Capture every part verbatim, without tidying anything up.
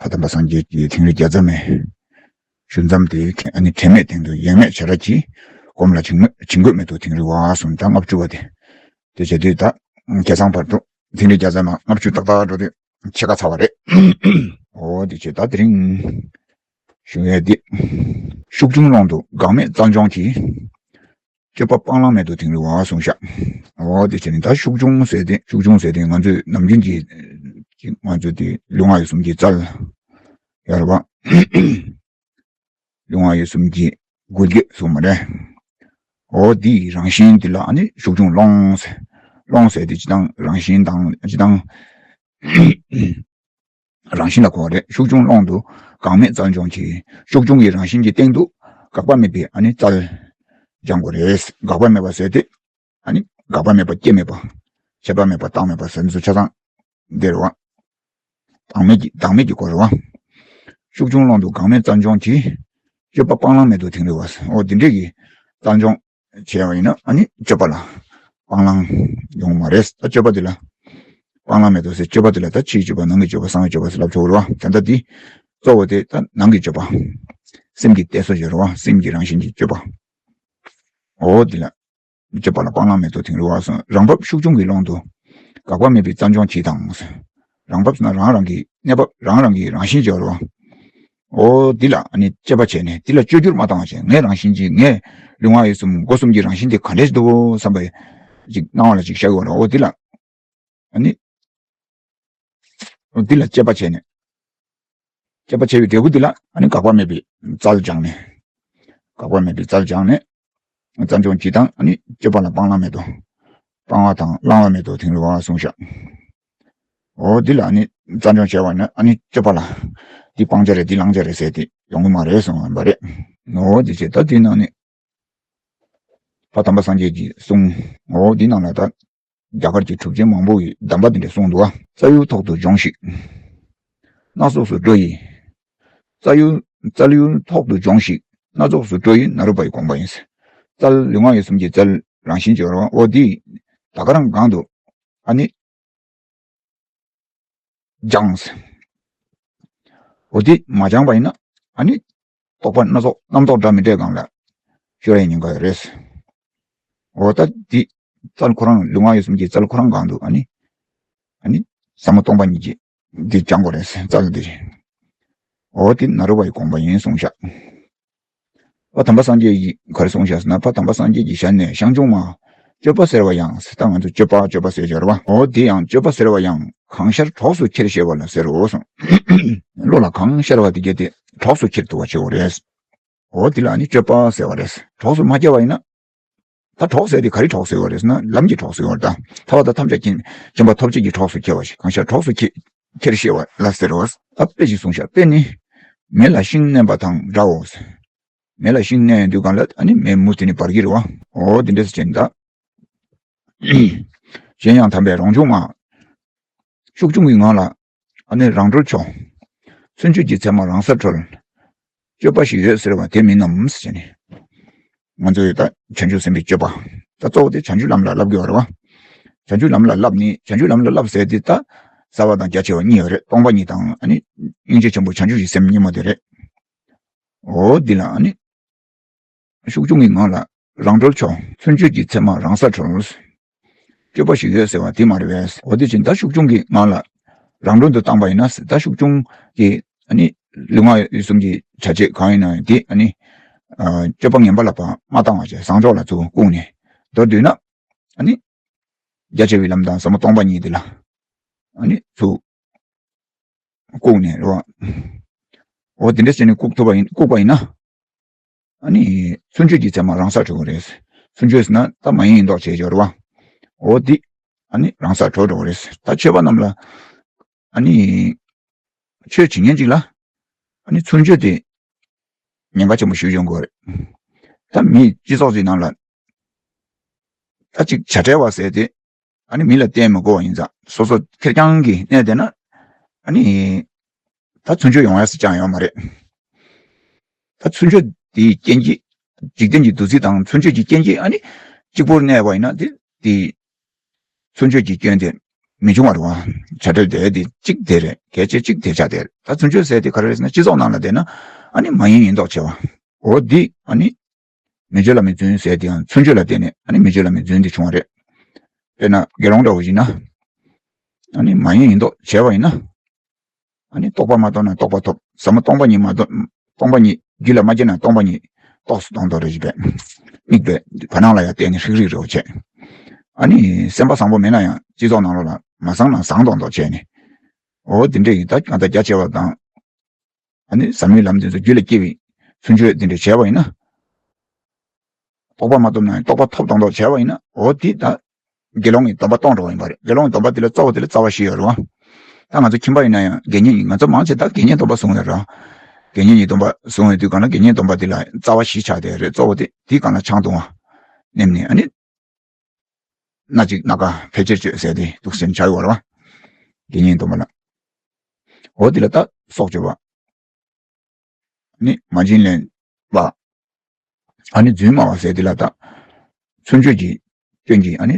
ཕ་དམ་པ་སངས་རྒྱས་ཀྱི་ཐིང་རི་བརྒྱ་རྩ་མའི་ཞུ་མཚམས་དེ་ཨ་ནི་དྲན་མེད་སྟེང་དུ་ཡེངས་མེད་བྱེ་བྲག་གིས་སྒོམ་ལ་བྱིང་མོད་བྱིང་དགོས་མེད་དུ་ཐིང་རི་བ་གསུངས། ད་ལྔ་བཅུ་པ་དེ། དེ་བྱས་དུས་ད་ཁ་སང་བར་དུ་ཐིང་རི་བརྒྱ་རྩ་མ་ལྔ་བཅུ་ཏག་ཏག་འགྲོ་དུས་ཕྱེད་ཀ་ཚར་བ་རེད། འོ་དེ་བྱས་ད་དེ་རིང་ཞུ་ཡས་འདི། ཤུགས་འབྱུང་ཀློང་དུ་འགག་མེད་རྩལ་འབྱུང་གིས། སྤྱོད་པ་སྤང་བླང་མེད་དུ་དིང་རི་བ་གསུངས་ཤག་འོ་དེ་བྱས་ནས་ད་ཤུགས་འབྱུང་ཟེར་ཏེ་ཤུགས་འབྱུང་ཟེར་ཏེ་ང་ཚོས་ནམ་རྒྱུན་གྱི་ང་ཚོས་དེ་ལུས་ངག་ཡིད་གསུམ་གྱི་རྩལ་ཡོད་རེད་བ། ལུས་ངག་ཡིད་གསུམ་གྱི་འགུལ་སྐྱོད་གསུངས་མ་རེད། འོ་དེའི་རང་བཞིན་དེ་ལ་ཨ་ནི་ཤུགས་འབྱུང་ཀློང་ཟེར། ཀློང་ཟེར་དེ་སྤྱི་དང་རང་བཞིན་དང་སྤྱི་དང་། རང་བཞིན་ལ་གོ་བ་རེད། ཤུགས་འབྱུང་ཀློང་དུ་འགག་མེད་རྩལ་འབྱུང་གིས། ཤུགས་འབྱུང་གི་རང་བཞིན་གྱི་སྟེང་དུ་འགག་པ་མེད་པའི་ཨ་ནི་རྩལ་སྦྱང་དགོས་རེད། འགག་པ་མེད་པ་ཟེར་ཏེ་ཨ་ནི་འགག་པ་མེད་པ་སྐྱེ་མེད་པ། ཆད་པ་མེད་པ་རྟག་མེད་པ་ཟེར་ཚུལ་ཆ་ཚང་འདིར་བ། བདག་མེད་ཀྱི་བདག་མེད་ཀྱི་སྐོར་རེད་བ། ཤུགས་འབྱུང་ཀློང་དུ་འགག་མེད་རྩལ་འབྱུང་གིས། སྤྱོད་པ་སྤང་བླང་མེད་དུ་དིང་རི་བ། འོ་འདི་འདྲས་ཀྱི་རྩལ་སྦྱོང་བྱས་པ་ཡིན་ན་ཨ་ནི་སྤྱོད་པ་ལ་སྤང་བླང་ཡོང་མ་རེད། ད་སྤྱོད་པ་འདི་ལ་སྤང་བླང་མེད་དོ་ཟེར། སྤྱོད་པ་འདི་ལ་ད་ཕྱིའི་སྤྱོད་པ་ནང་གི་སྤྱོད་པ་གསང་བའི་སྤྱོད་པ་ཟེར་ལབ་ཆོག་རེད་བ། ད་ལྟ་འདི་གཙོ་བོ་དེ་ད་ནང་གི་སྤྱོད་པ། སེམས་ཀྱི་གཏད་སོ་ཞེས་རེད་བ། སེམས་ཀྱི་རང་བཞིན་གྱི་སྤྱོད་པ། འོ་འདི་ལ་སྤྱོད་པ་ལ་སྤང་བླང་མེད་དོ་དིང་རི་བ་གསུངས། རང་བབས་ཤུགས་འབྱུང་གི་ཀློང་དུ་འགག་པ་མེད་པའི་རྩལ་སྦྱོང་གྱིས་དང་། རང་བབས་ན་རང་རང་གི་གནས་བབ་རང་རང་གི་རང་བཞིན་ཅིག་ཡོད་རེད་བ། འོ་འདི་ལ་ཨ་ནི་དཔྱད་པ་བྱས་ནས་འདི་ལ་བཅོས་བསྒྱུར་མ་བཏང་བ་བྱས། ངའི་རང་བཞིན་གྱི་ངའི་ལུས་ངག་ཡིད་གསུམ་སྒོ་གསུམ་གྱི་རང་བཞིན་དེ་ག་འདྲས་འདུག་བསམ་པའི་ཅིག་སྣང་བ་ལ་ཅིག་ཤར་གྱི་ཡོད་རེད། འོ་འདི་ལ་ཨ་ནི་འོ་འདི་ལ་དཔྱད་པ་བྱས་ནས་དཔྱད་པ་བྱས་པའི་འབྲས་བུ་འདི་ལ་ཨ་ནི་འགག་པ་མེད་པའི་རྩལ་སྦྱངས་ནས་འགག་པ་མེད་པའི་རྩལ་སྦྱངས་ནས། རྩལ་སྦྱོང་གྱིས་དང་ཨ་ནི་སྤྱོད་པ་ལ་སྤང་བླང་མེད་དོ། སྤང་བ་དང་བླང་བ་མེད་དོ་དིང་རི་བ་གསུངས་ཤག་འོ་འདི་ལ་ཨ་ནི་རྩལ་སྦྱོང་བྱས་པ་ན་ཨ་ནི་སྤྱོད་པ་ལ་འདི་སྤང་བྱ་རེད་འདི་བླང་བྱ་རེད་ཟེར་ཏེ་ཡོང་གི་མ་རེད་གསུངས་པ་རེད། འོ་འདི་བྱས་ད་འདི་ནང་ནས་ཕ་དམ་པ་སངས་རྒྱས་ཀྱིས་གསུངས། འོ་འདི་ནང་ལ་ད་རྒྱ་གར་གྱི་གྲུབ་ཆེན་མང་པོ་ཡིས་གདམས་པ་འདི་འདྲ་གསུངས་འདུག་བ། རྩལ་ཡུལ་ཐོག་ཏུ་སྦྱོངས་ཤིག་སྣ་ཚོགས་སུ་སྤྲོ་ཡི། རྩལ་ཡུལ་རྩལ་ཡུལ་ཐོག་ཏུ་སྦྱོངས་ཤིག་སྣ་ཚོགས་སུ་སྤྲོ་ཡི་ན་རོ་པ་ཡི་དགོངས་པ་ཡིན། རྩལ་ལུས་ངག་ཡིད་གསུམ་གྱི་རྩལ་རང་བཞིན་བྱེ་བ་འོ་འདི་ད་ག་རང་གང་དུ་ཨ་ནི་སྦྱངས། འོ་འདི་མ་སྦྱངས་པ་ཡིན་ན་ཨ་ནི་རྟོག་པ་སྣ་ཚོགས་རྣམ་རྟོག་འདྲ་མི་འདྲའི་སྒང་ལ་ཤོར་ཡའི་ཉེན་ཁ་ཡོད་རེད། འོ་ད་འདི་རྩལ་ཁོ་རང་ལུས་ངག་ཡིད་གསུམ་གྱི་རྩལ་ཁོ་རང་གང་དུ་ཨ་ནི་ཨ་ནི་ཟབ་མོ་སྟོང་པ་ཉིད་ཀྱི་འདི་སྦྱང་དགོས་རེད། རྩལ་འདི་རེད། འོ་དེ་ན་རོ་པ་ཡི་དགོངས་པ་ཡིན་གསུངས་ཤག་འོ་དམ་པ་སངས་རྒྱས་ཀྱིས་ག་རེ་གསུངས་ཤག་ཟེར་ན། ཕ་དམ་པ་སངས་རྒྱས་ཀྱི་ཞལ་ནས་ཤངས་ཆུང་མ། སྤྱོད་པ་ཟེར་བ་ཡང་ཟེར། ད་ང་ཚོ་སྤྱོད་པ་སྤྱོད་པ་ཟེར་གྱི་ཡོད་རེད་བ། འོ་དེ་ཡང་སྤྱོད་པ་ཟེར་བ་ཡང་གང་ཤར་གྲོགས་སུ་ཁྱེར་ཤེས་པ་ལ་ཟེར་རོ་གསུངས། བློ་ལ་གང་ཤར་བ་དེ་གྱད་དེ་གྲོགས་སུ་ཁྱེར་ཐུབ་པ་བྱེད་དགོས་རེད། འོ་དེ་ལ་ནི་སྤྱོད་པ་ཟེར་བ་རེད། གྲོགས་སུ་མ་ཁྱེར་བ་ཡིན་ན། ད་གྲོགས་ཟེར་དེ་ག་རེ་གྲོགས་ཟེར་བ་རེད་ཟེར་ན་ལམ་གྱི་གྲོགས་ཟེར་བ་རེད། ད་ཐར་པ་དང་ཐམས་ཅད་མཁྱེན་མཁྱེན་པ་ཐོབ་བྱེད་ཀྱི་གྲོགས་སུ་ཁྱེར་བ་ཞིག་གང་ཤར་གྲོགས་སུ་ཁྱེར་ཁྱེར་ཤེས་པ་ལ་ཟེར་རོ། ད་དཔེ་ཞིག་གསུངས་ཤག་དཔེ་ནི་མེ་ལ་ཤིང་མནན་པ་དང་འདྲའོ། མེ་ལ་ཤིང་མནན་དུས་གང་ལ་ཨ་ནི་མེ་མུར་དེ་ནི་འབར་གྱི་རེད་བ། འོ་དེ་འདྲ་ཟེར་ཅན་ད། གཞན་ཡང་དམ་པའི་རང་བྱུང་མ། ཤུགས་འབྱུང་གི་ངང་ལ་ཨ་ནི་རང་གྲོལ་ཆོག་མཚོན་བྱེད་ཀྱི་ཚད་མ་རང་སར་གྲོལ། སྤྱོད་པ་ཞིག་ཡོད་ཟེར་བ་དེ་མིན་ནམ་ཟེར་ནས། ང་ཚོས་ད་བྱང་ཆུབ་སེམས་དཔའི་སྤྱོད་པ། ད་གཙོ་བོ་དེ་བྱང་ཆུབ་ལམ་ལ་བསླབ་དགོས་པ་རེད་བ། བྱང་ཆུབ་ལམ་ལ་བསླབ་ནི་བྱང་ཆུབ་ལམ་ལ་བསླབ་ཟེར་དེ་ད་གསར་བ་དང་རྒྱ་ཆེ་བ་གཉིས་ཡོད་རེད། སྟོང་པ་ཉིད་དང་ཨ་ནི་སྙིང་རྗེ་ཆེན་པོ་བྱང་ཆུབ་ཀྱི་སེམས་གཉིས་མ་དེ་རེད། འོ་འདི་ལ་ཨ་ནི། ཤུགས་འབྱུང་གི་ངང་ལ་རང་གྲོལ་ཆོག་མཚོན་བྱེད་ཀྱི་ཚད་མ་རང་སར་གྲོལ། སྤྱོད་པ་ཞིག་ཡོད་ཟེར་བ་དེ་མ་རེད་པས། འོ་དེ་བཞིན་ད་ཤུགས་འབྱུང་གི་ངང་ལ་རང་གྲོལ་དུ་བཏང་པ་ཡིན་ན་ད་ཤུགས་འབྱུང་གི་ཨ་ནི་ལུས་ངག་ཡིད་གསུམ་གྱི་བྱ་བྱེད་གང་ཡིན་ན་དེ་ཨ་ནི་སྤྱོད་པ་ངན་པ་ལ་ཕར་མ་བཏང་བ་བྱས་བཟང་ཕྱོགས་ལ་ཚུར་བཀུག་ནས་མདོར་བསྡུས་ན་ཨ་ནི་རྒྱ་ཆེ་བའི་ལམ་དང་ཟབ་མོ་སྟོང་པ་ཉིད་དེ་ལ་ཨ་ནི་ཚུར་བཀུག་ནས་རེད་བ། འོ་དེ་འདྲ་བྱས་ནས་བཀུག་ཐུབ་པ་ཡིན་བཀུག་པ་ཡིན་ན། ཨ་ནི་མཚོན་བྱེད་ཀྱི་ཚད་མ་རང་སར་གྲོལ་གྱི་རེད། མཚོན་བྱེད་ཟེར་ན་ད་མ་ཡིན་མདོག་བྱེད་ཀྱི་རེད་བ། འོ་འདི་ཨ་ནི་རང་སར་གྲོལ་འགྲོ་གི་རེད། ད་ཆོས་པ་རྣམས་ལ་ཨ་ནི་ཆོས་བྱེད་མཁན་ཅིག་ལ་ཨ་ནི་མཚོན་བྱེད་དེ་ཉེན་ཁ་ཆེན་པོ་ཞིག་ཡོང་གི་རེད། ད་མི་སྤྱི་ཚོགས་ཅིག་ནང་ལ་ད་ཅིག་བྱ་བྲལ་བ་ཟེར་དེ་ཨ་ནི་མི་ལ་བརྟེན་མི་དགོས་པ་ཡིན་ཙང་སོ་སོ་ཁེར་རྐྱང་གི་གནས་བསྡད་ན་ཨ་ནི་ད་མཚོན་བྱེད་ཡོང་ཡ་ས་ཅང་ཡོད་མ་རེད། ད་མཚོན་བྱེད་དེའི་རྐྱེན་གྱིས་འཇིག་རྟེན་གྱི་འདུ་འཛི་དང་མཚོན་བྱེད་ཀྱི་རྐྱེན་གྱིས་ཨ་ནི་གཅིག་པོར་གནས་པ་ཡིན་ན་དེ་དེ་མཚོན་བྱེད་ཀྱི་སྐྱོན་དེ་ མི་འབྱུང་བ་རེད་བ། བྱ་བྲལ་དེ་དེ་གཅིག་དེ་རེད། གལ་ཆེ་གཅིག་དེ་ཆགས་དེ་རེད། ད་ཚུན་ཆོད་ཟེར་དེ་ག་རེ་རེད་ཟེར་ན། སྤྱི་ཚོགས་ནང་ལ་བསྡད་ན་ཨ་ནི་མ་ཡིན་ཡིན་མདོག་བྱེད་པ། འོ་འདི་ཨ་ནི་མི་བརྗོད་ལ་མི་རྫུན་ཟེར་དེའང་ཚུན་ཆོད་ལ་བརྟེན་ནས་ཨ་ནི་མི་བརྗོད་ལ་མི་རྫུན་དེ་བྱུང་བ་རེད། དཔེར་ན་དགེ་སློང་འདྲ་བོ་ཡིན་ན། ཨ་ནི་མ་ཡིན་ཡིན་མདོག་བྱས་པ་ཡིན་ན། ཨ་ནི་རྟོག་པ་མ་རྟོགས་ན་རྟོག་པ་ཐོབ། ཟབ་མོ་སྟོང་པ་ཉིད་མ་རྟོགས། སྟོང་པ་ཉིད་རྒྱུད་ལ་མ་སྐྱེས་ན་སྟོང་པ་ཉིད་རྟོགས་སུ་གཏོང་དོ་རེ་ཞིག་པས། དམིགས་པའི་བར་སྣང་ལ་ཡང་བརྟེན་ནས་ཧྲིག་ཧྲིག་རེ་བ་བྱས། ཨ་ནི་སེམས་པ་བཟང་པོ་མེད་ན་ཡང་སྤྱི་ཚོགས་ནང་ལོགས་ལ་མ་བཟང་ན་བཟང་མདོག་མདོག་བྱས་ནས། འོ་དེ་འདྲས་ཡིན། ད་གང་ལྟར་རྒྱ་ཆེ་བ་དང་། ཨ་ནི་ཟབ་མོའི་ལམ་དེ་ཚོ་རྒྱུད་ལ་སྐྱེ་བའི་ཚུན་ཆོད་དེ་འདྲ་བྱས་པ་ཡིན་ན། རྟོགས་པ་མ་ཐོབ་ན་ཡང་རྟོགས་པ་ཐོབ་མདོག་མདོག་བྱས་པ་ཡིན་ན། འོ་དེ་ད་དགེ་སློང་གི་སྡོམ་པ་གཏོང་འགྲོ་བ་ཡིན་པ་རེད། དགེ་སློང་གི་སྡོམ་པ་དེ་ལ་གཙོ་བོ་དེ་ལ་རྩ་བ་བཞི་ཡོད་རེད་བ། ད་ང་ཚོ་ཁྱིམ་པ་ཡིན་ན་ཡང་དགེ་བསྙེན་ཡིན། ང་ཚོ་མང་ཆེ་ད་དགེ་བསྙེན་སྡོམ་པ་བཟུང་ཡོད་རེད་བ། དགེ་བསྙེན་གྱི་སྡོམ་པ་བཟུང་ཡོད་དུས་གང་ལ་དགེ་བསྙེན་སྡོམ་པ་དེ་ལ་རྩ་བ་བཞི་ཆགས་བསྡད་རེད། གཙོ་བོ་དེ་དེའི་སྒང་ལ་ཆང་འཐུང་བ། མནན་ནས་ཨ་ནི། སྣ་གཅིག་སྣ་ཁ་ཕལ་ཆེར་གཅོད་ཟེར་དེ་འདུག་སེ་ཆགས་ཡོད་རེད་བ། དགེ་བསྙེན་སྡོམ་པ་ལ། འོ་དེ་ལ་ད་སྲོག་གཅོད་པ། ནི་མ་བྱིན་ལེན་པ། ཨ་ནི་རྫུན་སྨྲ་བ་ཟེར་དེ་ལ་ད། ཚུན་ཆོད་ཀྱི་སྐྱོན་གྱིས་ཨ་ནི།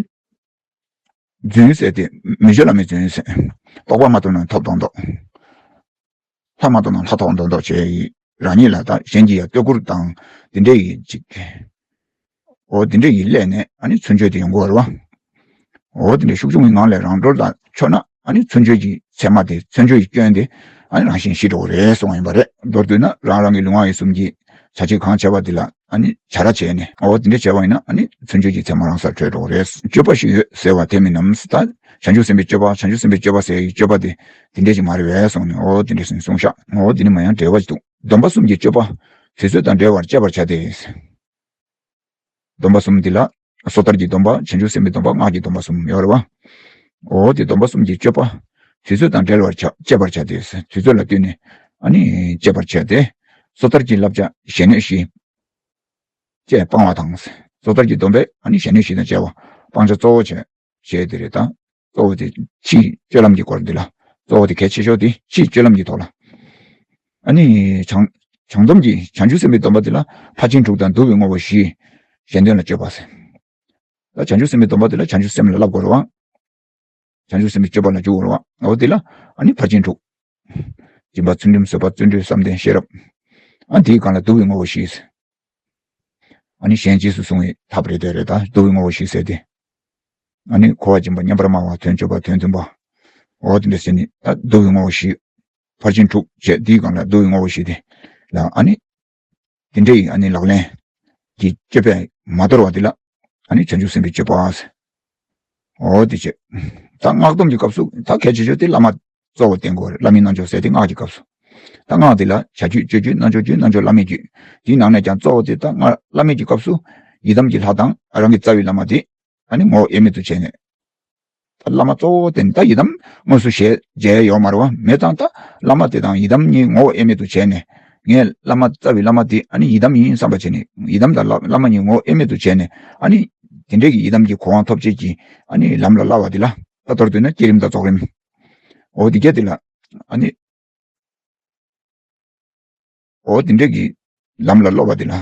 རྫུན་ཟེར་དེ་མི་བརྗོད་ལ་མི་རྫུན་ཟེར། རྟོགས་པ་མ་ཐོབ་ན་ཐོབ་མདོག་མདོག། ལྷ་མ་ཐོབ་ན་ལྷ་ཐོབ་མདོག་མདོག་བྱས་ཡི། རང་ཉིད་ལ་ད་གཞན་གྱིས་ཡང་བསྟོད་བཀུར་དང་དེ་འདྲས་ཡི་ཅིག། འོ་དེ་འདྲས་ཡི་སླད་ནས་ཨ་ནི་ཚུན་ཆོད་དེ་ཡོང་གི་ཡོད་རེད་བ། འོ་དེ་འདྲས་ཤུགས་ཆུང་གི་ངང་ལས་རང་གྲོལ་དང་ཆོད་ན། ཨ་ནི་ཚུན་ཆོད་ཀྱི་མཚན་མ་དེ། ཚུན་ཆོད་ཀྱི་སྐྱོན་དེ་ཨ་ནི་རང་བཞིན་ཞི་འགྲོ་གི་རེད་གསུངས་པ་ཡིན་པ་རེད། མདོར་བསྡུས་ན་རང་རང་གི་ལུས་ངག་ཡིད་གསུམ་གྱི་བྱ་བྱེད་གང་བྱས་པ་དེ་ལ་ཨ་ནི་བྱ་ར་བྱས་ནས། འོ་དེ་འདྲས་བྱས་པ་ཡིན་ན་ཨ་ནི་ཚུན་ཆོད་ཀྱི་མཚན་མ་རང་སར་གྲོལ་འགྲོ་གི་རེད། སྤྱོད་པ་ཞིག་ཡོད་ཟེར་བ་དེ་མིན་ནམ། ད་བྱང་ཆུབ་སེམས་དཔའི་སྤྱོད་པ། བྱང་ཆུབ་སེམས་དཔའི་སྤྱོད་པ་ཟེར་ཡི་སྤྱོད་པ་དེ་དེ་འདྲས་ཅིག་མ་རེད་པས་གསུངས་ནས། འོ་དེ་འདྲས་ཟེར་ནས་གསུངས་ཤག་འོ་དེ་ནི་མ་ཡང་འགྲེལ་བ་ཞིག་འདུག་སྡོམ་པ་གསུམ་གྱི་སྤྱོད་པ་དུས་ཚོད་དང་འབྲེལ་བར་སྤྱད་པར་བྱ་སྟེ། སྡོམ་པ་གསུམ་འདི་ལ། སོ་ཐར་གྱི་སྡོམ་པ། བྱང་ཆུབ་སེམས་དཔའི་སྡོམ་པ། སྔགས་ཀྱི་སྡོམ་པ་གསུམ་ཡོད་རེད་བ། འོ་དེ་སྡོམ་པ་གསུམ་གྱི་སྤྱོད་པ། དུས་ཚོད་དང་འབྲེལ་བར་བྱ། སྤྱད་པར་བྱ་སྟེ། དུས་ཚོད་ལ་ལྟོས་ནས་ཨ་ནི་སྤྱད་པར་བྱ་སྟེ། སོ་ཐར་གྱི་བསླབ་བྱ་གཞན་གནོད་བཞི། བཅས་སྤང་བ་དང་། སོ་ཐར་གྱི་སྡོམ་པས་ཨ་ནི་གཞན་གནོད་བཞི་དང་བཅས་པ་སྤང་བྱ་གཙོ་བོ་བྱས། བྱས་དེ་རེད་ད། གཙོ་བོ་དེ་ཕྱིའི་སྤྱོད་ལམ་གྱི་སྐོར་འདི་ལ། གཙོ་བོ་དེ་གལ་ཆེ་ཤོས་དེ་ཕྱིའི་སྤྱོད་ལམ་གྱི་ཐོག་ལ། ཨ་ནི་བྱང་། བྱང་སྡོམ་གྱི་བྱང་ཆུབ་སེམས་དཔའི་སྡོམ་པ་དེ་ལ་ཕར་ཕྱིན་དྲུག་དང་བསྡུ་བའི་དངོས་པོ་བཞི། གཞན་དོན་ལ་སྤྱོད་པ་ཟེར། ད་བྱང་ཆུབ་སེམས་དཔའི་སྡོམ་པ་དེ་ལ་བྱང་ཆུབ་སེམས་ལ་བསླབ་དགོས་རེད་བ། བྱང་ཆུབ་སེམས་དཔའི་སྤྱོད་པ་ལ་འཇུག་དགོས་རེད་བ། འོ་དེ་ལ་ཨ་ནི་ཕར་ཕྱིན་དྲུག། སྦྱིན་པ། ཚུལ་ཁྲིམས། བཟོད་པ། བརྩོན་འགྲུས། བསམ་གཏན། ཤེས་རབ། ཨ་དེའི་སྒང་ལ་བསྡུ་བའི་དངོས་པོ་བཞི། ཨ་ནི་གཞན་རྗེས་སུ་བཟུང་བའི་ཐབས་རེད་དེ་རེད་ད། བསྡུ་བའི་དངོས་པོ་བཞི་ཟེར་ཏེ། ཨ་ནི་འཁོར་བ་འབྱིན་པ། མཉམ་པར་སྨྲ་བ། དོན་སྤྱོད་པ། དོན་མཐུན་པ། འོ་དེ་འདྲ་ཟེར་ནས་ད་བསྡུ་བའི་དངོས་པོ་བཞི། ཕར་ཕྱིན་དྲུག་བྱས། དེའི་སྒང་ལ་བསྡུ་བའི་དངོས་པོ་བཞི་དེ་ལ་ཨ་ནི། དེ་འདྲ་ཡི་ཨ་ནི་ལག་ལེན་གྱི་སྤྱོད་པས་མ་དོར་བ་དེ་ལ་ཨ་ནི་བྱང་ཆུབ་སེམས་དཔའི་སྤྱོད་པ་ཟེར། འོ་དེ་བྱས། ད་སྔགས་སྡོམ་གྱི་སྐབས་སུ་ད་གལ་ཆེ་ཤོས་དེ་བླ་མ་གཙོ་བོ་བསྟེན་དགོས་རེད། བླ་མའི་རྣལ་འབྱོར་ཟེར་དེ་སྔགས་ཀྱི་སྐབས་སུ། ད་སྔགས་དེ་ལ་བྱ་རྒྱུད། སྤྱོད་རྒྱུད། རྣལ་འབྱོར་རྒྱུད། རྣལ་འབྱོར་བླ་མའི་རྒྱུད། དེའི་ནང་ནས་ཀྱང་གཙོ་བོ་དེ་ད་སྔགས་བླ་མའི་གི་སྐབས་སུ་ཡི་དམ་གྱི་ལྷ་དང་རང་གི་རྩ་བའི་བླ་མ་དེ་ཨ་ནི་ངོ་བོ་དབྱེར་མེད་དུ་བྱས་ནས། ད་བླ་མ་གཙོ་བོ་དེ་ནི་ད་ཡི་དམ་དངོས་སུ་ཞལ་མཇལ་ཡོད་མ་རེད་བ། མེད་ཙང་ད་བླ་མ་དེ་དང་ཡི་དམ་གཉིས་ངོ་བོ་དབྱེར་མེད་དུ་བྱས་ནས། ངའི་བླ་མ་རྩ་བའི་བླ་མ་དེ་ཨ་ནི་ཡི་དམ་ཡིན་བསམ་པ་བྱས་ནས། ཡི་དམ་དང་བླ་བླ་མ་གཉིས་ངོ་བོ་དབྱེར་མེད་དུ་བྱས་ནས། ཨ་ནི་དེ་འདྲའི་གི་ཡི་དམ་གྱི་གོ་འཕང་ཐོབ་བྱེད་ཀྱི་ཨ་ནི་ལམ་ལ་བསླབ་པ་དེ་ལ། ད་མདོར་བསྡུས་ན་བསྐྱེད་རིམ་དང་རྫོགས་རིམ། འོ་དེ་གྱད་དེ་ལ་ཨ་ནི། འོ་དེ་འདྲའི་གི་ལམ་ལ་སློབ་པ་དེ་ལ།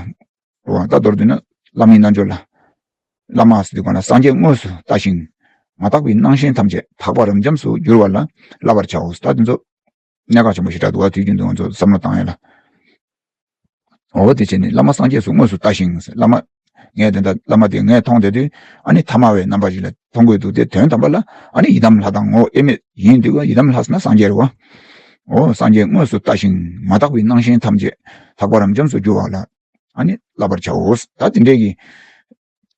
འོ་ད་མདོར་བསྡུས་ན་བླ་མའི་རྣལ་འབྱོར་ལ། བླ་མ་ཟེར་དུས་གང་ལ་སངས་རྒྱས་དངོས་སུ་ལྟ་ཞིང་། མ་དག་པའི་སྣང་ཞེན་ཐམས་ཅད་དག་པ་རབ་འབྱམས་སུ་འགྱུར་བ་ལ་བསླབ་པར་བྱའོ། ད་དེ་ཚོ་གནད་འགག་ཆེན་པོ་ཞེ་དྲག་འདུག་བ། དུས་རྒྱུན་དུ་ང་ཚོ་བསམ་བློ་བཏང་ཡ་ལ། འོ་དེ་བྱས་ནས་བླ་མ་སངས་རྒྱས་སུ་དངོས་སུ་ལྟ་ཞིང་། བླ་མ། ངས་དེ་འདྲ་བླ་མ་དེ་ངས་མཐོང་བསྡད་དུས་ཨ་ནི་ཐ་མལ་པའི་རྣམ་པ་ཞིག་ལ་མཐོང་གི་འདུག་སྟེ། དོན་དམ་པ་ལ་ཨ་ནི་ཡི་དམ་ལྷ་དང་ངོ་བོ་དབྱེར་མེད་ཡིན་དུས། ཡི་དམ་ལྷ་ཟེར་ན་སངས་རྒྱས་རེད་བ། འོ་སངས་རྒྱས་དངོས་སུ་ལྟ་ཞིང་མ་དག་པའི་སྣང་ཞེན་ཐམས་ཅད་དག་པ་རབ་འབྱམས་སུ་འགྱུར་བ་ལ་ཨ་ནི་བསླབ་པར་བྱའོ། ད་དེ་འདྲའི་གི་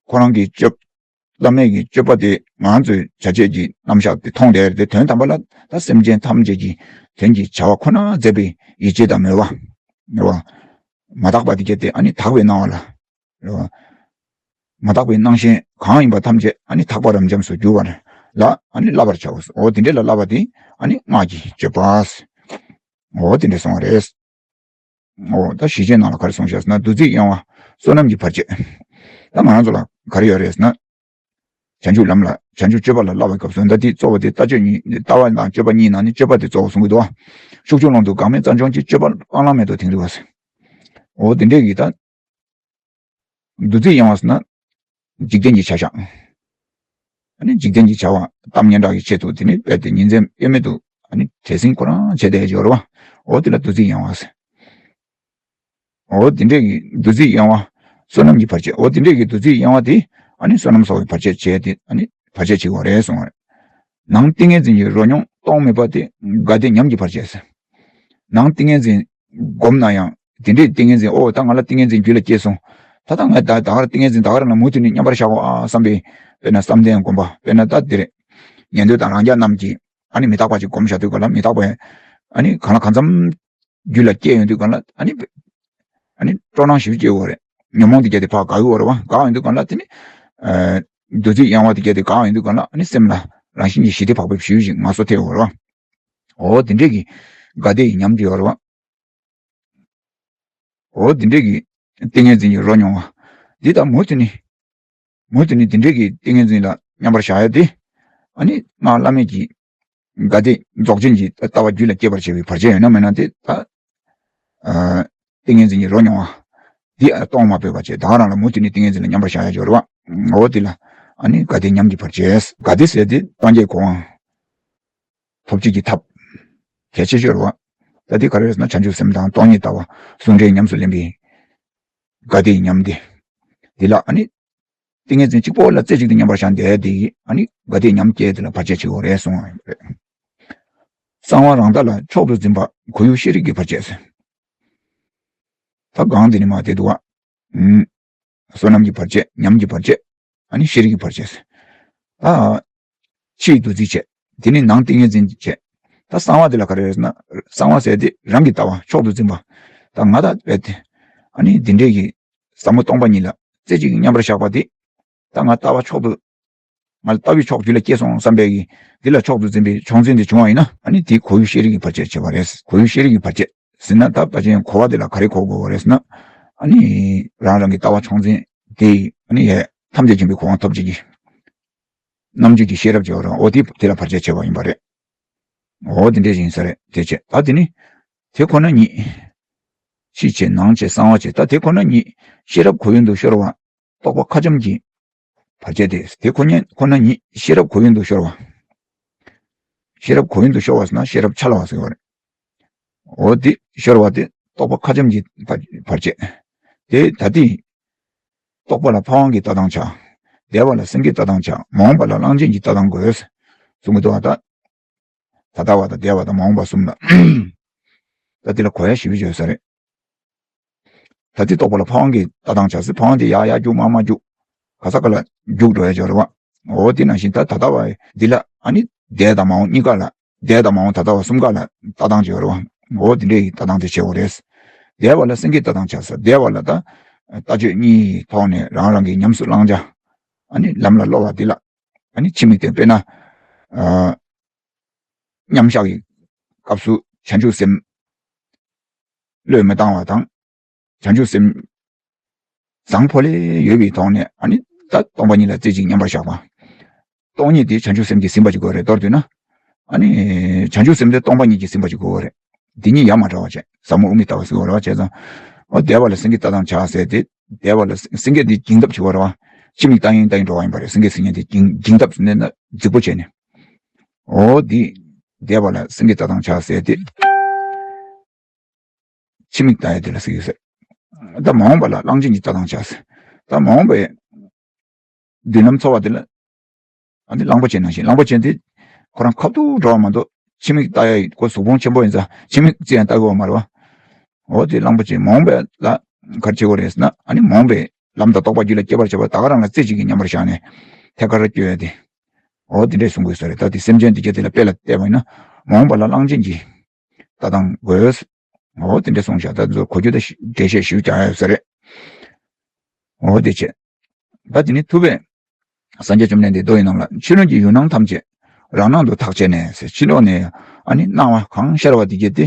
ཁོ་རང་གི་སྤྱོད། བླ་མའི་གི་སྤྱོད་པ་དེ་ང་ཚོའི་བྱ་བྱེད་ཀྱི་རྣམ་གཞག་དེ་མཐོང་བསྡད་དེ། དོན་དམ་པ་ལ་ད་སེམས་ཅན་ཐམས་ཅད་ཀྱི་དོན་གྱི་བྱ་བ་ཁོ་ན་མཛད་པའི་ཡིད་ཆེས་དང་མོས་པ། རེད་བ། མ་དག་པ་དེ་གྱད་དེ་ཨ་ནི་དག་པའི་སྣང་བ་ལ། རེད་བ། མ་དག་པའི་སྣང་ཞེན་གང་ཡིན་པ་ཐམས་ཅད་ཨ་ནི་དག་པ་རབ་འབྱམས་སུ་འགྱུར་བ་ལ་ཨ་ནི་བསླབ་པར་བྱའོ། འོ་དེ་འདྲ་ལ་བསླབ་པ་དེ་ཨ་ནི་སྔགས་ཀྱི་སྤྱོད་པ། འོ་དེ་འདྲ་གསུངས་པ་རེད། འོ་ད་ཞི་བྱེད་ནང་ལ་ག་རེ་གསུངས་བཞག་ཟེར་ན། བདུད་རྩི་གཡེང་བ་བསོད་ནམས་ཀྱི་བར་ཆད། ད་ང་རང་ཚོ་ལ་ག་རེ་ཡོད་རེད་ཟེར་ན། བྱང་ཆུབ་ལམ་ལ་བྱང་ཆུབ་སྤྱོད་པ་ལ་བསླབ་པའི་སྐབས་སུ། ད་དེ་གཙོ་བོ་དེ་ལྟ་སྤྱོད་གཉིས། ལྟ་བ་དང་སྤྱོད་པ་གཉིས་ནང་ནས་སྤྱོད་པ་དེ་གཙོ་བོ་གསུང་གི་འདུག་བ། ཤུགས་ཆུང་ལོངས་སྐུ་འགག་མེད་རྩལ་སྦྱོང་གི་སྤྱོད་པ་སྤང་བླང་མེད་དོ་དིང་རི་བ་ཟེར། འོ་དེ་འདྲས་ཀྱི་ད། བདུད་རྩི་གཡེང་བ་ཟེར་ན། འཇིག་རྟེན་གྱི་བྱ་བཞག་ཨ་ནི་འཇིག་རྟེན་གྱི་བྱ་བ་གཏམ་སྙན་གྲགས་ཀྱི་ཆེད་དུ་དེ་ནི་རྦད་དེ་ཉིན་མཚན་དབྱེར་མེད་དུ་ཨ་ནི་བྲེལ་ཟིང་ཁོ་རང་བྱས་བསྡད་ཡོད་རེད་བ། འོ་དེ་ལ་འདུ་འཛི་གཡེང་བ་ཟེར། འོ་དེ་འདྲས་ཀྱི་འདུ་འཛི་གཡེང་བ། བསོད་ནམས་ཀྱི་བར་ཆད། འོ་དེ་འདྲས་ཀྱི་འདུ་འཛི་གཡེང་བ་དེ་ཨ་ནི་བསོད་ནམས་གསོག་པའི་བར་ཆད་བྱས་ཏེ་ཨ་ནི་བར་ཆད་བྱེད་དགོས་རེད་གསུངས་པ་རེད། ནང་ཏིང་ངེ་འཛིན་གྱི་རོ་མྱོང་གཏོང་མེད་པ་དེ་དགའ་བདེ་ཉམས་ཀྱི་བར་ཆད་ཟེར། ནང་ཏིང་ངེ་འཛིན་སྒོམ་ན་ཡང་དེ་འདྲས་ཏིང་ངེ་འཛིན། ཨོ་ད་ང་ལ་ཏིང་ངེ་འཛིན་རྒྱུད་ལ་སྐྱེས་སོང་། ད་ལྟ་ང་ད་ད་ག་རང་ཏིང་ངེ་འཛིན་ད་ག་རང་ལ་མུ་མཐུད་ནས་མཉམ་པར་བཞག་གོ་ཨ་བསམ་པའི་དཔེར་ན་བསམ་གཏན་སྒོམ་པ་དཔེར་ན་ད་དེ་རེད། ཉན་ཐོས་དང་རང་རྒྱལ་རྣམས་ཀྱིས་ཨ་ནི་མི་རྟག་པ་ཅིག་སྒོམ་བཞག་དུས་ག་ལ་མི་རྟག་པའི་ཨ་ནི་གང་ལ་གང་འཚམ་རྒྱུད་ལ་སྐྱེས་ཡོང་དུས་ག་ལ་ཨ་ནི་ཨ་ནི་སྤྲོ་སྣང་ཞེ་པོ་སྐྱེ་ཡོད་རེད། ཉོན་མོངས་དེ་གྱད་དེ་ཕར་འགག་ཡོད་རེད་བ། འགག་ཡོང་དུས་ག་ལ་དེ་ནི་ཨ་འདུ་འཛི་གཡེང་བ་དེ་གྱད་དེ་འགག་ཡོང་དུས་ག་ལ་ཨ་ནི་སེམས་ལ་རང་བཞིན་གྱིས་ཞི་བདེ་བག་ཕེབས་ཞེ་པོ་ཞིག་ང་ཚོ་ཐེབས་ཡོད་རེད་བ། འོ་དེ་འདྲས་ཀྱི་དགའ་བདེ་ཡི་ཉམས་ཀྱི་ཡོད་རེད་བ། འོ་དེ་འདྲས་ཀྱི་ཏིང་ངེ་འཛིན་གྱི་རོ་མྱོང་བ། འདི་ལྟར་མུ་མཐུད་ནས་མུ་མཐུད་ནས་དེ་འདྲས་ཀྱི་ཏིང་ངེ་འཛིན་ལ་མཉམ་པར་བཞག་ཡ་དེ། ཨ་ནི་སྔགས་བླ་མེད་ཀྱི་དགའ་བདེ་རྫོགས་ཆེན་གྱི་ལྟ་བ་རྒྱུད་ལ་སྐྱེས་པར་བྱེད་པའི་བར་ཆད་ཡོད་ན་མེད་ན་དེ་ད། ཨ་ཏིང་ངེ་འཛིན་གྱི་རོ་མྱོང་བ། འདི་ཨ་གཏོང་མ་ཕོད་པ་བྱས་ད་ག་རང་ལ་མུ་མཐུད་ནས་ཏིང་ངེ་འཛིན་ལ་མཉམ་པར་བཞག་ཡ་ཡོད་རེད་བ། འོ་དེ་ལ་ཨ་ནི་དགའ་བདེ་ཉམས་ཀྱི་བར་ཆད། དགའ་བདེ་ཟེར་དེ་སངས་རྒྱས་གོ་འཕང་ཐོབ་བྱེད་ཀྱི་ཐབས་གལ་ཆེ་ཤོས་རེད་བ། ད་དེ་ག་རེ་རེད་ཟེར་ན་བྱང་ཆུབ་སེམས་དང་སྟོང་ཉིད་ལྟ་བ་ཟུང་འབྲེལ་ཉམས་སུ་ལེན་པའི་དགའ་བདེའི་ཉམས་དེ། འདི་ལ་ཨ་ནི་ཏིང་ངེ་འཛིན་གཅིག་པོ་ལ་རྩེ་གཅིག་ཏུ་མཉམ་པར་བཞག་བསྡད་དེ་ཡིས་ཨ་ནི་དགའ་བདེའི་ཉམས་སྐྱེས་དེ་ལ་བར་ཆད་བྱེད་དགོས་རེད་གསུངས་པ་ཡིན་པ་རེད། གསང་བ་རང་ལྟ་ལ་མཆོག་ཏུ་འཛིན་པ་གོ་ཡུལ་ཤེས་རིག་གི་བར་ཆད་ཟེར། ད་གང་དེ་ནི་མ་དེ་འདུག་བ། ཨུམ། བསོད་ནམས་ཀྱི་བར་ཆད། ཉམས་ཀྱི་བར་ཆད། ཨ་ནི་ཤེས་རིག་གི་བར་ཆད་ཟེར། ད་ཕྱིའི་འདུ་འཛི་བྱས། དེ་ནི་ནང་ཏིང་ངེ་འཛིན་བྱས། ད་གསང་བ་དེ་ལ་ག་རེ་རེད་ཟེར་ན་གསང་བ་ཟེར་དེ་རང་གི་ལྟ་བ་མཆོག་ཏུ་འཛིན་པ། ད་ང་ད་རྦད་དེ་ཨ་ནི་འདི་འདྲས་ཀྱི་ཟབ་མོ་སྟོང་པ་ཉིད་ལ་རྩེ་གཅིག་མཉམ་པར་བཞག་པ་དེ། ད་ང་ལྟ་བ་མཆོག་ཏུ། ང་ལ་ལྟ་བའི་མཆོག་རྒྱུད་ལ་སྐྱེས་སོང་བསམ་པའི་གི་འདི་ལ་མཆོག་ཏུ་འཛིན་པའི་མཆོག་འཛིན་དེ་བྱུང་བ་ཡིན་ན་ཨ་ནི་དེ་གོ་ཡུལ་ཤེས་རིག་གི་བར་ཆད་བྱེད་པ་རེད། གོ་ཡུལ་ཤེས་རིག་གི་བར་ཆད་ཟེར་ན་ད་ཕལ་ཆེར་གོ་བ་དེ་ལ་ག་རེ་གོ་དགོས་པ་རེད་ཟེར་ན། ཨ་ནི་རང་རང་གི་ལྟ་བ་མཆོག་འཛིན་དེ་ཨ་ནི་ཡ་ཐམས་ཅད་མཁྱེན་པའི་གོ་འཕང་ཐོབ་བྱེད་ཀྱི་རྣམ་འགྱུར་གྱི་ཤེས་རབ་ཅེས་པ་རང་འོ་དེ་དེ་ལ་བར་ཆད་བྱེད་པ་ཡིན་པ་རེད། འོ་དེ་འདྲས་ཡིན་ས་རེད། དེ་བྱས་ད་དེ་ནི་དེ་ཁོ་ན་ཉིད། ཕྱི་བྱས་ནང་བྱས་གསང་བ་བྱས་ད་དེ་ཁོ་ན་ཉིད་ཤེས་རབ་གོ་ཡུལ་དུ་ཤོར་བ། རྟོག་པ་ཁ་འཇམ་གྱི་བར་ཆད་དེ། དེ་ཁོ་ཉིད་ཁོ་ན་ཉིད་ཤེས་རབ་གོ་ཡུལ་དུ་ཤོར་བ། ཤེས་རབ་གོ་ཡུལ་དུ་ཤོར་བ་ཟེར་ན་ཤེས་རབ་འཆལ་བ་ཟེར་བ་རེད། འོ་དེ་ཤོར་བ་དེ་རྟོག་པ་ཁ་འཇམ་གྱི་བར་བར་ཆད། དེ་ད་དེ་རྟོག་པ་ལ་འཕགས་དབང་གི་ལྟ་སྟངས་བྱ། འདས་པ་ལ་སེང་གེའི་ལྟ་སྟངས་བྱ། མ་འོངས་པ་ལ་གླང་ཆེན་གྱི་ལྟ་སྟངས་དགོས། གསུང་གི་འདུག་བ་ད། ད་ལྟ་བ་དང་འདས་པ་དང་མ་འོངས་པ་གསུམ་ལ། ད་དེ་ལ་གོ་ཡ་ཞིབ་ཡོད་ས་རེད། ད་ལྟའི་རྟོག་པ་ལ་འཕགས་དབང་གི་ལྟ་སྟངས་བྱ་སྲིད་འཕགས་དབང་དེ་ཡར་ཡར་རྒྱུག་མར་མར་རྒྱུག་ག་ས་ག་ལ་རྒྱུག་འགྲོ་ཡ་ཅིག་རེད་བ། འོ་དེ་ནང་བཞིན་ད་ད་ལྟ་བ་འདི་ལ་ཨ་ནི་འདས་དང་མ་འོངས་གཉིས་ཀ་ལ་འདས་དང་མ་འོངས་ད་ལྟ་བ་གསུམ་ཀ་ལ་ལྟ་སྟངས་ཅིག་རེད་བ། འོ་དེ་འདྲའི་ལྟ་སྟངས་དེ་བྱེད་དགོས་རེད། འདས་པ་ལ་སེང་གེའི་ལྟ་སྟངས་བྱ་ས་འདས་པ་ལ་ད་ལྟ་སྤྱོད་གཉིས་ཐོག་ནས་རང་རང་གི་ཉམས་སུ་བླང་བྱ། ཨ་ནི་ལམ་ལ་སློབ་པ་འདི་ལ་ཨ་ནི་ཕྱི་མིག་ལྟ་དཔེར་ན། ཨ། མཉམ་བཞག་གི་སྐབས་སུ་བྱང་ཆུབ་སེམས་བློས་མི་བཏང་བ་དང་། བྱང་ཆུབ་སེམས་བཟང་ཕོ་ལས་ཡོད་པའི་ཐོག་ནས་ཨ་ནི་ད་སྟོང་པ་ཉིད་ལ་རྩེ་གཅིག་མཉམ་པར་བཞག་པ། སྟོང་ཉིད་དེ་བྱང་ཆུབ་སེམས་ཀྱིས་ཟིན་པ་ཅིག་དགོས་རེད། མདོར་བསྡུས་ན། ཨ་ནི་བྱང་ཆུབ་སེམས་དེ་སྟོང་པ་ཉིད་ཀྱིས་ཟིན་པ་ཅིག་དགོས་རེད། འདི་གཉིས་ཡ་མ་བྲལ་བ་བྱས་ཟབ་མོ་དབུ་མའི་ལྟ་བ་ཟེར་བ་རེད་བ། བྱས་ཙང་། འོ་འདས་པ་ལ་སེང་གེའི་ལྟ་སྟངས་བྱ་ཟེར་ཏེ། འདས་པ་ལ་སེང་གེ་འདི་འགྱིང་སྟབས་བྱེད་པ་རེད་བ། ཕྱི་མིག་ལྟ་ཡིན་ལྟ་ཡིན་འགྲོ་བ་ཡིན་པ་རེད། སེང་གེ་ཟེར་མཁན་དེ་འགྱིང་འགྱིང་སྟབས་ཟེར་ནས་ན་རྫིག་པོ་བྱས་ནས། འོ་འདི། འདས་པ་ལ་སེང་གེའི་ལྟ་སྟངས་བྱ་ཟེར་ཏེ། ཕྱི་མིག་ལྟ་ཡ་དེ་ལ་ཟེར་གྱི་ཟེར། ད་མ་འོངས་པ་ལ་གླང་ཆེན་གྱི་ལྟ་སྟངས་བྱ་ཟེར། ད་མ་འོངས་པའི་མདུན་ལམ་འཚོ་བ་དེ་ལ། ཨ་ནི་གླང་པོ་ཆེ་ནང་བཞིན་གླང་པོ་ཆེ་དེ་ཁོ་རང་ཁ་ཐུག་འགྲོ་བ་མ་གཏོགས་ཕྱི་མིག་ལྟ་ཡ་ཡི་ཁོ་གཟུགས་ཕུང་ཆེན་པོ་ཡིན་ཙང་ཕྱི་མིག་ཅི་ཡང་ལྟ་དགོས་པ་མ་རེད་བ། འོ་དེ་གླང་པོ་ཆེ་མ་འོངས་པ་ལ་ག་རེ་བྱེད་དགོས་རེད་ཟེར་ན་ཨ་ནི་མ་འོངས་པའི་ལམ་དང་རྟོགས་པ་རྒྱུད་ལ་སྐྱེ་བར་བྱེད་པ་ད་ག་རང་ལ་རྩེ་གཅིག་གིས་མཉམ་པར་བཞག་ནས་ཐད་ཀར་སྐྱོད་ཡ་དེ། འོ་དེ་འདྲས་གསུང་དགོས་ས་རེད། ད་དེ་སེམས་ཅན་དེ་གྱད་དེ་ལ་དཔེ་ལ་བལྟས་པ་ཡིན་ན་མ་འོངས་པ་ལ་གླང་ཆེན་གྱི་ལྟ་སྟངས་དགོས། འོ་དེ་འདྲས་གསུངས་བཞག་ད་ཚོ་གོ་རྒྱུ་ད་འགྲེལ་བཤད་ཞིབ་རྒྱག་ཡ་ཡོད་ས་རེད། འོ་དེ་བྱས། ད་དེ་ནི་ཐུབ་པས། སངས་རྒྱས་བཅོམ་ལྡན་འདས་མདོ་ཡི་ནང་ལ་ཕྱི་ལོགས་ཀྱི་ཡུལ་སྣང་ཐམས་ཅད་རང་སྣང་དུ་ཐག་བཅད་ནས་ཟེར། ཕྱི་ལོགས་ནས་ཨ་ནི་སྣང་བ་གང་ཤར་བ་དེ་གྱད་དེ་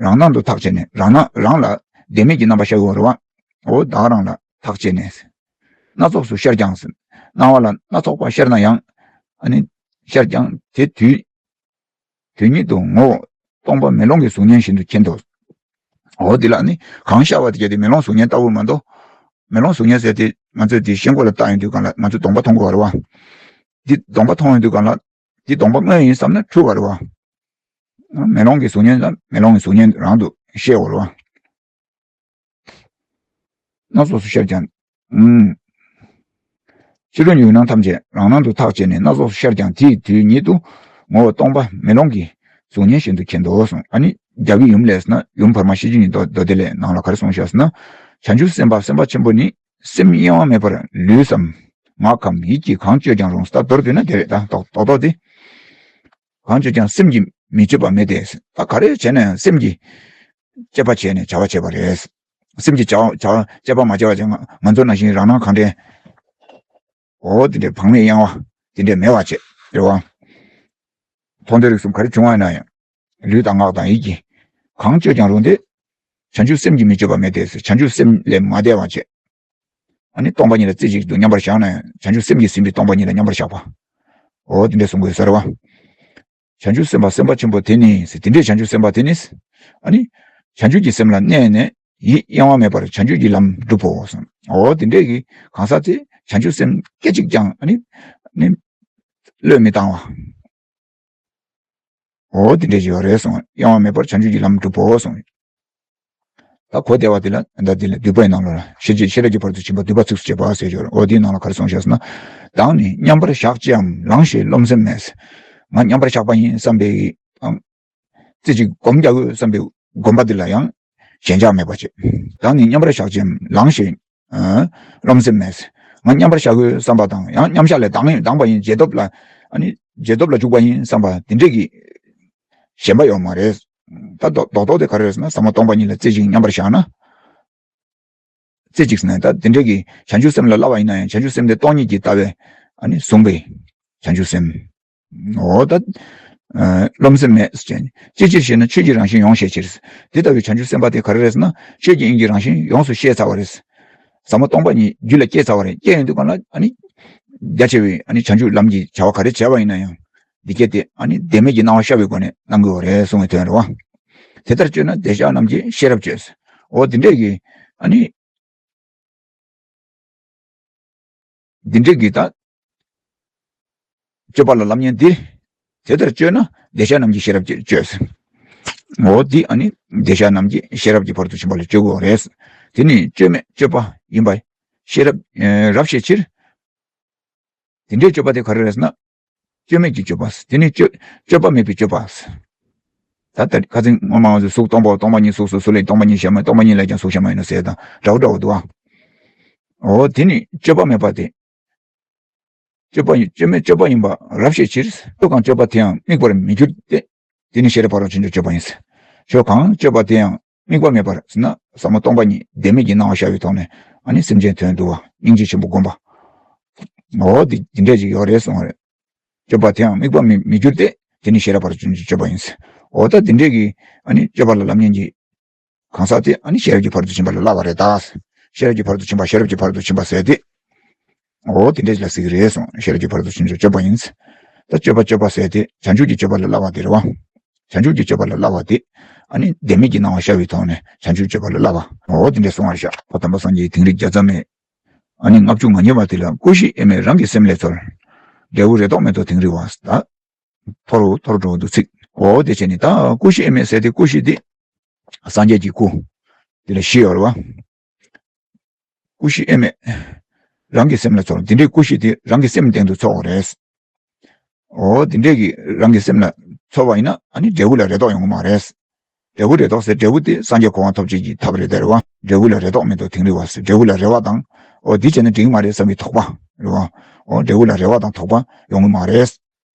རང་སྣང་དུ་ཐག་བཅད་ནས་རང་སྣང་རང་ལ་བདེན་མེད་ཀྱི་རྣམ་པ་ཤར་གྱི་ཡོད་རེད་བ། འོ་ད་ག་རང་ལ་ཐག་བཅད་ནས་ཟེར། སྣ་ཚོགས་སུ་ཤར་ཀྱང་ཟེར། སྣང་བ་ལ་སྣ་ཚོགས་པ་ཤར་ན་ཡང་ཨ་ནི་ཤར་ཀྱང་དེ་དུས། དོན་ཉིད་དུ་ངོ་བོ་སྟོང་པ་མེ་ལོང་གི་གཟུགས་བརྙན་བཞིན་དུ་མཁྱེན་ཏོ། འོ་འདི་ལ་ནི་གང་ཤར་བ་དེ་གྱད་དེ་མེ་ལོང་གཟུགས་བརྙན་ལྟ་བུ་མ་གཏོགས། མེ་ལོང་གཟུགས་བརྙན་ཟེར་དེ་ང་ཚོས་དེ་ཤེལ་སྒོ་ལ་བལྟ་ཡོང་དུས་སྒང་ལ་ང་ཚོས་གདོང་པ་མཐོང་གི་ཡོད་རེད་བ། འདི་སྡོམ་པ་མཐོང་ཡོང་དུས་གང་ལ། འདི་སྡོམ་པ་དངོས་ཡིན་བསམ་ན་འཁྲུལ་བ་རེད་བ། མེ་ལོང་གི་གཟུགས་བརྙན་ལ་མེ་ལོང་གི་གཟུགས་བརྙན་རང་དུ་ཤེས་འོང་རེད་བ། སྣ་ཚོགས་སུ་ཤར་ཀྱང་། ཨུམ། ཕྱི་རོལ་ཡུལ་སྣང་ཐམས་ཅད་རང་སྣང་དུ་ཐག་བཅད་ནས་སྣ་ཚོགས་སུ་ཤར་ཀྱང་དེའི་དུས་ཉིད་དུ་ངོ་བོ་སྟོང་པ་མེ་ལོང་གི་གཟུགས་བརྙན་བཞིན་དུ་མཁྱེན་ཏོ་གསུངས། ཨ་ནི་རྒྱ་གི་ཡུམ་ལས་ན་ཡུམ་བར་མ་ཤེས་བྱའི་མདོ་མདོ་སྡེ་ལས་ནང་ལ་ག་རེ་གསུངས་བཞག་ཟེར་ན། བྱང་ཆུབ་སེམས་དཔའ་སེམས་དཔའ་ཆེན་པོ་ནི་སེམས་གཡེང་བ་མེད་པར་ལུས་སམ། ངག་གམ་ཡིད་ཀྱིས་གང་སྤྱོད་ཀྱང་རུང་། ད་མདོར་བསྡུས་ན་དེ་རེད། ད་རྡོག་རྡོག་རྡོག་དེ། གང་སྤྱོད་ཀྱང་སེམས་ཀྱིས་མི་སྤྱོད་པ་མེད་དེ། ད་ག་རེ་བྱས་ན་ཡང་སེམས་ཀྱིས་དཔྱད་པ་བྱས་ནས་བྱ་བ་བྱེད་པ་རེད། སེམས་ཀྱིས་བྱ་བ་བྱ་བ་དཔྱད་པ་མ་བྱས་པ་བྱས། ང་ང་ཚོ་ནང་བཞིན་རང་སྣང་གང་དྲན། འོ་དེ་འདྲའི་བག་མེད་གཡེང་བ་དེ་འདྲའི་མེད་པ་བྱེད་རེད་བ། མཐོང་ཐོས་རིག་གསུམ་ག་རེ་བྱུང་བ་ཡིན་ན་ཡང་། ལུས་དང་ངག་དང་ཡིད་ཀྱིས་གང་སྤྱོད་ཀྱང་རུང་སྟེ། བྱང་ཆུབ་སེམས་ཀྱིས་མི་སྤྱོད་པ་མེད་དེ། བྱང་ཆུབ་སེམས་ལས་མ་འདས་པ་བྱེད། ཨ་ནི་སྟོང་པ་ཉིད་ལ་རྩེ་གཅིག་ཏུ་མཉམ་པར་བཞག་ན་ཡང་། བྱང་ཆུབ་སེམས་ཀྱིས་ཟིན་པའི་སྟོང་པ་ཉིད་ལ་མཉམ་པར་བཞག་པ། འོ་དེ་འདྲ་གསུང་དགོས་ས་རེད་བ། བྱང་ཆུབ་སེམས་དཔའ་སེམས་དཔའ་ཆེན་པོ་དེ་ནི་ཟེར། དེ་འདྲའི་བྱང་ཆུབ་སེམས་དཔའ་དེ་ནི། ཨ་ནི། བྱང་ཆུབ་ཀྱི་སེམས་ལ་གནས་ནས་ཡིད་གཡེང་བ་མེད་པར་བྱང་ཆུབ་ཀྱི་ལམ་སྒྲུབ་བོ་གསུངས། འོ་དེ་འདྲས་ཀྱི་གང་ཟག་དེ་བྱང་ཆུབ་སེམས་སྐད་ཅིག་ཀྱང་ཨ་ནི། ནི། བློས་མི་བཏང་བ། འོ་དེ་འདྲས་ཡོད་རེད་གསུངས། གཡེང་བ་མེད་པར་བྱང་ཆུབ་ཀྱི་ལམ་སྒྲུབ་བོ་གསུངས། ད་གོ་བདེ་བ་དེ་ལ་ད་དེ་ལ་སྡུད་པའི་ནང་ལོགས་ལ་ཤེས་བྱེད་ཤེས་རབ་ཀྱི་བར་དུ་ཕྱིན་པ་སྡུད་པ་ཚིགས་སུ་བཅད་པ་ཟེར་ཡོད་རེད། འོ་དེའི་ནང་ལ་ག་རེ་གསུངས་བཞག་ཟེར་ན། བདག་ནི་མཉམ་པར་བཞག་ཅེའམ་ལང་ཞེས་རློམ་སེམས་མེད། ང་མཉམ་པར་བཞག་པ་ཡིན་བསམ་པའི་ཨང་། རྩེ་གཅིག་སྒོམ་རྒྱག་དགོས་བསམ་པའི་སྒོམ་པ་འདི་ལ་ཡང་ཞེན་ཆགས་མེད་པ་བྱེད། བདག་ནི་མཉམ་པར་བཞག་ཅེས་ལང་ཞེས་རློམ་སེམས་མེད། ང་མཉམ་པར་བཞག་དགོས་བསམ་པ་དང་ཡང་མཉམ་བཞག་ལས་ལྡང་ཡིན་ལྡང་བ་ཡིན། རྗེས་ཐོབ་ལ་ཨ་ནི་རྗེས་ཐོབ་ལ་འཇུག་པ་ཡིན་བསམ་པ་འདི་འདྲས་ཀྱི་ཞེན་པ་ཡོད་མ་རེད། ད་རྡོག་རྡོག་རྡོག་དེ་ག་རེ་རེད་ཟེར་ན། ཟབ་མོ་སྟོང་པ་ཉིད་ལ་རྩེ་གཅིག་མཉམ་པར་བཞག་ན། རྩེ་གཅིག་ཟེར་ན་ད་དེ་འདྲས་ཀྱི་བྱང་ཆུབ་སེམས་ལ་བསླབ་པ་ཡིན་ན་ཡང་བྱང་ཆུབ་སེམས་དེ་སྟོང་ཉིད་ཀྱི་ལྟ་བས་ཨ་ནི་བཟུང་བའི་བྱང་ཆུབ་སེམས། འོ་ད། རློམ་སེམས་མེད་ཟེར་བྱས། ཅི་ཕྱིར་ཞེ་ན་ཆོས་ཀྱི་རང་བཞིན་ཡོངས་ཤེས་ཕྱིར། དེ་ལྟ་བུའི་བྱང་ཆུབ་སེམས་དཔའ་དེ་ག་རེ་རེད་ཟེར་ན། ཆོས་ཀྱི་དབྱིངས་ཀྱི་རང་བཞིན་ཡོངས་སུ་ཤེས་ཚར་བ་རེད། ཟབ་མོ་སྟོང་པ་ཉིད་རྒྱུད་ལ་སྐྱེས་ཚར་བ་རེད། སྐྱེས་ཡོང་དུས་གང་ལ་ཨ་ནི། རྒྱ་ཆེ་བའི་ཨ་ནི་བྱང་ཆུབ་ལམ་གྱི་བྱ་བ་ག་རེ་བྱས་པ་ཡིན་ན་ཡང་། འདི་སྐད་དེ་ཨ་ནི་བདེན་མེད་ཀྱི་སྣང་བ་ཤར་བའི་སྒོ་ནས་གནང་དགོས་པ་རེད་གསུང་བའི་དོན་རེད་བ། དེ་ལྟར་སྤྱོད་ན་བདེ་གཤེགས་རྣམས་ཀྱི་ཤེས་རབ་སྤྱོད། འོ་འདི་འདྲས་ཀྱི་ཨ་ནི། འདི་འདྲས་ཀྱི་ད། སྤྱོད་པ་ལ་ལབ་ཉན་འདི། དེ་ལྟར་སྤྱོད་ན་བདེ་གཤེགས་རྣམས་ཀྱི་ཤེས་རབ་ཀྱིས་སྤྱོད་ཟེར། འོ་འདི་ཨ་ནི་བདེ་གཤེགས་རྣམས་ཀྱི་ཤེས་རབ་ཀྱི་བར་དུ་ཕྱིན་པ་ལ་སྤྱོད་དགོས་རེད། དེ་ནི་སྤྱོད་མེད་སྤྱོད་པ་ཡིན་པ་ཤེས་རབ་རབ་ཤེས་ཕྱིར། དེ་འདྲའི་སྤྱོད་པ་དེ་ག་རེ་རེད་ཟེར་ན། སྤྱོད་མེད་ཀྱི་སྤྱོད་པ། དེ་ནི་སྤྱོད་སྤྱོད་པ་མེད་པའི་སྤྱོད་པ། ད་ལྟ་ཁ་སང་སྔོན་མ་ང་ཚོས་གཟུགས་སྟོང་པ་སྟོང་པ་ཉིད་གཟུགས་སོ། གཟུགས་ལས་སྟོང་པ་ཉིད་གཞན་མ་སྟོང་པ་ཉིད་ལས་ཀྱང་གཟུགས་གཞན་མ་ཡིན་ནོ་ཟེར་དང་འདྲ་བོ་འདྲ་བོ་འདུག་ཨ། འོ་དེ་ནི་སྤྱོད་པ་མེད་པ་དེ། སྤྱོད་པ་ཡིན་སྤྱོད་མེད་སྤྱོད་པ་ཡིན་པ་རབ་ཤེས་ཕྱིར། ཆོས་གང་སྤྱོད་པ་དེ་ཡང་དམིགས་པར་མི་འགྱུར་ཏེ། དེ་ནི་ཤེས་རབ་ཕ་རོལ་ཕྱིན་མཆོག་སྤྱོད་པ་ཡིན། ཆོས་གང་སྤྱོད་པ་དེ་ཡང་དམིགས་པ་མེད་པར་ཟེར་ན་ཟབ་མོ་སྟོང་པ་ཉིད་བདེན་མེད་ཀྱི་སྣང་བ་ཤར་བའི་ཐོག་ནས་ཨ་ནི་སེམས་ཅན་དོན་བསྡུ་བ་སྙིང་རྗེ་ཆེན་པོ་བསྒོམ་པ། འོ་དེ་དེ་འདྲས་ཅིག་ཡོད་རེད་གསུངས་པ་རེད། སྤྱོད་པ་དེ་ཡང་དམིགས་པ་མི་མི་འགྱུར་ཏེ། དེ་ནི་ཤེས་རབ་ཕ་རོལ་ཕྱིན་མཆོག་སྤྱོད་པ་ཡིན། འོ་ད་དེ་འདྲས་ཀྱི་ཨ་ནི་སྤྱོད་པ་ལ་ལབ་ཉན་གྱི་གང་ཟག་དེ་ཨ་ནི་ཤེས་རབ་ཀྱི་ཕ་རོལ་ཏུ་ཕྱིན་པ་ལ་བསླབ་པ་རེད་ད། ཤེས་རབ་ཀྱི་ཕ་རོལ་ཏུ་ཕྱིན་པ་ཤེས་རབ་ཀྱི་ཕ་རོལ་ཏུ་ཕྱིན་པ་ཟེར་ཏེ། འོ་དེ་འདྲས་ལ་ཟེར་གྱི་རེད་གསུངས། ཤེས་རབ་ཀྱི་ཕ་རོལ་ཏུ་ཕྱིན་མཆོག་སྤྱོད་པ་ཡིན། ད་སྤྱོད་པ་སྤྱོད་པ་ཟེར་ཏེ་བྱང་ཆུབ་ཀྱི་སྤྱོད་པ་ལ་བསླབ་པ་དེ་རེད་བ། བྱང་ཆུབ་ཀྱི་སྤྱོད་པ་ལ་བསླབ་པ་དེ། ཨ་ནི་བདེན་མེད་ཀྱི་སྣང་བ་ཤར་བའི་ཐོག་ནས་བྱང་ཆུབ་སྤྱོད་པ་ལ་བསླབ་པ། འོ་དེ་འདྲས་གསུངས་པ་རེད་ཤག། འཕགས་པ་དམ་པ་སངས་རྒྱས་དིང་རི་བརྒྱ་རྩ་མེད། ཨ་ནི་ལྔ་བཅུ་ང་གཉིས་པ་དེ་ལ་ཀུ་ཤི་ཨེ་མས་རང་གི་སེམས་ལས་ཚོར། འབྲས་བུ་རེ་དོགས་མེད་དོ་དིང་རི་བ། ད། མཐོ་རུ་མཐོ་རུ་འགྲོ་འདུག་ཚིག། འོ་དེ་བྱས་ནས་ད་ཀུ་ཤི་ཨེ་མས་ཟེར་ཏེ་ཀུ་ཤི་དེ། སངས་རྒྱས་ཀྱི་སྐུ། དེ་ལ་བཞི་ཡོད་རེད་བ། ཀུ་ཤི་ཨེ་མས། རང་གི་སེམས་ལ་ཚོར། དེ་འདྲའི་ཀུ་ཤི་དེ་རང་གི་སེམས་སྟེང་དུ་ཚོར་བ་རེད། འོ་དེ་འདྲས་ཀྱི་རང་གི་སེམས་ལ་ཚོར་བ་ཡིན་ན་ཨ་ནི་འབྲས་བུ་ལ་རེ་དོགས་ཡོང་གི་མ་རེད། འབྲས་བུ་རེ་དོགས་ཟེར་འབྲས་བུ་དེ་སངས་རྒྱས་གོ་འཕང་ཐོབ་བྱེད་ཀྱི་ཐབས་རེད་དེ་རེད་བ། འབྲས་བུ་ལ་རེ་དོགས་མེད་དོ་དིང་རི་བ་ཟེར་འབྲས་བུ་ལ་རེ་བ་དང་། འོ་འདི་བྱས་ན་འགྲིག་གི་མ་རེད་བསམ་པའི་དོགས་པ་རེད་བ། འོ་འབྲས་བུ་ལ་རེ་བ་དང་དོགས་པ་ཡོང་གི་མ་རེད།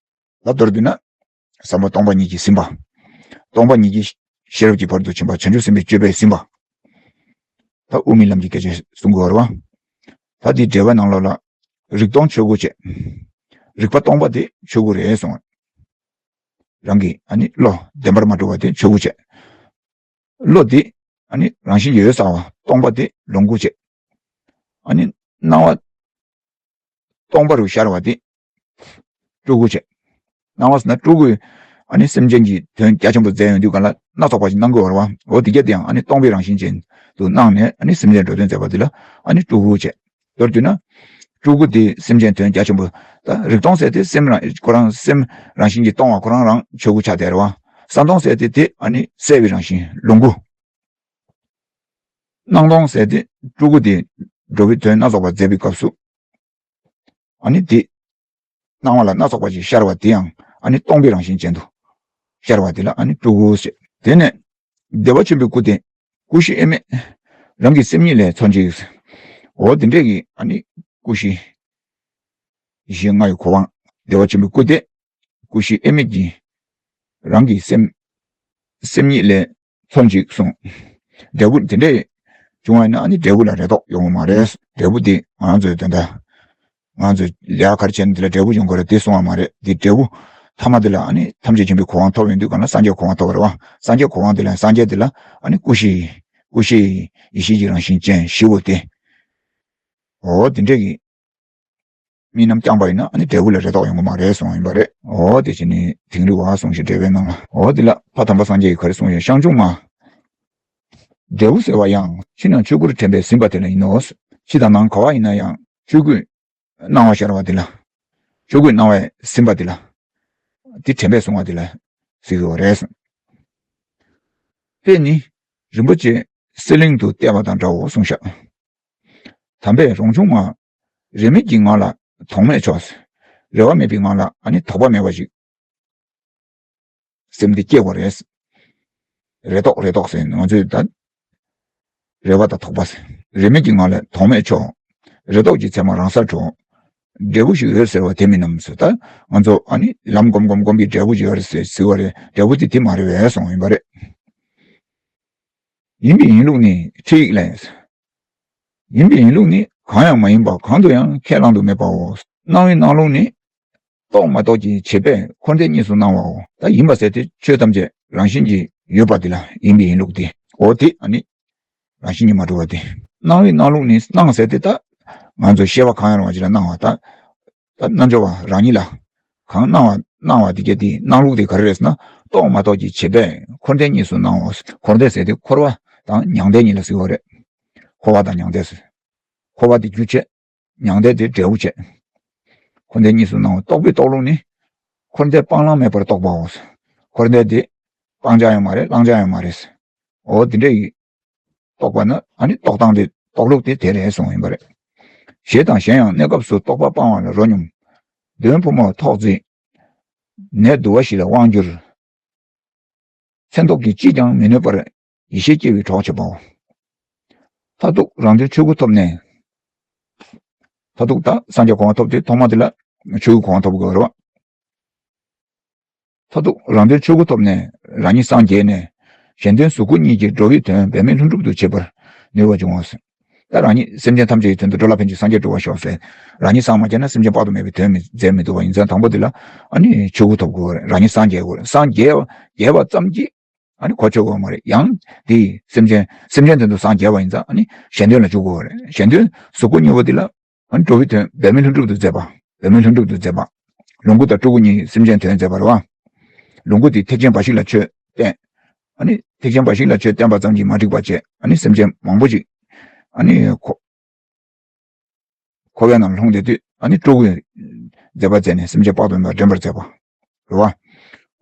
ད་མདོར་བསྡུས་ན། ཟབ་མོ་སྟོང་པ་ཉིད་ཀྱིས་ཟིན་པ། སྟོང་པ་ཉིད་ཀྱི་ཤེས་རབ་ཀྱི་བར་དུ་ཕྱིན་པ་བྱང་ཆུབ་སེམས་དཔའི་སྤྱོད་པས་ཟིན་པ། ད་དབུ་མའི་ལམ་གྱི་སྐད་ཆ་གསུང་དགོས་པ་རེད་བ། ད་འདིའི་འགྲེལ་པ་ནང་ལོགས་ལ། རིག་སྟོང་ཆོས་སྐུ་བྱས། རིག་པ་སྟོང་པ་དེ་ཆོས་སྐུ་རེད་གསུངས། རང་གི་ཨ་ནི་བློ་བདེན་པར་མ་གྲུབ་པ་དེ་ཆོས་སྐུ་བྱས། བློ་དེ་ཨ་ནི་རང་བཞིན་ཡོད་ས་བ་སྟོང་པ་དེ་ལོངས་སྐུ་བྱས། ཨ་ནི་སྣང་བ་སྟོང་པ་རུ་ཤར་བ་དེ་སྤྲུལ་སྐུ་བྱས། སྣང་བ་ཟེར་ན་སྤྲུལ་སྐུས་ཨ་ནི་སེམས་ཅན་གྱི་དོན་རྒྱ་ཆེན་པོ་མཛད་ཡོང་དུས་གང་ལ་སྣ་ཚོགས་པ་ཞིག་གནང་དགོས་པ་རེད་བ། འོ་དེ་གྱད་དེ་ཡང་ཨ་ནི་སྟོང་པའི་རང་བཞིན་ཅན་དུ་གནང་ནས་ཨ་ནི་སེམས་ཅན་འགྲོ་དོན་མཛད་པ་དེ་ལ་ཨ་ནི་སྤྲུལ་སྐུ་བྱས། མདོར་བསྡུས་ན། སྤྲུལ་སྐུ་དེ་སེམས་ཅན་དོན་རྒྱ་ཆེན་པོ། ད་རིག་སྟོང་ཟེར་དེ་སེམས་རང་ཁོ་རང་སེམས་རང་བཞིན་གྱིས་སྟོང་བ་ཁོ་རང་རང་ཆོས་སྐུ་ཆགས་བསྡད་རེད་བ། གསལ་སྟོང་ཟེར་དེ་དེ་ཨ་ནི་གསལ་བའི་རང་བཞིན་ལོངས་སྐུ། སྣང་སྟོང་ཟེར་དེ་སྤྲུལ་སྐུ་དེ་འགྲོ་བའི་དོན་སྣ་ཚོགས་པ་མཛད་པའི་སྐབས་སུ། ཨ་ནི་དེ། སྣང་བ་ལ་སྣ་ཚོགས་པ་ཞིག་ཤར་བ་དེ་ཡང་ཨ་ནི་སྟོང་པའི་རང་བཞིན་ཅན་དུ་ཤར་བ་དེ་ལ་ཨ་ནི་སྤྲུལ་སྐུ་ཞེས། དེ་ནས་བདེ་བ་ཆེན་པོའི་སྐུ་སྟེ། སྐུ་བཞི་དབྱེར་མེད། རང་གི་སེམས་ཉིད་ལས་མཚོན་ཅིག་འོ་དེ་འདྲས་ཀྱི་ཨ་ནི་སྐུ་བཞི། བཞི་ལྔ་ཡི་གོ་འཕང་། བདེ་བ་ཆེན་པོའི་སྐུ་སྟེ། སྐུ་བཞི་དབྱེར་མེད་ཀྱི། རང་གི་སེམས། སེམས་ཉིད་ལས། མཚོན་ཅིག་གསུངས། འབྲས་བུ་དེ་འདྲས་བྱུང་བ་ཡིན་ན་ཨ་ནི་འབྲས་བུ་ལ་རེ་དོགས་ཡོང་གི་མ་རེད། འབྲས་བུ་དེ་ང་ཚོའི་དོན་དག་ང་ཚོས་ལས་ཀ་ག་རེ་བྱས་ན་དེ་ལ་འབྲས་བུ་ཡོང་གི་རེད་དེ་གསུང་བ་མ་རེད། དེ་འབྲས་བུ་ཐ་མ་དེ་ལ་ཨ་ནི་ཐམས་ཅད་མཁྱེན་པའི་གོ་འཕང་ཐོབ་ཡོང་དུས་གང་ལ་སངས་རྒྱས་གོ་འཕང་ཐོབ་པ་རེད་བ། སངས་རྒྱས་གོ་འཕང་དེ་ལ་སངས་རྒྱས་དེ་ལ་ཨ་ནི་སྐུ་བཞི། སྐུ་བཞི་ཡི་ཡེ་ཤེས་ཀྱི་རང་བཞིན་ཅན་བཞི་བོ་དེ། འོ་དེ་འདྲས་ཀྱི། རྨི་ལམ་བསྐྱངས་པ་ཡིན་ན་ཨ་ནི་འབྲས་བུ་ལ་རེ་དོགས་ཡོང་གི་མ་རེད་གསུངས་ཡིན་པ་རེད། འོ་དེ་བྱས་ནས་དིང་རི་བ་གསུངས་ཤིང་འགྲེལ་པའི་ནང་ལ་འོ་དེ་ལ་ཕ་དམ་པ་སངས་རྒྱས་ཀྱིས་ག་རེ་གསུངས་ཡོད། ཤང་ཆུང་མ། འབྲས་བུ་ཟེར་བ་ཡང་ཕྱི་ནང་ཆོས་སྐུར་དྲན་པས་ཟིན་པ་དེ་ལ་ཡིན་ནོ། ཕྱི་དང་ནང་ག་བ་ཡིན་ན་ཡང་ཆོས་སྐུའི་སྣང་བ་ཤར་བ་དེ་ལ། ཆོས་སྐུའི་སྣང་བས་ཟིན་པ་དེ་ལ། དེ་དྲན་པས་བཟུང་བ་དེ་ལ་ཟེར་གྱི་ཡོད་རེད། དཔེ་ནི་རིན་པོ་ཆེ་གསེར་གླིང་དུ་གཏད་པ་དང་འདྲའོ་གསུངས་ཤག་དམ་པས་རོང་ཆུང་མ། རེ་མིག་གི་ངང་ལ་དོགས་མེད་ཆོག་རེ་བ་མེད་པའི་ངང་ལ་ཨ་ནི་དོགས་པ་མེད་པ་ཞིག་སེམས་འདི་སྐྱེ་དགོས་རེད། རེ་དོགས་རེ་དོགས་ཟེར་ང་ཚོས་ད། རེ་བ་དང་དོགས་པ་ཟེར། རེ་མིག་གི་ངང་ལ་དོགས་མེད་ཆོག་རེ་དོགས་ཀྱི་མཚན་མ་རང་སར་གྲོལ། འབྲས་བུ་ཞིག་ཡོད་ཟེར་བ་དེ་མིན་ནམ་ཟེར། ད་ང་ཚོ་ཨ་ནི་ལམ་སྒོམ་སྒོམ་སྒོམ་པའི་འབྲས་བུ་ཞིག་ཡོད་རེད་ཟེར་ཟེར་བ་རེད། འབྲས་བུ་དེ་དེ་མ་རེད་པས་གསུངས་ཡིན་པ་རེད། ཡིན་པའི་ཡིན་ལུགས་ནི་ཁྲིད་ཡིག་ལས། ཡིན་པའི་ཡིན་ལུགས་ནི་གང་ཡང་མ་ཡིན་པ་གང་དུ་ཡང་ཁས་བླང་དུ་མེད་པའོ། སྣང་བའི་སྣང་ལུགས་ནི། རྟོགས་མ་རྟོགས་ཀྱི་བྱེད་པས་འཁོར་འདས་གཉིས་སུ་སྣང་བའོ། ད་ཡིན་པ་ཟེར་དེ་ཆོས་ཐམས་ཅད་རང་བཞིན་གྱིས་ཡོད་པ་དེ་ལ་ཡིན་པའི་ཡིན་ལུགས་དེ། འོ་དེ་ཨ་ནི། རང་བཞིན་གྱིས་མ་གྲུབ་པ་དེ། སྣང་བའི་སྣང་ལུགས་ནི་སྣང་ཟེར་དེ་ད། ང་ཚོ་ཤེས་པ་གང་ཡང་རུང་བ་ཅིག་ལ་སྣང་བ་ད། ད་རྣལ་འབྱོར་པ་རང་ཉིད་ལ། གང་སྣང་བ་སྣང་བ་དེ་གྱད་དེ་སྣང་ལུགས་དེ་ག་རེ་རེད་ཟེར་ན། རྟོགས་མ་རྟོགས་ཀྱི་བྱེད་པས་འཁོར་འདས་གཉིས་སུ་སྣང་བའོ། འཁོར་འདས་ཟེར་དེ་འཁོར་བ་དང་མྱང་འདས་གཉིས་ལ་ཟེར་བ་རེད། འཁོར་བ་དང་མྱང་འདས་ཟེར། འཁོར་བ་དེ་རྒྱུ་བྱས། མྱང་འདས་དེ་འབྲས་བུ་བྱས། འཁོར་འདས་གཉིས་སུ་སྣང་བ་རྟོགས་པའི་རྟོགས་ལུགས་ནི། འཁོར་འདས་སྤང་བླང་མེད་པར་རྟོགས་པའོ། འཁོར་འདས་དེ། སྤང་བྱ་ཡང་མ་རེད་བླང་བྱ་ཡང་མ་རེད། འོ་དེ་འདྲ་ཡི། རྟོགས་པ་ནི་ཨ་ནི་རྟོགས་སྟངས་དེ་རྟོགས་ལུགས་དེ་དེ་རེད་གསུངས་ཡིན་པ་རེད། ཞེས་དང་གཞན་ཡང་གནས་སྐབས་སུ་རྟོགས་པ་སྤང་བ་ལ་རོ་སྙོམས། གདོན་ཕོ་མོ་ཐོག་བརྫིས། ནད་འདུ་བ་ཞིག་ལ་དབང་བསྒྱུར། མཚན་ཐོབ་ཀྱིས་ཅིས་ཀྱང་མི་གནོད་པར་ཡེ་ཤེས་སྐྱེ་བའི་གྲོགས་བྱེད་པའོ། མཐར་ཐུག་རང་དོན་ཆོས་སྐུ་ཐོབ་ནས། མཐར་ཐུག་ད་སངས་རྒྱས་གོ་འཕང་ཐོབ་དུས་ཐོག་མ་དེ་ལ་ཆོས་སྐུ་གོ་འཕང་ཐོབ་དགོས་རེད་བ། མཐར་ཐུག་རང་དོན་ཆོས་སྐུ་ཐོབ་ནས་རང་ཉིད་སངས་རྒྱས་ནས་གཞན་དོན་གཟུགས་སྐུ་གཉིས་ཀྱི་འགྲོ་བའི་དོན་འབད་མེད་ལྷུན་གྲུབ་ཏུ་བྱེད་པར་ནུས་པ་འབྱུང་ངོ་། ད་རང་ཉིད་སེམས་ཅན་ཐམས་ཅད་ཀྱི་དོན་དུ་འགྲོ་ལ་ཕན་ཕྱིར་སངས་རྒྱས་འགྲུབ་པར་ཤོག་ཟེར། རང་ཉིད་སངས་མ་རྒྱས་ན་སེམས་ཅན་དཔག་ཏུ་མེད་པའི་དོན་མི་མཛད་མི་ཐུབ་པ་ཡིན་ཙང་དང་པོ་དེ་ལ་ཨ་ནི་ཆོས་སྐུ་ཐོབ་དགོས་རེད། རང་ཉིད་སངས་རྒྱས་དགོས་རེད། སངས་རྒྱས་པ་རྒྱས་པ་ཙམ་གྱིས་ཨ་ནི་གོ་ཆོད་དགོས་མ་རེད། ཡང་དེ་སེམས་ཅན་སེམས་ཅན་དོན་དུ་སངས་རྒྱས་པ་ཡིན་ཙང་ཨ་ནི་གཞན་དོན་ལ་འཇུག་དགོས་རེད། གཞན་དོན་གཟུགས་སྐུ་གཉིས་པོ་དེ་ལ་ཨ་ནི་འགྲོ་བའི་དོན་འབད་མེད་ལྷུན་གྲུབ་ཏུ་མཛད་པ། འབད་མེད་ལྷུན་གྲུབ་ཏུ་མཛད་པ། ལོངས་སྐུ་དང་སྤྲུལ་སྐུ་གཉིས་སེམས་ཅན་དོན་མཛད་པ་རེད་བ། ལོངས་སྐུ་དེ་ཐེག་ཆེན་འབའ་ཞིག་ལ་ཆོས་བསྟན། ཨ་ནི་ཐེག་ཆེན་འབའ་ཞིག་ལ་ཆོས་བསྟན་པ་ཙམ་གྱིས་མ་འགྲིག་པ་བྱས་ཨ་ནི་སེམས་ཅན་མང་པོ་ཞིག་ཨ་ནི་ཁོ། འཁོར་བའི་ནང་ལྷུང་བསྡད་དུས་ཨ་ནི་སྤྲུལ་སྐུའི་མཛད་པ་མཛད་ནས་སེམས་ཅན་དཔག་ཏུ་མེད་པ་འདྲེན་པར་མཛད་པ་རེད་བ།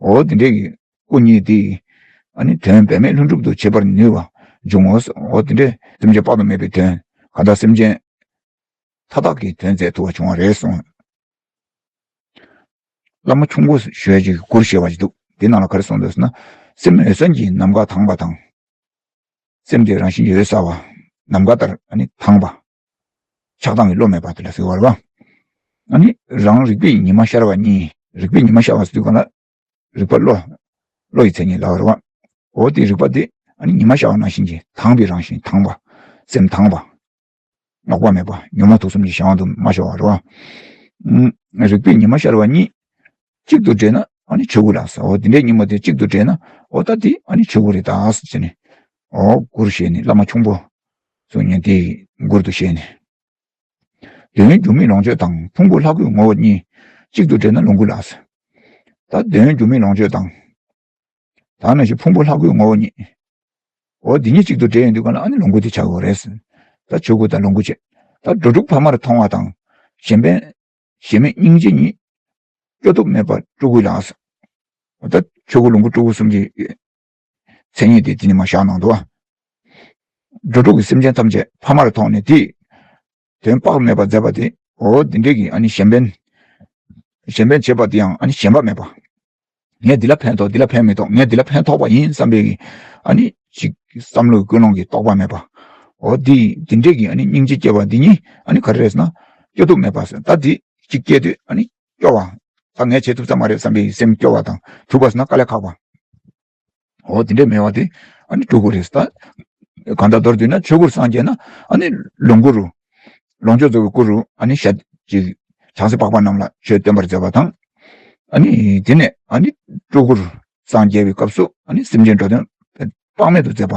འོ་དེ་འདྲའི་སྐུ་གཉིས་དེས་ཨ་ནི་དོན་འབད་མེད་ལྷུན་གྲུབ་ཏུ་བྱེད་པར་ནུས་པ་འབྱུང་ངོ་། འོ་དེ་འདྲའི་སེམས་ཅན་དཔག་ཏུ་མེད་པའི་དོན་གང་ལྟར་སེམས་ཅན་མཐའ་དག་གི་དོན་མཛད་ཐུབ་པ་བྱུང་བ་རེད་གསུངས། བླ་མ་ཁྱུང་པོ་ཞུ་ཡ་ཅིག་གི་མགུར་ཞེས་པ་ཅིག་འདུག་དེ་ནང་ལ་ག་རེ་གསུངས་འདུག་ཟེར་ན། སེམས་འོད་གསལ་གྱི་ནམ་མཁའ་དྭངས་པ་དང་། སེམས་དེ་རང་བཞིན་གྱིས་འོད་གསལ་བ། ནམ་མཁའ་ལྟར་ཨ་ནི་དྭངས་པ། ཆགས་སྡང་གི་བློ་མེད་པ་དེ་ལ་ཟེར་བ་རེད་བ། ཨ་ནི་རང་རིག་པའི་ཉི་མ་ཤར་བ་གཉིས། རིག་པའི་ཉི་མ་ཤར་བ་ཟེར་དུས་གང་ལ། རིག་པ་བློ། བློ་ཡི་མཚན་ཉིད་ལབ་པ་རེད་བ། འོ་དེ་རིག་པ་དེ་ཨ་ནི་ཉི་མ་ཤར་བ་ནང་བཞིན་གྱི་དྭངས་པའི་རང་བཞིན་དྭངས་པ། སེམས་དྭངས་པ། ལོག་པ་མེད་པ་ཉོན་མོངས་དུག་གསུམ་གྱི་གཞན་དབང་དུ་མ་ཤོར་བ་རེད་བ། ཨུམ། རིག་པའི་ཉི་མ་ཤར་བ་གཉིས། གཅིག་ཏུ་འདྲེས་ན་ཨ་ནི་ཆོས་སྐུ་ལགས་སོ། འོ་དེ་འདྲའི་ཉིན་མོ་དེ་གཅིག་ཏུ་འདྲེས་ན་འོ་ད་དེ་ཨ་ནི་ཆོས་སྐུ་རེད་ད་ཟེར་བྱས་ནས། འོ་མགུར་བཞེས་ནས་བླ་མ་ཁྱུང་པོ་གསུང་མཁན་དེའི་མགུར་དུ་བཞེས་ནས། དོན་སྒྱུ་མའི་ལོངས་སྤྱོད་དང་ཕུང་པོ་ལྷ་སྐུའི་ངོ་བོ་གཉིས། གཅིག་ཏུ་འདྲེས་ན་ལོངས་སྐུ་ལགས་སོ། ད་དོན་སྒྱུ་མའི་ལོངས་སྤྱོད་དང་། ད་ནང་བཞིན་ཕུང་པོ་ལྷ་སྐུའི་ངོ་བོ་ཉིད། འོ་འདི་གཉིས་གཅིག་ཏུ་འདྲེས་ཡོང་དུས་གང་ལ་ཨ་ནི་ལོངས་སྐུ་དེ་ཆགས་ཡོད་རེད། ད་ཆོས་སྐུ་དང་ལོངས་སྐུ་བྱས། ད་འགྲོ་དྲུག་ཕ་མར་མཐོང་བ་དང་། གཞན་ཕན་གཞན་མེད་སྙིང་རྗེ་ཉིད། སྐྱོ་ཐུབ་མེད་པ་སྤྲུལ་སྐུ་ལགས། ད་ཆོས་སྐུ་ལོངས་སྐུ་སྤྲུལ་སྐུ་གསུམ་གྱི་མཚན་ཉིད་དེ་དེ་ནི་མ་བཞག་གནང་འདུག་བ། འགྲོ་དྲུག་གི་སེམས་ཅན་ཐམས་ཅད་ཕ་མར་མཐོང་ནས་དེས་དོན་དཔག་མེད་པར་མཛད་པ་དེ། འོ་འདི་འདྲས་ཀྱི་ཨ་ནི་གཞན་ཕན། གཞན་ཕན་བྱེད་པ་དེ་ཡང་ཨ་ནི་ཞེན་པ་མེད་པ། ངས་འདི་ལ་ཕན་ཐོགས། འདི་ལ་ཕན་མི་ཐོགས། ངས་འདི་ལ་ཕན་ཐོགས་པ་ཡིན་བསམ་པའི་གི་ཨ་ནི་ཅིག་བསམ་བློའི་ཀུན་སློང་གི་རྟོག་པ་མེད་པ། འོ་འདི་འདི་འདྲས་ཀྱི་ཨ་ནི་སྙིང་རྗེ་སྐྱེ་བ་འདི་ཉིད་ཨ་ནི་ག་རེ་རེད་ཟེར་ན། སྐྱོ་ཐུབ་མེད་པ་ཟེར། ད་འདི་ཅིག་སྐྱེས་དུས་ཨ་ནི་སྐྱོ་བ། ད་ངས་བྱེད་ཐུབ་ས་མ་རེད་བསམ་པའི་སེམས་སྐྱོ་བ་དང་། ཐུབ་པ་ཟེར་ན་དཀའ་ལས་ཁག་པ། འོ་དེ་འདྲས་མེད་པ་དེ་ཨ་ནི་སྤྲུལ་སྐུ་རེད། ད་གང་ལྟར་མདོར་བསྡུས་ན་ཆོས་སྐུར་སངས་རྒྱས་ན་ཨ་ནི་ལོངས་སྐུ་རུ། ལོངས་སྤྱོད་རྫོགས་པའི་སྐུ་རུ་ཨ་ནི་ཞལ་གྱི་བྱང་སེམས་འཕགས་པ་རྣམས་ལ་ཆོས་སྟོན་པར་མཛད་པ་དང་། ཨ་ནི་དེ་ནས་ཨ་ནི་སྤྲུལ་སྐུར་སངས་རྒྱས་པའི་སྐབས་སུ་ཨ་ནི་སེམས་ཅན་འགྲོ་དོན་དཔག་མེད་དུ་མཛད་པ།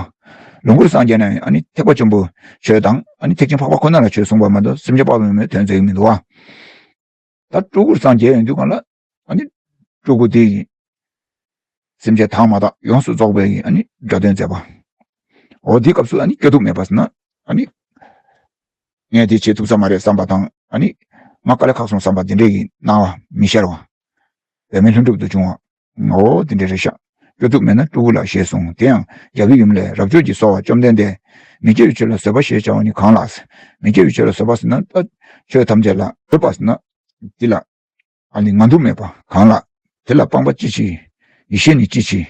ལོངས་སྐུར་སངས་རྒྱས་ན་ཡང་ཨ་ནི་ཐེག་པ་ཆེན་པོའི་ཆོས་དང་ཨ་ནི་ཐེག་ཆེན་འཕགས་པ་ཁོ་ན་ལ་ཆོས་གསུངས་པ་མ་གཏོགས་སེམས་ཅན་དཔག་ཏུ་མེད་པའི་དོན་མཛད་ཀྱི་མི་འདུག་བ། ད་སྤྲུལ་སྐུར་སངས་རྒྱས་ཡོང་དུས་གང་ལ་ཨ་ནི་སྤྲུལ་སྐུ་དེ་ཡིས་སེམས་ཅན་དག་མ་དག་ཡོངས་སུ་རྫོགས་པའི་ཨ་ནི་སྒྲ་དོན་མཛད་པ། འོ་དེའི་སྐབས་སུ་ཨ་ནི་སྐྱོ་ཐུབ་མེད་པ་ཟེར་ན་ཨ་ནི་ངས་དེ་བྱེད་ཐུབ་ས་མ་རེད་བསམ་པ་དང་ཨ་ནི་ང་དཀའ་ལས་ཁག་སོང་བསམ་པ་དེ་འདྲས་ཀྱི་སྣང་བ་མི་ཤར་བ། འབད་མེད་ལྷུན་གྲུབ་ཏུ་བྱུང་བ། འོ་དེ་འདྲས་རེད་ཤག་སྐྱོ་ཐུབ་མེད་ན་སྤྲུལ་སྐུ་ལགས་ཞེས་གསུངས། དེ་ཡང་རྒྱལ་བའི་ཡུམ་ལས་རབ་འབྱོར་གྱིས་གསོལ་བ། བཅོམ་ལྡན་འདས། མི་སྐྱེ་བའི་ཆོས་ལ་བཟོད་པ་ཞེས་བྱ་བ་ནི་གང་ལགས། མི་སྐྱེ་བའི་ཆོས་ལ་བཟོད་པ་ཟེར་ན་ད་ཆོས་ཐམས་ཅད་ལ་བཟོད་པ་ཟེར་ན། འདི་ལ་ཨ་ནི་ང་དུ་མེད་པ་གང་ལགས། དེ་ལ་སྤངས་པ་ཅི་མཆིས། ཡེ་ཤེས་ནི་ཅི་མཆིས།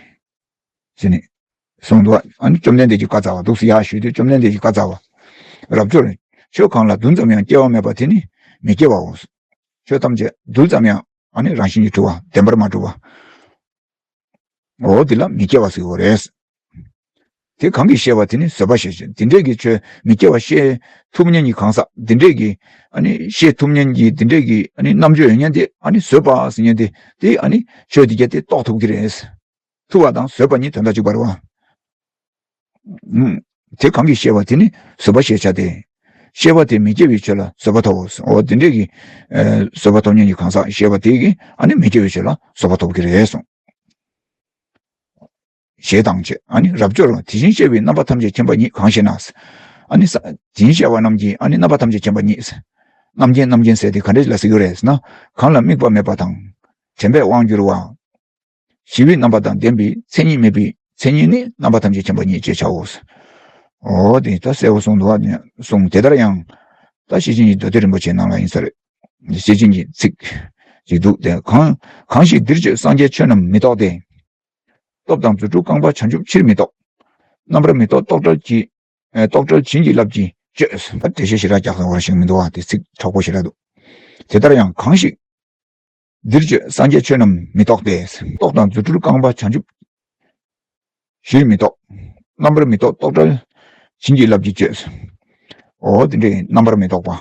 ཟེར་ནས་གསུངས་འདུག་ཨ་ནི་བཅོམ་ལྡན་འདས་ཀྱིས་བཀའ་སྩལ་བ་འདུག་ཟེར། ཡར་ཞུས་དུས་བཅོམ་ལྡན་འདས་ཀྱིས་བཀའ་སྩལ་བ། རབ་འབྱོར། ཆོས་གང་ལ་རྡུལ་ཙམ་ཡང་སྐྱེ་བ་མེད་པ་དེ་ནི་མི་སྐྱེ་བའོ། ཆོས་ཐམས་ཅད་རྡུལ་ཙམ་ཡང་ཨ་ནི་རང་བཞིན་གྱིས་གྲུབ་པ་བདེན་པར་མ་གྲུབ་པ། འོ་དེ་ལ་མི་སྐྱེ་བ་ཟེར་བ་རེད། དེ་གང་གིས་ཤེས་པ་དེ་ནི་བཟོད་པ་ཞེས་བྱ། དེ་འདྲས་ཀྱི་ཆོས་མི་སྐྱེ་བ་ཤེས་ཐུབ་མཁན་གྱི་གང་ཟག་དེ་འདྲས་ཀྱི་ཨ་ནི་ཤེས་ཐུབ་མཁན་གྱི་དེ་འདྲས་ཀྱི་ཨ་ནི་རྣམ་དཔྱོད་ཡོད་མཁན་དེ་ཨ་ནི་བཟོད་པ་ཟེར་མཁན་དེ་དེ་ཨ་ནི་ཆོས་དེ་གྱད་དེ་རྟོགས་ཐུབ་ཀྱི་རེད། ཐུབ་པ་དང་བཟོད་པ་གཉིས་དོན་དག་གཅིག་པ་རེད་བ། ཨུམ། དེ་གང་གིས་ཤེས་པ་དེ་ནི་བཟོད་པ་ཞེས་བྱ་སྟེ། ཤེས་པ་དེ་མི་སྐྱེ་བའི་ཆོས་ལ་བཟོད་པ་ཐོབ་བོ། འོ་དེ་འདྲས་ཀྱི་ཨ་བཟོད་པ་ཐོབ་མཁན་གྱི་གང་ཟག་ཤེས་པ་དེ་གིས་ཨ་ནི་མི་སྐྱེ་བའི་ཆོས་ལ་བཟོད་པ་ཐོབ་ཀྱི་རེད་གསུངས། ཞེས་དང་བཅས། ཨ་ནི་རབ་འབྱོར། དེ་བཞིན་གཤེགས་པའི་རྣམ་པ་ཐམས་ཅད་མཁྱེན་པ་ཉིད་གང་ཞེ་ན། ཨ་ནི་ས་དེ་བཞིན་གཤེགས་པ་རྣམས་ཀྱི་ཨ་ནི་རྣམ་པ་ཐམས་ཅད་མཁྱེན་པ་ཉིད། རྣམ་མཁྱེན་རྣམ་མཁྱེན་ཟེར་དེ་ག་འདྲས་ལ་ཟེར་གྱི་རེད་ཟེར་ན། གང་ལ་དམིགས་པ་མེད་པ་དང་། དྲན་པས་དབང་བསྒྱུར་བ། ཞི་བའི་རྣམ་པ་དང་ལྡན་པའི་མཚན་ཉིད་མེད་པའི་མཚན་ཉིད་ནི་རྣམ་པ་ཐམས་ཅད་མཁྱེན་པ་ཉིད་ཅེས་བྱའོ། འོ་དེ་ད་གསལ་བོ་གསུངས་འདུག་བ། གསུངས། དེ་ལྟར་ཡང་། ད་ཤེར་ཕྱིན་གྱི་མདོ་སྡེ་རིན་པོ་ཆེའི་ནང་ལ་ཡིན་ས་རེད། ཤེར་ཕྱིན་གྱི་ཚིག་ཅིག་འདུག་སྟེ། གང་གང་ཞིག་འདིར་སྤྱོད་སངས་རྒྱས་ཆོས་རྣམས་མི་རྟོག་སྟེ། སྟོབས་དང་རྫུ་འཕྲུལ་རྐང་པ་བྱང་ཆུབ་ཕྱིར་མི་ལྡོག་རྣམ་པར་མི་རྟོག་རྟོག་བྲལ་གྱི་ཨེ་རྟོག་བྲལ་བྱིན་གྱིས་བརླབས་ཀྱིས་སྤྱོད། ད་འགྲེལ་བཤད་ཞེ་དྲག་རྒྱག་ས་བར་ཞིག་མི་འདུག་བ། དེ་ཚིག་དྲག་པོ་ཞེ་དྲག་འདུག་དེ་ལྟར་ཡང་གང་ཞིག་འདིར་སྤྱོད་སངས་རྒྱས་ཆོས་རྣམས་མི་རྟོག་སྟེ། སྟོབས་དང་རྫུ་འཕྲུལ་རྐང་པ་བྱང་ཆུབ་ཕྱིར་མི་ལྡོག་རྣམ་པར་མི་རྟོག་རྟོག་བྲལ་བྱིན་གྱིས་བརླབས་ཀྱིས་སྤྱོད། འོ་དེ་འདྲའི་རྣམ་པར་མི་རྟོག་པ།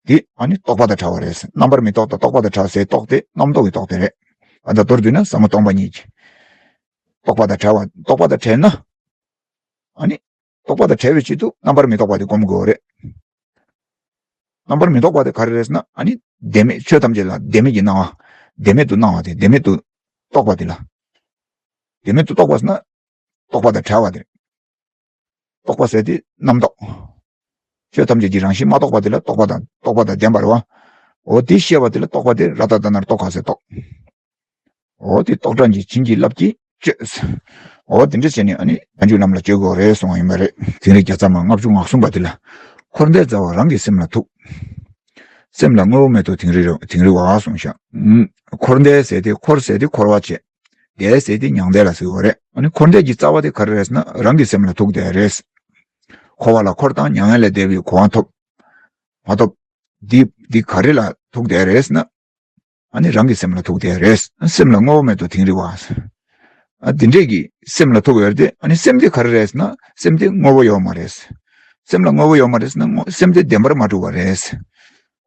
དེ་ཨ་ནི་རྟོག་པ་དང་བྲལ་བ་རེད། རྣམ་པར་མི་རྟོག་དང་རྟོག་པ་དང་བྲལ་ཟེར་རྟོག་དེ་རྣམ་རྟོག་གི་རྟོག་དེ་རེད། ཨ་ད་མདོར་བསྡུས་ན་ཟབ་མོ་སྟོང་པ་ཉིད་ཀྱི། རྟོག་པ་དང་བྲལ་བ། རྟོག་པ་དང་བྲལ་ན། ཨ་ནི། རྟོག་པ་དང་བྲལ་བའི་ཆེད་དུ་རྣམ་པར་མི་རྟོག་པ་དེ་སྒོམ་དགོས་རེད། རྣམ་པར་མི་རྟོག་པ་དེ་ག་རེ་རེད་ཟེར་ན་ཨ་ནི་བདེན་མེད་ཆོས་ཐམས་ཅད་ལ་བདེན་མེད་ཀྱི་སྣང་བ། བདེན་མེད་དུ་སྣང་བ་དེ་བདེན་མེད་དུ་རྟོག་པ་དེ་ལ། བདེན་མེད་དུ་རྟོག་པ་ཟེར་ན་རྟོག་པ་དང་བྲལ་བ་དེ་རེད། རྟོག་པ་ཟེར་དེ་རྣམ་རྟོག་ཆོས་ཐམས་ཅད་ཀྱི་རང་བཞིན་མ་རྟོགས་པ་དེ་ལ་རྟོག་པ་དང་རྟོག་པ་དང་ལྡན་པ་རེད་བ། འོ་དེ་ཤེས་པ་དེ་ལ་རྟོག་པ་དེ་ར་ཏ་ད་ན་རྟོག་ག་ཟེར་རྟོག་འོ་དེ་རྟོག་བྲལ་གྱི་བྱིན་གྱིས་བརླབས་ཀྱིས་སྤྱོད། འོ་དེ་འདྲ་བྱས་ནས་ཨ་ནི་བྱང་ཆུབ་ལམ་ལ་སྤྱོད་དགོས་རེད་གསུངས་པ་ཡིན་པ་རེད། དིང་རི་བརྒྱ་རྩ་མ་ལྔ་བཅུ་ང་གསུམ་པ་དེ་ལ། འཁོར་འདས་རྩ་བ་རང་གི་སེམས་ལ་ཐུག་སེམས་ལ་དངོས་པོ་མེད་དོ་དིང་རི་རེད། དིང་རི་བ་གསུངས་ཤག་འཁོར་འདས་ཟེར་དེ་འཁོར་ཟེར་དེ་འཁོར་བ་བྱེད། འདས་ཟེར་དེ་མྱང་འདས་ལ་ཟེར་བ་རེད། ཨ་ནི་འཁོར་འདས་ཀྱི་རྩ་བ་དེ་ག་རེ་རེད་ཟེར་ན་རང་གི་སེམས་ལ་ཐུག་བསྡད་རེད། འཁོར་བ་ལ་འཁོར་དང་མྱ་ངན་ལས་འདས་པའི་གོ་འཕང་ཐོབ། མ་ཐོབ། འདི་འདི་ག་རེ་ལ་ཐུག་བསྡད་རེད་ཟེར་ན། ཨ་ནི་རང་གི་སེམས་ལ་ཐུག་བསྡད་རེད། སེམས་ལ་དངོས་པོ་མེད་དོ་དིང་རི་བ། ཨ་འདི་འདྲས་ཀྱི་སེམས་ལ་ཐུག་ཡོད་དེ་ཨ་ནི་སེམས་དེ་ག་རེ་རེད་ཟེར་ན་སེམས་དེ་དངོས་པོ་ཡོད་མ་རེད། སེམས་ལ་དངོས་པོ་ཡོད་མ་རེད་ཟེར་ན་དངོས་སེམས་དེ་བདེན་པར་མ་གྲུབ་པ་རེད།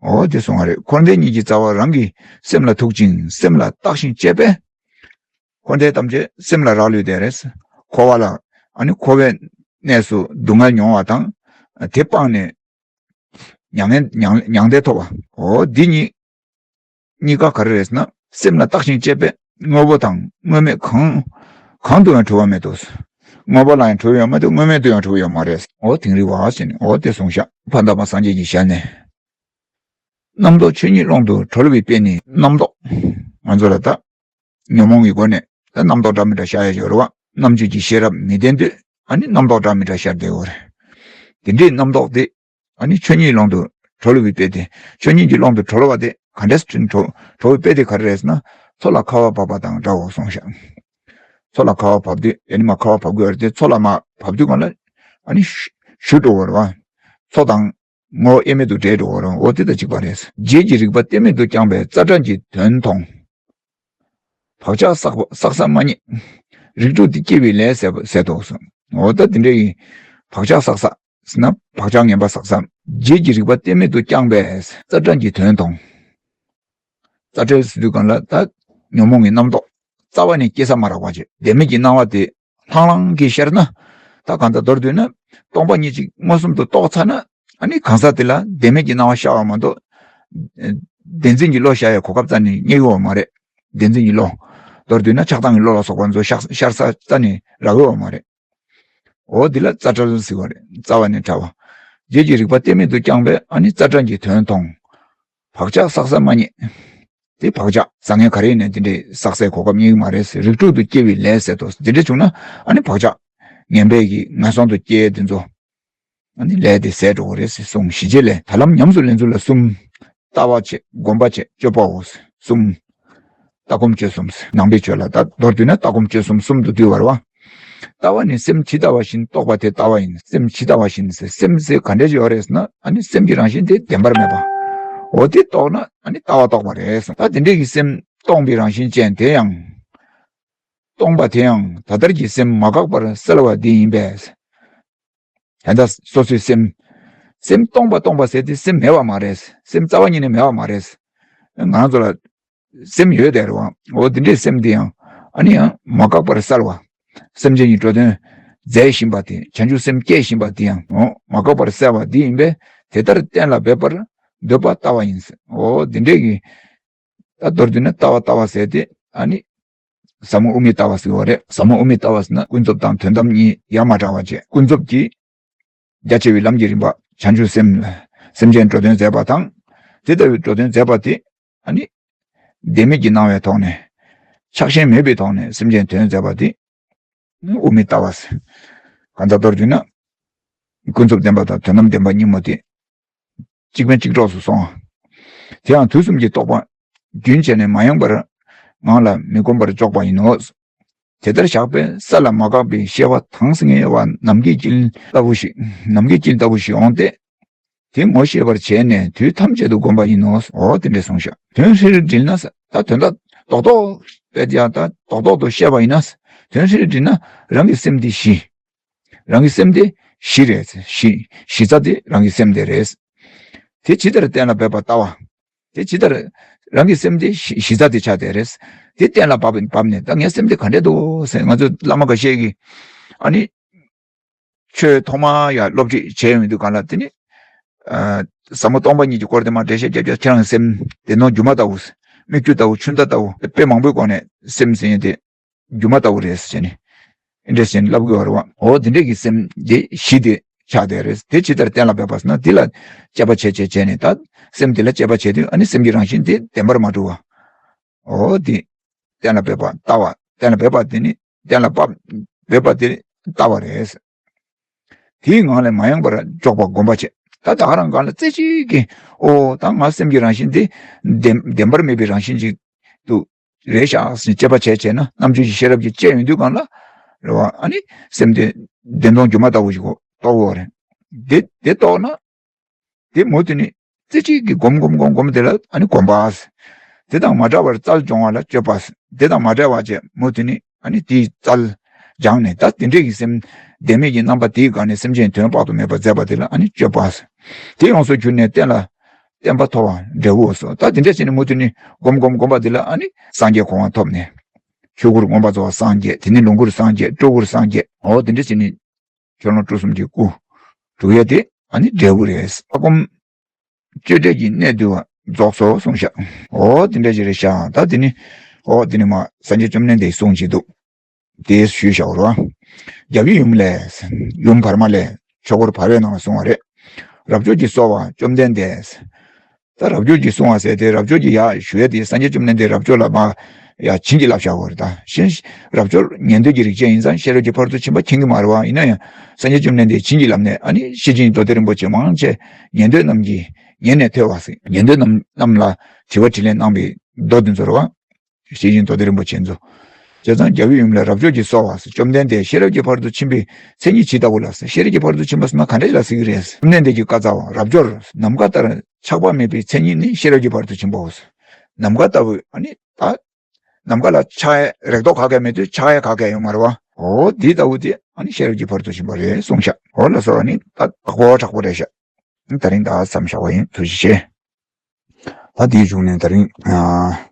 འོ་དེ་གསུང་བ་རེད། འཁོར་འདས་གཉིས་ཀྱི་རྩ་བ་རང་གི་སེམས་ལ་ཐུག་ཅིང་སེམས་ལ་བརྟགས་ཤིང་དཔྱད་པས། འཁོར་འདས་ཐམས་ཅད་སེམས་ལ་རག་ལུས་བསྡད་རེད། འཁོར་བ་ལ་ཨ་ནི་འཁོར་བའི་གནས་སུ་སྡུག་བསྔལ་མྱོང་བ་དང་། དེ་སྤངས་ནས་མྱ་ངན་མྱང་མྱང་འདས་ཐོབ་པ། འོ་འདི་གཉིས་གཉིས་ཀ་ག་རེ་རེད་ཟེར་ན་སེམས་ལ་བརྟགས་ཤིང་དཔྱད་པས་དངོས་པོ་དང་དངོས་མེད་གང་གང་དུ་ཡང་གྲུབ་པ་མེད་དོ། དངོས་པོ་ལ་ཡང་གྲུབ་ཡོད་མ་རེད། དངོས་མེད་དུ་ཡང་གྲུབ་ཡོད་མ་རེད། འོ་དིང་རི་བ་ཟེར་ནས་འོ་དེ་གསུངས་ཤག་ཕ་མཐའ་མ་སངས་རྒྱས་ཀྱི་ཞལ་ནས། རྣམ་རྟོག་ཆོས་ཉིད་ཀློང་དུ་གྲོལ་བའི་དཔེ་ནི། རྣམ་རྟོག་ང་ཚོ་ལ་ད་ཉོན་མོངས་ཀྱི་སྒོ་ནས་ད་རྣམ་རྟོག་འདྲ་མི་འདྲ་ཤར་ཡ་ཡོད་རེད་བ། རྣམ་དཔྱོད་ཀྱི་ཤེས་རབ་མི་ལྡན་དུས་ཨ་ནི་རྣམ་རྟོག་འདྲ་མི་འདྲ་ཤར་བསྡད་ཡོད་རེད། དེ་འདྲའི་རྣམ་རྟོག་དེ་ཨ་ནི་ཆོས་ཉིད་ཀློང་དུ་གྲོལ་བའི་དཔེ་དེ། ཆོས་ཉིད་ཀྱི་ཀློང་དུ་གྲོལ་བ་དེ་ག་འདྲས་སེ་གྲོལ་གྲོལ་བའི་དཔེ་དེ་ག་རེ་རེད་ཟེར་ན། མཚོ་ལ་ཁ་བ་བབས་པ་དང་འདྲའོ་གསུངས་ཤག་མཚོ་ལ་ཁ་བ་བབས་དུས་ཨ་ནི་མར་ཁ་བ་བབས་དགོས་རེད་དེ། མཚོ་ལ་མར་བབས་དུས་སྒང་ལ་ཨ་ནི་ཞུ་ཞུ་འགྲོ་བ་རེད་བ། མཚོ་དང་ངོ་བོ་དབྱེར་མེད་དུ་འདྲེས་འགྲོ་བ་རེད། འོ་དེ་དང་གཅིག་པ་རེད། རྗེས་ཀྱི་རིག་པ་གཏན་མེད་དུ་བསྐྱངས་པས་རྩ་བྲལ་གྱི་དོན་མཐོང་། བག་ཆགས་བསགས་པ་བསགས་ས་མ་རྙེད། རིགས་དྲུག་ཏུ་སྐྱེ་བའི་ལས་ཟད་པ་ཟད་དོ་གསུངས། འོ་ད་དེ་འདྲ་ཡིན། བག་ཆགས་བསགས་ས་ཟེར་ན་བག་ཆགས་ངན་པ་བསགས་ས། རྗེས་ཀྱི་རིག་པ་གཏན་མེད་དུ་བསྐྱངས་པས་རྩ་བྲལ་གྱི་དོན་མཐོང་། རྩ་བྲལ་ཟེར་དུས་སྒང་ལ་ད་ཉོན་མོངས་ཀྱི་རྣམ་རྟོག་རྩ་བ་ནས་སྐྱེ་ས་མ་རག་པ་བྱས། བདེན་མེད་ཀྱི་སྣང་བ་དེ་ལྷང་ལྷང་གིས་ཤར་ན། ད་གང་ལྟར་མདོར་བསྡུས་ན་སྟོང་པ་ཉིད་ཅིག་མངོན་སུམ་དུ་རྟོགས་ཚར་ན། ཨ་ནི་གང་ཟག་དེ་ལ་བདེན་མེད་ཀྱི་སྣང་བ་ཤར་བ་མ་གཏོགས། བདེན་འཛིན་གྱི་བློ་ཤར་ཡའི་གོ་སྐབས་རྩ་ནས་རྙེད་ཡོད་པ་མ་རེད། བདེན་འཛིན་གྱི་བློ། མདོར་བསྡུས་ན་ཆགས་སྡང་གི་བློ་ལ་སོགས་པ་ཚོ་ཤར་ཤར་ས་རྩ་ནས་རག་ཡོད་པ་མ་རེད། འོ་འདི་ལ་རྩ་བྲལ་ཟེར་བ་རེད། རྩ་བ་ནས་བྲལ་བ། རྗེས་ཀྱི་རིག་པ་གཏན་མེད་དུ་བསྐྱངས་པས་ཨ་ནི་རྩ་བྲལ་གྱི་དོན་མཐོང་། བག་ཆགས་བསགས་ས་མ་རྙེད། དེ་བག་ཆགས་བཟང་ངན་ག་རེ་ཡིན་ནའི་དེ་འདྲའི་བསགས་སའི་གོ་སྐབས་རྙེད་ཀྱི་མ་རེད། རིགས་དྲུག་ཏུ་སྐྱེ་བའི་ལས་ཟད་དོ། དེ་འདྲ་བྱུང་ན་ཨ་ནི་བག་ཆགས་ངན་པའི་གི་ངན་སོང་དུ་སྐྱེ་དེ་ཚོ་ཨ་ནི་ལས་དེ་ཟད་འགྲོ་གི་རེད་ཟེར་གསུངས། ཞི་བྱེད་ལས། ད་ལམ་ཉམས་སུ་ལེན་ཚུལ་ལ་གསུམ། ལྟ་བ་བྱེད། སྒོམ་པ་བྱེད། སྤྱོད་པའོ། གསུམ། ལྟ་སྒོམ་སྤྱོད་གསུམ། ནང་པའི་ཆོས་ལ་ད་མདོར་བསྡུས་ན་ལྟ་སྒོམ་སྤྱོད་གསུམ་གསུམ་དུ་འདུས་པ་རེད་བ། ལྟ་བ་ནི་སེམས་ཇི་ལྟ་བ་བཞིན་རྟོགས་པ་དེ་ལྟ་བ་ཡིན། སེམས་ཇི་ལྟ་བ་བཞིན་ཟེར། སེམས་ཟེར་ག་འདྲ་ཞིག་ཡོད་རེད་ཟེར་ན་ཨ་ནི་སེམས་ཀྱི་རང་བཞིན་དེ་བདེན་པར་མེད་པ། འོ་དེ་རྟོགས་ན་ཨ་ནི་ལྟ་བ་རྟོགས་པ་རེད་གསུངས། ད་དེ་འདྲའི་གི་སེམས་སྟོང་པའི་རང་བཞིན་ཅན་དེ་ཡང་། སྟོང་པ་དེ་ཡང་ད་ལྟར་གྱི་སེམས་མ་འགགས་པར་གསལ་བ་འདི་ཡིན་པས། ད་ལྟ་སོ་སོའི་སེམས། སེམས་སྟོང་པ་སྟོང་པ་ཟེར་དེ་སེམས་མེད་པ་མ་རེད། སེམས་རྩ་བ་ཉིད་ནས་མེད་པ་མ་རེད། ང་རང་ཚོ་ལ་སེམས་ཡོད་དེ་རེད་བ། འོ་དེ་འདྲའི་སེམས་དེ་ཡང་ཨ་ནི་ཡང་མ་འགགས་པར་གསལ་བ། སེམས་ཅན་གྱི་འགྲོ་དོན་མཛད་བཞིན་པ་དེ། བྱང་ཆུབ་སེམས་བསྐྱེད་བཞིན་པ་དེ་ཡང་འོ་མ་འགགས་པར་གསལ་བ་འདི་ཡིན་པས། དེ་ལྟར་གཏན་ལ་འབེབས་པར་འདོད་པ་ལྟ་བ་ཡིན། འོ་དེ་འདྲའི་གི། ད་མདོར་བསྡུས་ན་ལྟ་བ་ལྟ་བ་ཟེར་དེ་ཨ་ནི། ཟབ་མོ་དབུ་མའི་ལྟ་བ་ཟེར་བ་རེད། ཟབ་མོ་དབུ་མའི་ལྟ་བ་ཟེར་ན་ཀུན་རྫོབ་དང་དོན་དམ་གཉིས་ཡ་མ་བྲལ་བ་བྱས། ཀུན་རྫོབ་ཀྱི་རྒྱ་ཆེ་བའི་ལམ་གྱི་རིམ་པ། བྱང་ཆུབ་སེམས་ལ་སེམས་ཅན་འགྲོ་དོན་མཛད་པ་དང་། དེ་ལྟ་བུའི་འགྲོ་དོན་མཛད་པ་དེ་ཨ་ནི། བདེན་མེད་ཀྱི་སྣང་བའི་ཐོག་ནས་ཆགས་ཞེན་མེད་པའི་ཐོག་ནས་སེམས་ཅན་དོན་མཛད་པ་དེ་དབུ་མའི་ལྟ་བ་ཟེར། གང་ལྟར་མདོར་བསྡུས་ན། ཀུན་རྫོབ་བདེན་པ་དང་དོན་དམ་བདེན་པ་གཉིས་པོ་དེ། གཅིག་མེད་གཅིག་གྲོགས་སུ་སོང་བ། དེའང་དུས་གསུམ་གྱི་རྟོག་པ་རྒྱུན་ཆད་ནས་མ་ཡེངས་པར་ངང་ལ་མི་བསྒོམ་པར་འཇོག་པ་ཡིན་ནོ། དེ་ལྟར་བཞག་པས་ས་ལ་མ་འགགས་པའི་ཤེས་པ་དྭངས་སིང་ངེ་བ་ནམ་མཁའི་དཀྱིལ་ལྟ་བུ་ཞིག་ནམ་མཁའི་དཀྱིལ་ལྟ་བུ་ཞིག་འོང་སྟེ། དེ་ངོ་ཤེས་པར་བྱས་ནས་དུས་ཐམས་ཅད་དུ་བསྒོམ་པ་ཡིན་ནོ། འོ་དེ་འདྲས་གསུངས་ཤག་དོན་ཧྲིལ་དྲིལ་ན་ད་དོན་དག་རྡོག་རྡོག་པས་ཀྱང་ད་རྡོག་རྡོག་ཏུ་བཤད་པ་ཡིན་ན། དོན་ཧྲིལ་དྲིལ་ན་རང་གི་སེམས་འདི་ཞི། རང་གི་སེམས་དེ་ཞི་རེད། ཞི་ཞི་རྩ་དེ་རང་གི་སེམས་དེ་རེད། དེ་ཇི་ལྟར་གཏན་ལ་འབེབས་པ་ལྟ་བ། དེ་ཇི་ལྟར་རང་གི་སེམས་དེ་ཞི་ཞི་རྩ་དེ་ཆགས་དེ་རེད། དེ་གཏན་ལ་བབས་བབས་ནས་ད་ངའི་སེམས་དེ་ག་འདྲས་འདུག་ཟེར། ང་ཚོ་བླ་མ་འགའ་ཤས་ཀྱིས་ཨ་ནི་ཆོས་ཐོག་མ་ཡ་སློབ་ཁྲིད་བྱས་ཡོང་དུས་གང་ལ་དེ་ནི་ཟབ་མོ་སྟོང་པ་ཉིད་ཀྱི་སྐོར་དེ་མར་འགྲེལ་བཤད་རྒྱབ་རྒྱབ། ཁྱེད་རང་གི་སེམས་བདེན་སྟོང་སྒྱུ་མ་ལྟ་བུ། སྨིག་རྒྱུ་ལྟ་བུ། ཆུ་མདའ་ལྟ་བུ། དཔེ་མང་པོའི་སྒོ་ནས་སེམས་ཟེར་མཁན་དེ། སྒྱུ་མ་ལྟ་བུ་རེད་ཟེར་ནས། ཨེ་འདྲས་ཟེར་ནས་ལབ་དགོས་པ་རེད་བ། འོ་དེ་འདྲས་ཀྱི་སེམས་དེ་ཞི་དེ་ཆགས་དེ་རེད། དེ་ཇི་ལྟར་གཏན་ལ་འབེབས་པ་ཟེར་ན་དེ་ལ་དཔྱད་པ་བྱས་བྱས་བྱས་ནས་ད་སེམས་དེ་ལ་དཔྱད་པ་བྱས་དུས་ཨ་ནི་སེམས་ཀྱི་རང་བཞིན་དེ་བདེན་པར་མ་གྲུབ་པ། འོ་དེ་གཏན་ལ་འབེབས་པ་ལྟ་བ། གཏན་ལ་འབེབས་པ་དེ་ནི་གཏན་ལ་འབེབས་འབེབས་པ་དེ་ལྟ་བ་རེད། དེའི་ངང་ལས་མ་ཡེངས་པར་འཇོག་པ་སྒོམ་པ་བྱེད། ད་ད་ག་རང་སྒང་ལ་རྩེ་གཅིག་གིས་ཨོ་ད་ང་སེམས་ཀྱི་རང་བཞིན་དེ་བདེན་བདེན་པར་མེད་པའི་རང་བཞིན་ཅིག་ཏུ་རེད་ཤག་ཟེར་དཔྱད་པ་བྱས་བྱས་ན། རྣམ་དཔྱོད་ཀྱི་ཤེས་རབ་ཀྱིས་དཔྱད་ཡོང་དུས་སྒང་ལ་རེད་བ། ཨ་ནི་སེམས་དེ་བདེན་སྟོང་སྒྱུ་མ་ལྟ་བུ་ཞིག་གོ་རྟོགས་ཡོད་རེད། དེ་དེ་རྟོགས་ན་དེ་མུ་མཐུད་ནས་རྩེ་གཅིག་གིས་སྒོམ་སྒོམ་སྒོམ་སྒོམ་དེ་ལ་ཨ་ནི་སྒོམ་པ་ཟེར། དེ་དང་མ་བྲལ་བར་རྩལ་སྦྱོང་བ་ལ་སྤྱོད་པ་ཟེར། དེ་དང་མ་བྲལ་བ་བཅས་མུ་མཐུད་ནས་ཨ་ནི་དེའི་རྩལ་སྦྱངས་ནས་ད་དེ་འདྲས་ཀྱི་སེམས་བདེན་མེད་ཀྱི་རྣམ་པ་དེའི་སྒང་ནས་སེམས་ཅན་དོན་དཔག་ཏུ་མེད་པ་མཛད་པ་དེ་ལ་ཨ་ནི་སྤྱོད་པ་ཟེར། དེ་ཡོངས་སུ་གྱུར་ནས་གཏན་ལ་བརྟན་པ་ཐོབ་པ་འབྲས་བུའོ་ཟེར། ད་དེ་འདྲས་བྱས་ནས་མུ་མཐུད་ནས་སྒོམ་སྒོམ་སྒོམ་པ་དེ་ལ་ཨ་ནི་སངས་རྒྱས་གོ་འཕང་ཐོབ་ནས། ཆོས་སྐུར་མངོན་པར་རྫོགས་པ་སངས་རྒྱས། དེ་ནས་ལོངས་སྐུར་སངས་རྒྱས། སྤྲུལ་སྐུར་སངས་རྒྱས། འོ་དེ་འདྲས་བྱས་ནས་ཆོས་ལོངས་སྤྲུལ་གསུམ་གྱི་སྐུ་འགྲུབ་ཡས་དེ་ཨ་ནི་འབྲས་བུ་རེད། ལྟ་སྒོམ་སྤྱོད་འབྲས་ཀྱི་གནད་བསྡུས་པ་རྫོགས་སོ་གསུངས་ཤག་འོ་དེ་འདྲ་ཞིག་རེད་ཤག་ད་དེ་ནི་འོ་དེ་ནི་མ་སངས་རྒྱས་བཅོམ་ལྡན་འདས་ཀྱི་གསུང་ཞིག་འདུག་དེ་ཞུས་བཞག་རོ། རྒྱལ་བའི་ཡུམ་ལས། ཡུམ་བར་མ་ལས་ཆོས་འཁོར་བར་བའི་ནང་ལ་གསུངས་པ་རེད། རབ་མཆོག་གི་གསོ་བ་བཅོམ་ལྡན་འདས། ད་རབ་འབྱོར་གྱིས་གསུངས་པ་ཟེར་ཏེ་རབ་འབྱོར་གྱིས་ཡ་ཞུ་ཡ་དེ་སངས་རྒྱས་བཅོམ་ལྡན་འདས་རབ་འབྱོར་ལ་མ་ཡ་བྱིན་གྱིས་བརླབས་བཞག་པ་རེད། ད་གཞན་རབ་འབྱོར་ཉན་ཐོས་ཀྱི་རིགས་ཅན་ཡིན་ཙང་ཤེས་རབ་ཀྱི་ཕ་རོལ་ཏུ་ཕྱིན་པ་མཁྱེན་གྱི་མ་རེད་བ། ཡིན་ན་ཡང་སངས་རྒྱས་བཅོམ་ལྡན་འདས་བྱིན་གྱིས་བརླབས་ནས་ཨ་ནི་ཤེར་ཕྱིན་མདོ་སྡེ་རིན་པོ་ཆེ་མང་ཆེ་ཉན་ཐོས་རྣམས་ཀྱིས་ཉན་ནས་ཐོས་པ་ཟེར། ཉན་ཐོས་རྣམས་རྣམས་ལ་དྲི་བ་དྲིས་ལན་གནང་བའི་མདོ་འདི་ཚོ་རེད་བ། ཤེར་ཕྱིན་མདོ་སྡེ་རིན་པོ་ཆེ་ཚོ། བྱས་ཙང་རྒྱལ་བའི་ཡུམ་ལ་རབ་འབྱོར་གྱིས་གསོལ་བ་ཟེར། བཅོམ་ལྡན་འདས་ཤེས་རབ་ཀྱི་ཕ་རོལ་ཏུ་ཕྱིན་པའི་མཚན་ཉིད་ཇི་ལྟ་བུ་ལགས་ཟེར། ཤེས་རབ་ཀྱི་ཕ་རོལ་ཏུ་ཕྱིན་པ་ཟེར་ན་ག་འདྲ་ཞིག་ལ་ཟེར་གྱི་རེད་ཟེར། བཅོམ་ལྡན་འདས་ཀྱིས་བཀའ་སྩལ་པ། རབ་འབྱོར། ནམ་མཁའ་ལྟར་ཆགས་པ་མེད་པའི་མཚན་ཉིད་ནི་ཤེས་རབ་ཀྱི་ཕ་རོལ་ཏུ་ཕྱིན་པའོ་ཟེར། ནམ་མཁའ་ལྟ་བུ་ཨ་ནི་ད་ནམ་མཁའ་ལ་ཆགས་ཡ་རེག་དོགས་ག་གེ་མེད་དུས་ཆགས་ཡ་ག་གེ་ཡོད་མ་རེད་བ། འོ་དེ་ལྟ་བུ་དེ་ཨ་ནི་ཤེས་རབ་ཀྱི་ཕ་རོལ་ཏུ་ཕྱིན་པ་རེད་གསུངས་ཤག་འོ་ལགས་སོ། ཨ་ནི་ད་དག་པོ་དྲག་པོ་རེད་ཤག་ད་རིང་ད་མཚམས་བཞག་པ་ཡིན། ཐུགས་རྗེ་ཆེ། ད་དེའི་གཞུག་ནས་ད་རིང་ཨ་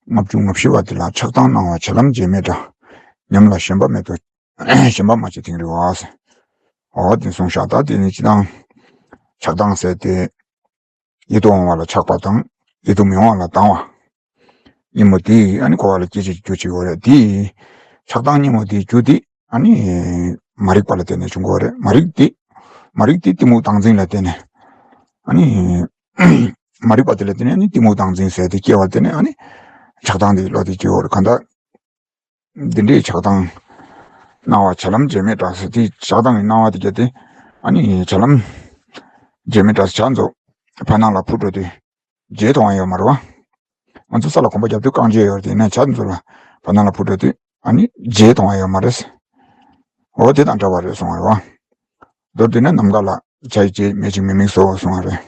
ལྔ་བཅུ་ང་བཞི་པ་དེ་ལ་ཆགས་སྡང་སྣང་བ་བྱ་ལམ་བརྗེད་མེད་འདྲ། ཉམས་ལ་ཞེན་པ་མེད་དོ། ཞེན་པ་མ་བྱེད་དིང་རི་བ་ཟེར། འོ་དེ་གསུངས་ཤག་ད་དེ་ནི་སྤྱིར་བཏང་ཆགས་སྡང་ཟེར་ཏེ་ཡིད་དུ་འོང་བ་ལ་ཆགས་པ་དང་ཡིད་དུ་མི་འོང་བ་ལ་སྡང་བ། གཉིས་པོ་དེ་ཨ་ནི་འཁོར་བ་ལ་སྐྱེ་བྱེད་ཀྱི་རྒྱུ་ཅིག་ཡོད་རེད། དེ་ཆགས་སྡང་གཉིས་པོ་དེའི་རྒྱུ་དེ་ཨ་ནི་མ་རིག་པ་ལ་བརྟེན་ནས་བྱུང་གི་ཡོད་རེད། མ་རིག་དེ་མ་རིག་དེ་གཏི་མུག་བདག་འཛིན་ལ་བརྟེན་ནས་ཨ་ནི་མ་རིག་པ་དེ་ལ་བརྟེན་ནས་ཨ་ནི་གཏི་མུག་བདག་འཛིན་ཟེར་དེ་སྐྱེ་བ་ལ་བརྟེན་ནས་ཨ་ནི་ཆགས་སྡང་དེ་བློ་དེ་སྐྱེ་ཡོད་རེད། གང་ལྟར་འདི་འདྲའི་ཆགས་སྡང་སྣང་བ་བྱ་ལམ་བརྗེད་མེད་འདྲ་ཟེར། དེ་ཆགས་སྡང་གི་སྣང་བ་དེ་གྱད་དེ་ཨ་ནི་བྱ་ལམ་བརྗེད་མེད་འདྲ་ཟེར། བྱ་ཚོ་བར་སྣང་ལ་འཕུར་འགྲོ་དུས་བརྗེད་མཐོང་བ་ཡོད་མ་རེད་བ། ང་ཚོ་ས་ལ་གོམ་པ་རྒྱབ་དུས་རྐང་རྗེས་ཡོད་རེད། དེ་ནས་བྱ་ཚོ་ལ་བར་སྣང་ལ་འཕུར་འགྲོ་དུས་ཨ་ནི་བརྗེད་མཐོང་བ་ཡོད་མ་རེད། འོ་དེ་དང་འདྲ་བ་རེད་གསུང་བ་རེད་བ། མདོར་བསྡུས་ན་ནམ་མཁའ་ལ་བྱ་ཡི་རྗེས་མེད་ཅིང་མི་དམིགས་སོ་གསུང་བ་རེད།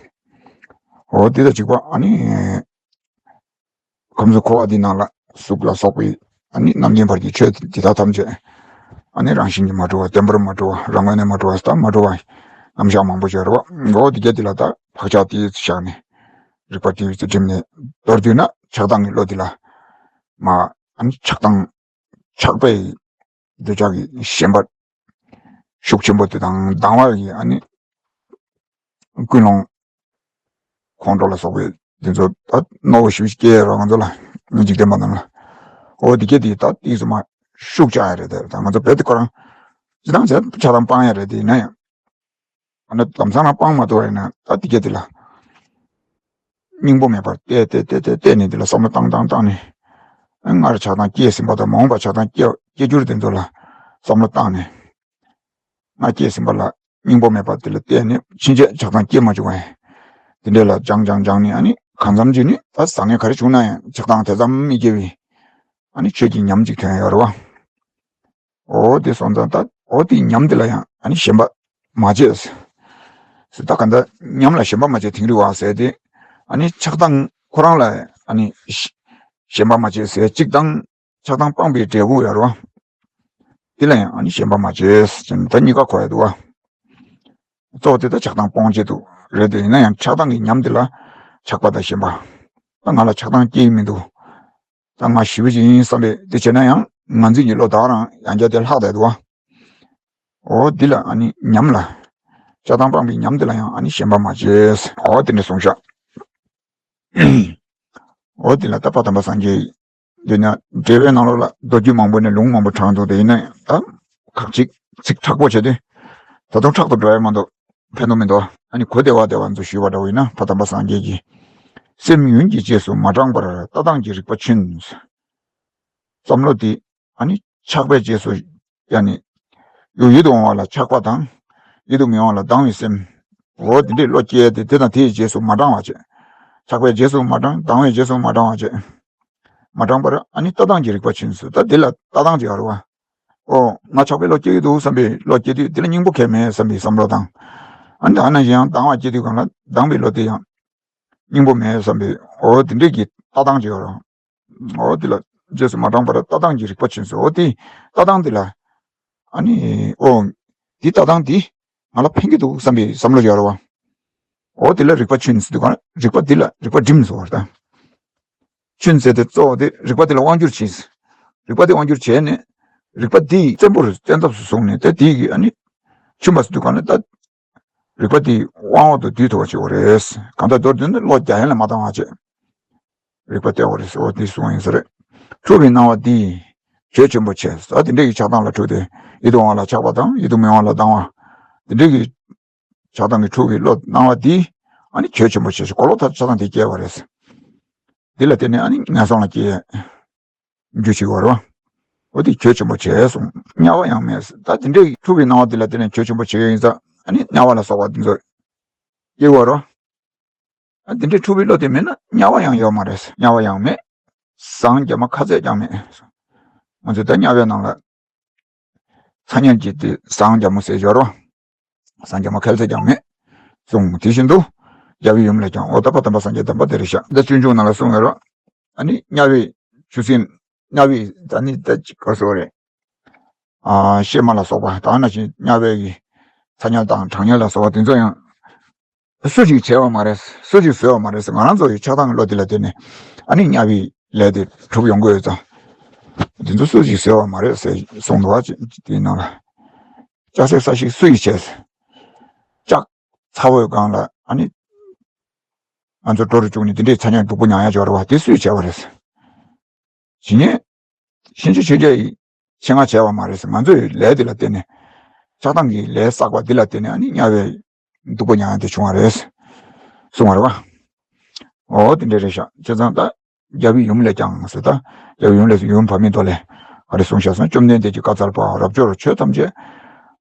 འོ་དེ་དང་གཅིག་པ་ཨ་ནི། ཁམས་གསུམ་འཁོར་བ་འདི་ནང་ལ་གཟུགས་ལ་སོགས་པའི་ཨ་ནི་རྣམ་མཁྱེན་བར་གྱི་ཆོས་འདི་དག་ཐམས་ཅད་ཨ་ནི་རང་བཞིན་གྱིས་མ་གྲུབ་པ། བདེན་པར་མ་གྲུབ་པ། རང་ངོས་ནས་མ་གྲུབ་པ། ད་མ་གྲུབ་པ་རྣམ་གཞག་མང་པོ་ཞིག་ཡོད་རེད་བ། འོ་འདི་གྱད་འདི་ལ་ད་བག་ཆགས་དེ་བཞག་ནས་རིག་པ་དེ་བཞིན་དུ་བསྒྲིམས་ནས། མདོར་བསྡུས་ན་ཆགས་སྡང་གི་བློ་འདི་ལ་མ་ཨ་ནི་ཆགས་སྡང་ཆགས་པའི་འདོད་ཆགས་ཀྱི་ཞེན་པ་ཤུགས་ཆེན་པོ་དེ་དང་སྡང་བ་ཡི་ཨ་ནི་ཀུན་སློང་ཁོང་ཁྲོ་ལ་སོགས་པའི་དེ་ཚོ་ད་རྣོ་བོ་ཞེ་པོ་ཅིག་སྐྱེ་ཡོད་རེད་ང་ཚོ་ལ། འཇིག་རྟེན་པ་རྣམས་ལ། འོ་དེ་གྱད་དེ་ད་དེ་ཚོ་མ་ཤུགས་ཆག་ཡ་རེད། དེ་ད་ང་ཚོ་བོད་དེ་ཁོ་རང་སྤྱིར་བཏང་བྱས་ཆགས་སྡང་སྤང་ཡ་རེད། དེ་ཡིན་ན་ཡང་ཨ་ནི་ལམ་སང་རང་སྤང་མ་ཐུབ་པ་ཡིན་ན་ད་དེ་གྱད་དེ་ལ་སྙིང་པོ་མེད་པར་བལྟས་བལྟས་བལྟས་བལྟས་བལྟས་ནས། དེ་ལ་བསམ་བློ་བཏང་བཏང་བཏང་ནས། སྔར་ཆགས་སྡང་སྐྱེས་ཟིན་པ་དང་མ་འོངས་པར་ཆགས་སྡང་སྐྱེ་སྐྱེ་འགྱུར་དེ་ཚོ་ལ་བསམ་བློ་བཏང་ནས། སྔར་སྐྱེས་ཟིན་པ་ལ་སྙིང་པོ་མེད་པར་དེ་ལ་བལྟས་ནས་ཕྱིན་ཆད་ཆགས་སྡང་སྐྱེ་མ་བཅུག་པ་ཡིན། དེ་འདྲ་ལ་སྦྱངས་སྦྱངས་སྦྱངས་ནས་ཨ་ནི་གང་འཚམ་ཅིག་ནི་ད་བཟང་ངན་ག་རེ་བྱུང་ན་ཡང་ཆགས་སྡང་དེ་ཙམ་མི་སྐྱེ་བའི་ཨ་ནི་ཆོས་ཀྱི་ཉམས་ཅིག་ཐོན་ཡོད་རེད་བ། འོ་དེ་སོང་ཙང་ད་འོ་དེ་ཉམས་དེ་ལ་ཡང་ཨ་ནི་ཞེན་པ་མ་བྱེད་ཟེར། ད་ག་འདྲ་ཉམས་ལ་ཞེན་པ་མ་བྱེད་དིང་རི་བ་ཟེར་དེ། ཨ་ནི་ཆགས་སྡང་ཁོ་རང་ལ་ཨ་ནི་ཞེན་པ་མ་བྱེད་ཟེར་གཅིག་དང་། ཆགས་སྡང་སྤངས་པའི་འབྲས་བུ་ཡོད་རེད་བ། དེ་ལ་ཡང་ཨ་ནི་ཞེན་པ་མ་བྱེད་ཟེར་ནས་ད་གཉིས་ཀ་གོ་ཡ་འདུག་བ། གཙོ་བོ་དེ་ད་ཆགས་སྡང་སྤོང་བྱེད་དུ་རེད། དེ་ཡིན་ན་ཡང་ཆགས་སྡང་གི་ཉམས་དེ་ལ་ཆགས་པ་དང་ཞེན་པ། ད་ང་ལ་ཆགས་སྡང་སྐྱེ་ཡི་མི་འདུག་ད་ང་ཞི་བ་ཞིག་ཡིན་བསམ་པས་དེ་བྱས་ན་ཡང་ངར་འཛིན་གྱི་བློ་དག་རང་ཡང་བསྐྱར་དེ་ལྷག་བསྡད་འདུག་བ། འོ་འདི་ལ་ཨ་ནི་ཉམས་ལ། ཆགས་སྡང་སྤངས་པའི་ཉམས་འདི་ལ་ཡང་ཨ་ནི་ཞེན་པ་མ་བྱེད། འོ་དེ་འདྲ་གསུངས་ཤག་འོ་དེ་ལ་ད་ཕ་དམ་པ་སངས་རྒྱས་འདི་ན་འགྲེལ་པའི་ནང་ལོགས་ལ་མདོ་རྒྱུད་མང་པོ་ནས་ལུང་མང་པོ་དྲངས་འདུག་དེ་ཡིན་ན་ཡང་ད་ཁག་ཅིག་ཚིག་མཁྲེགས་པོ་བྱས་ཏེ་ད་དུང་མཁྲེགས་པོ་འགྲོ་ཡ་མ་གཏོགས་ཕན་ཐོགས་མི་འདུག་ཨ་ནི་གོ་བདེ་བ་བདེ་བ་ཚོ་ཞུས་པ་འདྲ་བོ་ཡིན་ན་ཕ་དམ་པ་སངས་རྒྱས་ཀྱིས། སེམས་ཡུན་གྱི་རྗེས་སུ་མ་འབྲངས་པར་ལྟ་སྟངས་ཀྱི་རིག་པ་ཆུན། བསམ་བློ་དེ་ཨ་ནི་ཆགས་པའི་རྗེས་སུ་ཡ་ནི་ཡུལ་ཡིད་དུ་འོང་བ་ལ་ཆགས་པ་དང་། ཡིད་དུ་མི་འོང་བ་ལ་སྡང་བའི་སེམས། འོ་དེ་འདྲའི་བློ་སྐྱེས་ཏེ་དེ་དང་དེའི་རྗེས་སུ་མ་འབྲང་བ་བྱས། ཆགས་པའི་རྗེས་སུ་མ་འབྲང་། སྡང་བའི་རྗེས་སུ་མ་འབྲང་བ་བྱས། མ་འབྲང་པར་ཨ་ནི་ལྟ་སྟངས་ཀྱི་རིག་པ་ཆུན་སོང་། ད་འདི་ལ་ལྟ་སྟངས་ཀྱི་ཡོད་རེད་བ། ཨོ་ང་ཆགས་པའི་བློ་སྐྱེ་གི་འདུག་བསམ་པའི་བློ་སྐྱེ་དུས་འདི་ལ་སྙིང་པོ་གང་ཡང་མེད་བསམ་པའི་བསམ་བློ་དང་། ཨ་ནི་ད་ནང་བཞིན་ཡང་སྡང་བ་སྐྱེ་དུས་གང་ལ་སྡང་བའི་བློ་དེ་ཡང་སྙིང་པོ་མེད་བསམ་པའི་ཨོ་དེ་འདྲས་ཀྱི་ལྟ་སྟངས་ཀྱི་ཡོད་རེད། འོ་དེ་ལ་རྗེས་སུ་མ་འབྲང་པར་ལྟ་སྟངས་ཀྱི་རིག་པ་ཆུན་སོང་། འོ་དེ་ལྟ་སྟངས་དེ་ལ་ཨ་ནི་ཨོ་འདི་ལྟ་སྟངས་འདི་ང་ལ་ཕན་གྱི་འདུག་བསམ་པའི་བསམ་བློ་ཡོད་རེད་བ། འོ་དེ་ལ་རིག་པ་ཆུན་སོང་དུས་གང་རིག་པ་འདི་ལ་རིག་པ་སྒྲིམ་སོང་བ་རེད་ད། ཆུན་ཟེར་དེ་གཙོ་བོ་དེ་རིག་པ་དེ་ལ་དབང་བསྒྱུར་བྱས། རིག་པ་དེ་དབང་བསྒྱུར་བྱས་ནས་རིག་པ་འདི་བཙན་པོར་བཙན་ཐབས་སུ་བཟུང་ནས་དེ་དེ་གི་ཨ་ནི་ཆུན་པ་སོང་དུས་གང་ལ་ད། རིག་པ་དེའི་དབང་འོག་ཏུ་བསྡུས་ཐུབ་པ་བྱེད་དགོས་རེད། གང་ལྟར་མདོར་བསྡུས་ན་བློ་རྒྱ་ཡན་ལ་མ་བཏང་བ་བྱས། རིག་པ་གཏད་དགོས་རེད་ཟེར་བ་དེ་གསུངས་ཡིན་ས་རེད། འཁྲུལ་བའི་སྣང་བ་འདིས་བྱོས་ཆེན་པོ་བྱས། ད་དེ་འདྲ་གི་ཆགས་སྡང་ལ་འཁྲུལ་ཏེ་ཡིད་དུ་འོང་བ་ལ་ཆགས་པ་དང་ཡིད་དུ་མི་འོང་བ་ལ་སྡང་བ། དེ་འདྲ་གི་ཆགས་སྡང་གི་འཁྲུལ་བའི་བློ་སྣང་བ་འདིས་ ཨ་ནི་གྱོད་ཆེན་པོ་བྱས་ཤིང་གོ་ལོག་ཐ་ཆ་ཚང་དེ་སྐྱེ་བ་རེད། འདི་ལ་བརྟེན་ནས་ཨ་ནི་ངན་སོང་ལ་སྐྱེ་རྒྱུ་ཞིག་ཡོད་རེད་བ། འོ་དེ་གྱོད་ཆེན་པོ་བྱས་སོང་དམྱལ་བ་ཡང་མེད། ད་དེ་འདྲའི་འཁྲུལ་པའི་སྣང་བ་འདི་ལ་བརྟེན་ནས་གྱོད་ཆེན་པོ་བྱེད་ཡིན་ཙང་ཨ་ནི་དམྱལ་བ་ལ་སོགས་པ་འདི་ཚོ་སྐྱེ་བ་རེད་བ། ཨ་དེ་འདྲའི་འཁྲུལ་པའི་བློ་དེ་མེད་ན་དམྱལ་བ་ཡང་ཡོད་མ་རེད། དམྱལ་བ་ཡང་མེད། ཟངས་རྒྱ་མ་ཁ་ཚད་ཀྱང་མེད། ང་ཚོས་ད་དམྱལ་བའི་ནང་ལ་ཚ་དམྱལ་གྱི་དེ་ཟངས་རྒྱ་མོ་ཟེར་ཡོད་རེད་བ། ཟངས་རྒྱ་མ་ཁ་ཚད་ཀྱང་མེད། གསུངས། དེ་བཞིན་དུ་རྒྱལ་བའི་ཡུམ་ལས་ཀྱང་། འོ་ད་ཕ་དམ་པ་སངས་རྒྱས་བསྟན་པ་འདི་རེད་ཤག་ད་སྤྱོད་འཇུག་ནང་ལ་གསུངས་ཡོད་རེད་བ། ཨ་ནི་དམྱལ་བའི་ཆུ་སྲིན། དམྱལ་བའི་ད་ནི་ད་ཅིག་ག་སོགས་རེད། ཨ་གཤེད་མ་ལ་སོགས་པ་དང་ནང་བཞིན་དམྱལ་བའི་གི་ཚ་དམྱལ་དང་གྲང་དམྱལ་ལ་སོགས་པ་དེ་ཚོ་ཡང་སུ་ཞིག་བྱས་པ་མ་རེད། སུ་ཞིག་བཟོས་པ་མ་རེད། ང་རང་ཚོ་ཡི་ཆགས་སྡང་གི་བློ་དེ་ལ་བརྟེན་ནས་ཨ་ནི་དམྱལ་བའི་ལས་དེ་གྲུབ་ཡོང་གི་ཡོད་ཙང་། དེ་ཚོ་སུ་ཞིག་བཟོས་པ་མ་རེད་ཟེར་གསུངས་འདུག་བ། དེའི་ནང་ལ་ལྕགས་སྲེག་ས་ཞིག་སུ་ཡིས་བྱས། ལྕགས་ཚ་བོའི་སྒང་ལ་ཨ་ནི་ང་ཚོ་འགྲོ་རུ་བཅུག་ནས་དེ་འདྲའི་ཚ་དམྱལ་སྡུག་པོ་མྱང་ཡ་འབྱོར་བ་དེ་སུས་བྱས་པ་རེད། ཇི་སྙེད་གཤིན་རྗེ་ཆོས་རྒྱལ་ཡིས་ཆེད་མངགས་བྱས་པ་མ་རེད། ང་ཚོའི་ལས་དེ་ལ་བརྟེན་ནས་ཆགས་སྡང་གི་ལས་བསགས་པ་འདི་ལ་བརྟེན་ནས་ཨ་ནི་དམྱལ་བའི་སྡུག་པོ་མྱང་ཡ་དེ་བྱུང་བ་རེད། གསུངས་པ་རེད་བ། འོ་དེ་འདྲ་རེད་ཤག་བྱས་ཙང་ད་རྒྱལ་བའི་ཡུམ་ལས་ཀྱང་ཟེར། ད་རྒྱལ་བའི་ཡུམ་ལས་ཡུམ་བར་མའི་མདོ་ལས་ག་རེ་གསུངས་བཞག་ཟེར་ན། བཅོམ་ལྡན་འདས་ཀྱིས་བཀའ་སྩལ་པ། རབ་འབྱོར་ཆོས་ཐམས་ཅད་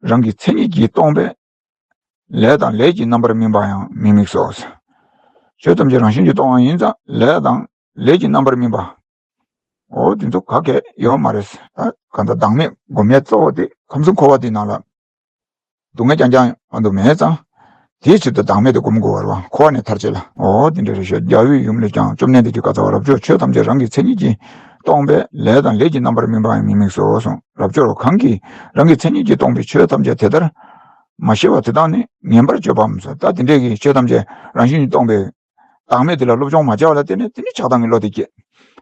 རང་གི་མཚན་ཉིད་ཀྱིས་སྟོང་པས། ལས་དང་ལས་ཀྱི་རྣམ་པར་སྨིན་པ་ཡང་མི་དམིགས་སོ། ཆོས་ཐམས་ཅད་རང་བཞིན་གྱིས་སྟོང་པ་ཡིན་ཙང་ལས་དང་ལས་ཀྱི་རྣམ་པར་སྨིན་པ། འོ་དེ་ཚོ་ག་གེ་ཡོད་མ་རེད། ད་གང་ལྟར་བདག་མེད་སྒོམ་ཡས་གཙོ་བོ་དེ་ཁམས་གསུམ་འཁོར་བ་དེའི་ནང་ལ་སྡུག་བསྔལ་རྐྱང་རྐྱང་ཨ་འདུག་མེད་ཙང་། དེའི་ཕྱིར་དུ་བདག་མེད་དུ་སྒོམ་དགོས་པ་རེད་བ། འཁོར་བ་ནས་ཐར་ཆེད་ལ། འོ་དེ་འདྲ་རེད་ཤག་རྒྱལ་བའི་ཡུམ་ལས་ཀྱང་། བཅོམ་ལྡན་འདས་ཀྱིས་བཀའ་སྩལ་པ། རབ་འབྱོར་ཆོས་ཐམས་ཅད་རང་གི་མཚན་ཉིད་ཀྱིས་སྟོང་པས། ལས་དང་ལས་ཀྱི་རྣམ་པར་སྨིན་པའང་མི་དམིགས་སོ་གསུངས། རབ་འབྱོར་གང་གིས་རང་གི་མཚན་ཉིད་ཀྱིས་སྟོང་པའི་ཆོས་ཐམས་ཅད་དེ་ལྟར་མ་ཤེས་པ་དེ་དག་ནི་ངན་པར་སྤྱོད་པའམ་ཟེར། ད་དེ་འདྲས་ཀྱི་ཆོས་ཐམས་ཅད་རང་བཞིན་གྱིས་སྟོང་པའི་བདག་མེད་དེ་ལ་སློབ་སྦྱོང་མ་བྱས་པ་ལ་བརྟེན་ནས་དེ་ནི་ཆགས་སྡང་གི་བློ་དེ་སྐྱེ།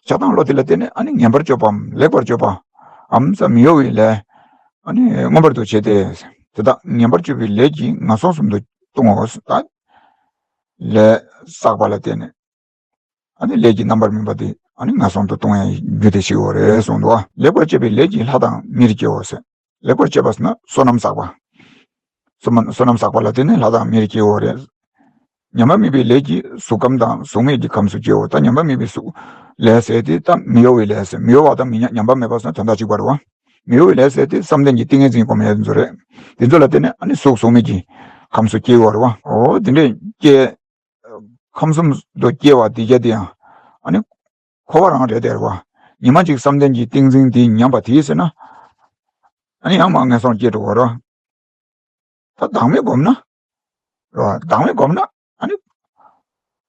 ཆགས་སྡང་བློ་དེ་ལ་བརྟེན་ནས་ཨ་ནི་ངན་པར་སྤྱོད་པའམ་ལེགས་པར་སྤྱོད་པའམ་ཟེར་མི་གཡོ་བའི་ལས་ཨ་ནི་མངོན་པར་འདུ་བྱེད་དེ། དེ་དག་ངན་པར་སྤྱོད་པའི་ལས་ཀྱིས་ངན་སོང་གསུམ་དུ་ལྟུང་ངོ་། ད་ལས་བསགས་པ་ལ་བརྟེན་ནས་ཨ་ནི་ལས་ཀྱི་རྣམ་པར་སྨིན་པ་དེ་ཨ་ནི་ངན་སོང་དུ་ལྟུང་ཡང་རྒྱུ་དེ་ཞིག་ཡོད་རེད་གསུངས་འདུག་ལེགས་པར་སྤྱད་པའི་ལས་ཀྱིས་ལྷ་དང་མིར་སྐྱེའོ་ཟེར། ལེགས་པར་སྤྱད་པ་ཟེར་ན་བསོད་ནམས་བསགས་པ། བསོད་ནམས་བསགས་པ་ལ་བརྟེན་ནས་ལྷ་དང་མིར་སྐྱེའོ་རེད། ཉམས་པ་མེད་པའི་ལས་ཀྱིས་གཟུགས་ཁམས་དང་གཟུགས་མེད་ཀྱི་ཁམས་སུ་སྐྱེའོ། ད་ཉམས་པ་མེད་པའི་གཟུགས་ལས་ཟེར་དེ་ད་མི་གཡོ་བའི་ལས་ཟེར། མི་གཡོ་བ་དང་མི་ཉམས་པ་མེད་པ་ཟེར་ན་དོན་དག་གཅིག་པ་རེད་བ། མི་གཡོ་བའི་ལས་ཟེར་དེ་བསམ་གཏན་གྱི་ཏིང་ངེ་འཛིན་སྒོམ་ཡས་དེ་ཚོ་རེད། དེ་ཚོ་ལ་བརྟེན་ནས་ཨ་ནི་གཟུགས་གཟུགས་མེད་ཀྱི་ཁམས་སུ་སྐྱེའོ་རེད་བ། འོ་དེ་འདྲས་སྐྱེ། ཁམས་གསུམ་དུ་སྐྱེ་བ་དེ་རྒྱ་དེ་ཡང་ཨ་ནི་འཁོར་བ་རང་རེད་དེ་རེད་བ། ཉི་མ་གཅིག་བསམ་གཏན་གྱི་ཏིང་འཛིན་དེ་ཉམས་པ་དེ་ཟེར་ན། ཨ་ནི་ཡང་མར་ངན་སོང་སྐྱེ་འགྲོ་བ་རེད། ད་བདག་མེད་བསྒོམས་ན། རེད་བ། བདག་མེད་བསྒོམས་ན་ཨ་ནི་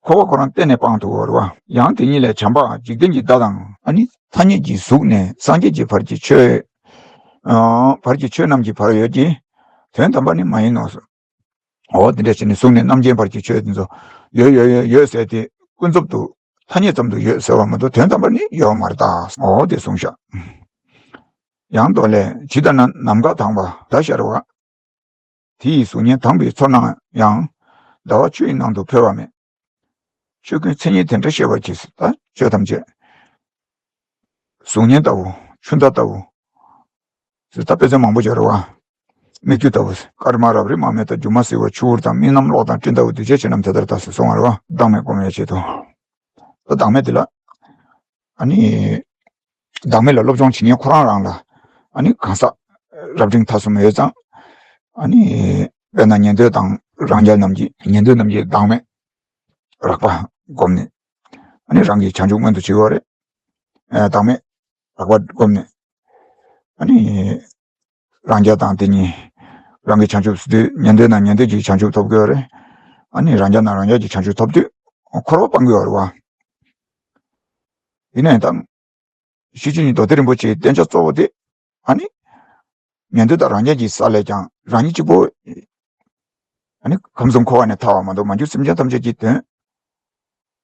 འཁོར་བ་ཁོ་རང་གཏན་ནས་སྤང་ཐུབ་བ་རེད་བ། ཡང་དེ་ཉིད་ལས་བྱམས་པ་འཇིག་རྟེན་གྱི་བརྡ་དང་ཨ་ནི་ཐ་སྙད་ཀྱི་གཟུགས་ནས་སངས་རྒྱས་ཀྱི་བར་གྱི་ཆོས། ཨ་བར་གྱི་ཆོས་རྣམས་ཀྱི་བར་ཡོད་ཀྱི། དོན་དམ་པར་ནི་མ་ཡིན་ནོ། འོ་དེ་འདྲ་བྱས་ནས་གཟུགས་ནས་རྣམ་མཁྱེན་བར་གྱི་ཆོས་དེ་ཚོ་ཡོད་ཡོད་ཡོད་ཡོད་ཟེར་ཏེ་ཀུན་རྫོབ་ཏུ་ཐ་སྙད་ཙམ་དུ་ཡོད་ཟེར་བ་མ་གཏོགས་དོན་དམ་པར་ནི་ཡོད་མ་རེད་ད། འོ་དེ་གསུངས་ཤག་ཡང་མདོ་ལས། ཇི་ལྟར་ན་ནམ་མཁའ་དྭངས་པ་ཟླ་ཤར་བ། དེ་ཡི་གཟུགས་བརྙན་དྭངས་པའི་ཚོར་སྣང་ཡང་། ཟླ་བ་ཆུ་ཡི་ནང་དུ་འཕོ་བ་མེད། ཆོས་ཀུན་མཚན་ཉིད་དེ་འདྲ་ཤེས་པར་གྱིས། ད་ཆོས་ཐམས་ཅད་གཟུགས་བརྙན་ལྟ་བུ་ཆུ་ཟླ་ལྟ་བུ། ད་དཔེ་མཚོན་མང་པོ་ཡོད་རེད་བ། སྨིག་རྒྱུ་ལྟ་བུ། སྐར་མ་རབ་རིབ་མ་རྨོས་ལྟར། སྒྱུ་མ་བྱི་བ་ཆུ་བུར་དང་། རྨི་ལམ་གློག་དང་སྤྲིན་ལྟ་བུ། འདུས་བྱས་ཆོས་རྣམས་དེ་ལྟར་གདའ་ཟེར་གསུངས་པ་རེད་བ། བདག་མེད་སྒོམ་པའི་ཆེད་དུ། ད་བདག་མེད་དེ་ལ། ཨ་ནི། བདག་མེད་ལ་སློབ་སྦྱོང་བྱེད་མཁན་ཁོ་རང་རང་ལ། ཨ་ནི་གང་ཟག་རབ་འབྲིང་ཐ་གསུམ་ཡོད་ཙང་། ཨ་ནི། དཔེར་ན་ཉན་ཐོས་དང་རང་རྒྱལ་རྣམས་ཀྱིས། ཉན་ཐོས་རྣམས་ཀྱིས་བདག་མེད་རགས་པ་བསྒོམས་ནས། ཨ་ནི་རང་གི་བྱང་ཆུབ་མངོན་དུ་བྱེད་ཀྱི་ཡོད་རེད། ཨ་བདག་མེད་རགས་པ་བསྒོམས་ནས། ཨ་ནི། རང་རྒྱལ་དང་དེ་གཉིས། རང་གི་བྱང་ཆུབ་ཟེར་དུས་ཉན་ཐོས་ན་ཉན་ཐོས་ཀྱི་བྱང་ཆུབ་ཐོབ་ཀྱི་ཡོད་རེད། ཨ་ནི་རང་རྒྱལ་ན་རང་རྒྱལ་གྱི་བྱང་ཆུབ་ཐོབ་དུས་འཁོར་བ་སྤང་གི་ཡོད་རེད་བ། ཡིན་ནའི་ད། ཤེར་ཕྱིན་གྱི་མདོ་སྡེ་རིན་པོ་ཆེའི་བསྟན་བྱ་གཙོ་བོ་དེ། ཨ་ནི། ཉན་ཐོས་དང་རང་རྒྱལ་གྱི་ས་ལས་ཀྱང་རང་ཉིད་གཅིག་པོ། ཨ་ནི་ཁམས་གསུམ་འཁོར་བ་ནས་ཐར་བ་མ་གཏོགས་མ་གྱུར་སེམས་ཅན་ཐམས་ཅད་ཀྱི་དོན་